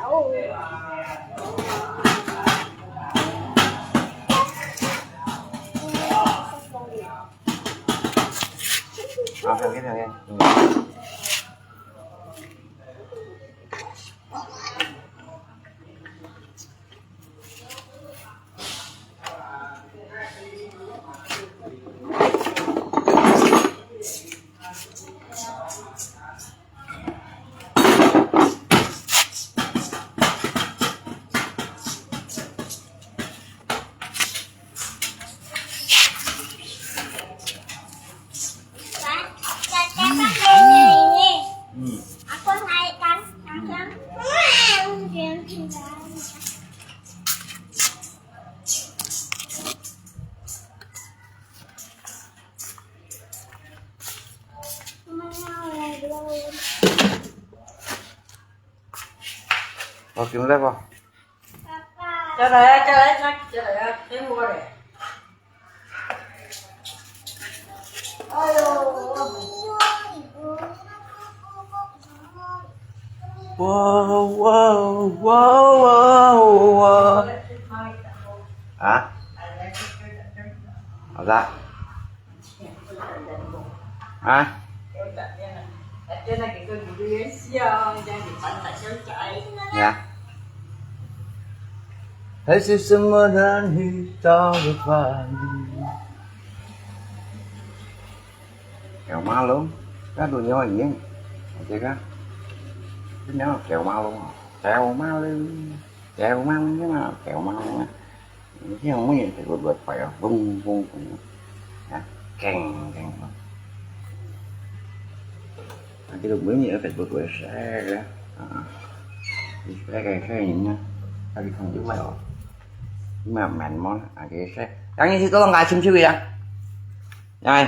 好，放开，放开。嗯。 嗯。 好，进来吧。再来啊，再来啊，再来啊，等我嘞。哎呦，我，我，我，我，我。啊？好的。 啊？呀。还是什么难遇到的烦恼？狗马龙，那都鸟语言，这个，这鸟狗马龙啊，狗马龙。 Kéo măng chứ mà, kéo măng mà. Chứ không có gì phải vượt vượt phải vung vung vung. Hả? Keng, keng. Cái lục mới nhớ phải vượt vượt xe kìa. À. Cái, cái, cái này nha. Cái không chứ mày. Nhưng mà mặn món, à, cái xe. Đang như thế có lòng gái chim chim kìa. Ai,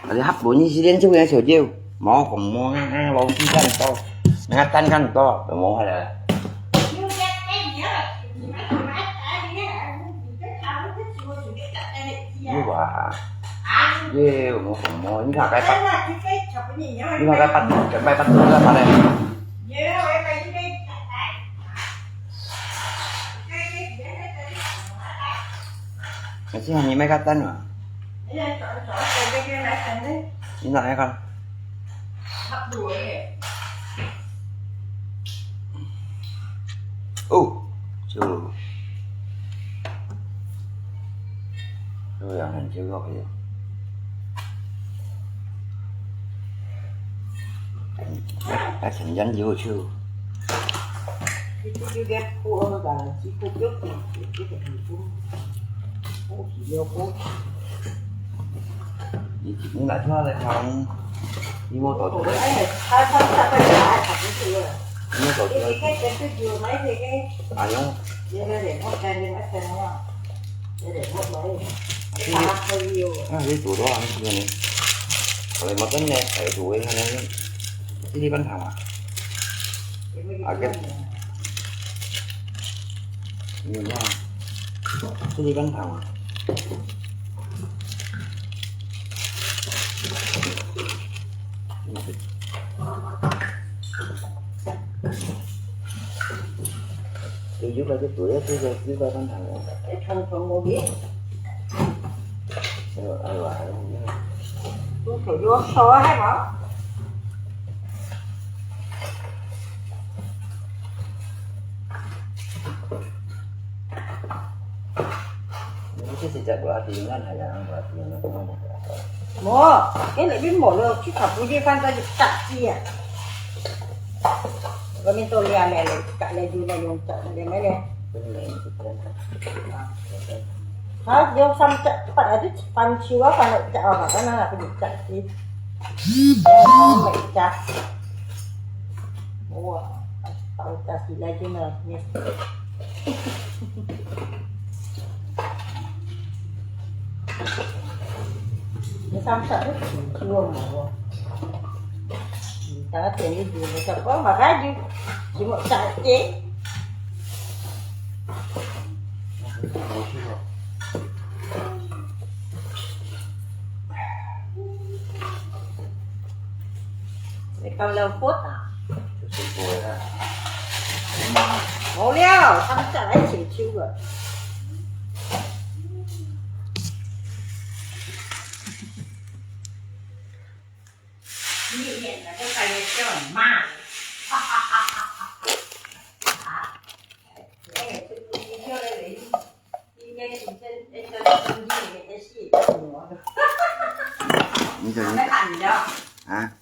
ada hap bunyi si Dian cuy yang siujiu. Mau kong mau ngang ngang lo si kan to. Ngatan kan to, mau ada. Iya, ba. Iya, mau kong mau. Ini kak kai pat. Ini kak kai pat, kai pat tu lah mana. Nasi hanya mai katan mah. Ini nak ya kan? Oh, cuy. Cuy yang cuy kok ya. Ai, thành danh dữ chưa? Cái, cái, cái ghép khô mà bà chỉ khô trước thì cái, cái thành phố. Khô chỉ nhiều khô. Đi chỉ cũng lại thoa lại thằng. Đi mua tổ Ủa, chữ. Ấy, sao, sao, sao phải trả, phải cái gì à? Đi mua tổ Cái, chữ. Cái, cái, cái, cái dừa mấy thì cái À, nhớ. Để, để, để hút ra đi, hút ra đi. Để, để hút lấy. Cái Cái gì? Thằng hơi nhiều. À, cái tủ đó ăn chưa này? Còn lại mà cái này phải tủ ấy, hay là cái đi bán hàng à? Cái mấy cái À, cái này. Nhiều nha. Cái đi bán hàng à? Tôi giúp đỡ cái tuổi đó, tôi, tôi, tôi coi bán hàng. Cái thằng, thằng mua biết. Ờ, ờ, ờ, ờ. Tôi phải vô số hay mà. Ủa, cái này biết mỏ rồi, chứ thằng Phú Dê Phan ta chặt chi à. Có mình tôi lẹ lẹ lẹ, chặt lẹ dù lẹ dùng chặt lẹ mấy lẹ. Hả, vô xăm chặt, phải là thích Phan chiu á, Phan lại chặt, ở cái này là cái gì chặt chi. Chặt. Ủa, tao chặt gì lẹ chứ nè. Nó xăm xăm nó chịu chua mà. Ta tiền đi dùng mà chặt có mà cái gì. Chỉ một chặt chứ. Để con lâu phút à. 無了，他們再來請求了。你演的都感覺叫媽。啊，哎，這不是叫那個，今天今天那個生意也是我的。你叫你還沒喊你的。啊？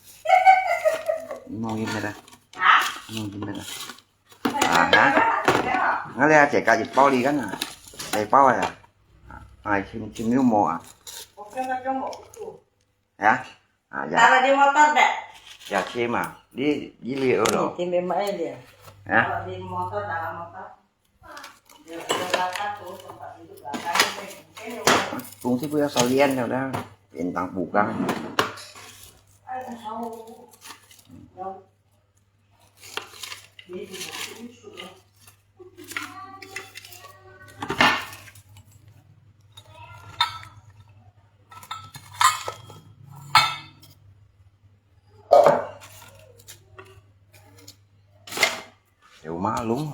你望佢咩啦？啊？你望佢咩啦？ 啊，哈？我這姐家一包哩，kan啊，一包个啊。啊，尋，尋有無啊？啊？啊，ya。Tara di motor deh. Ya, cima. Di, di liur lo. Ini tim memang ini. Ya. Kalau di motor, dalam motor. Dia, dia belakang tu, tempat duduk belakang tu, kan. Fungsi punya salian ya udah. Bintang bukan. Ai, tahu. Kẹo má lúng.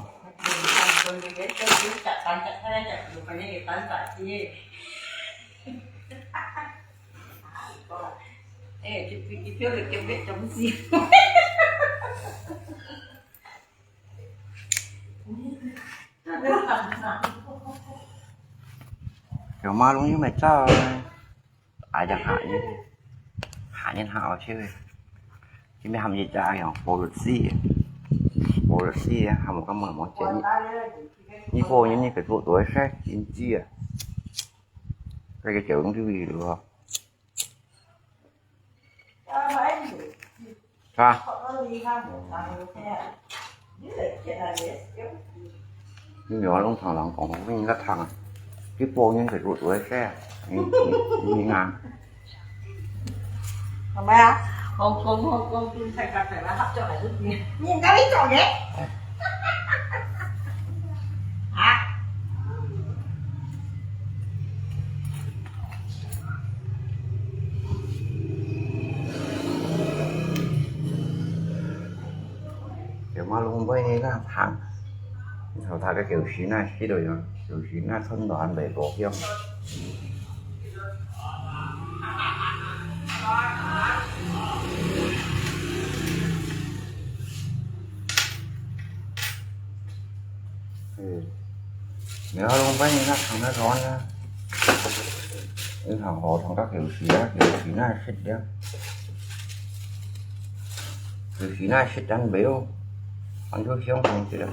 Kẹo má lúng như mày sao? Ai chắc hại như. Hại nên hại ở chứ. Chứ mày hàm gì chả hiểu. Bộ luật sư. Bộ luật sư hàm một cái mờ món chết. Như cô như như cái tụi tuổi sẽ chín chia. Cái cái kiểu cũng cái gì được. Ha? Ñu yua lông thẳng lắng kong hông vinh gắt thẳng. Cái bộ nhân phải rụt với xe. Như, như, như ngang. Hông mai à? Hông Kông, Hông Kông, Trung Thái gắt phải là hấp cho phải rút đi. Nhìn cái lý tưởng đấy. Hả? Kẹo má lúng với này là thẳng. Thảo thảo cái kiểu xí này, xí đồ nhá. Kiểu xí này thân đoán để bỏ kiêm. Ừ. Nếu không phải nó thằng nó rón á. Ư hảo hò thằng các kiểu xí á, kiểu xí na xịt á. Kiểu xí na xịt ăn béo. Ăn thuốc siêu không xịt á.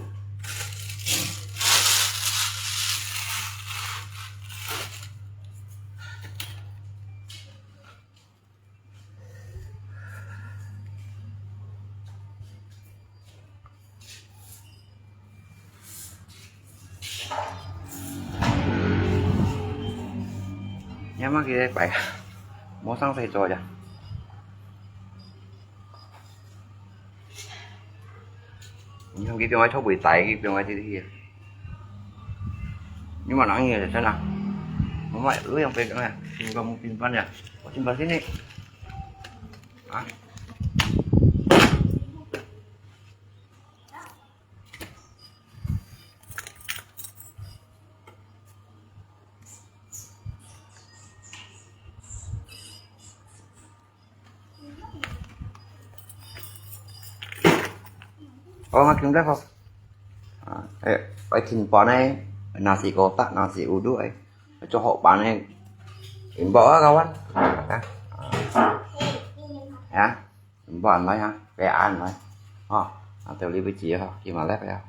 Nhắm mắt kia bài. Mua xăng xài rồi à? Nhắm kia bên ngoài chốt buổi tại kia bên ngoài thì kia. Nhưng mà nói nhiều thì sao nào? Không phải ước yang phải cái này. Mình còn một pin văn nhỉ? Có pin văn thế này. Hả? Ơ, ngă kim deh kok. Ơ, ơ, kim pon ơ, nasi kotak, nasi uduk ơ. Cho hok pan ơ. Imbau ah, kawan. Ya. Imbau ăn lai ha. Pe ăn lai. Ha. Ăn têu li bê chia ha. Kim ăn lai pe ha.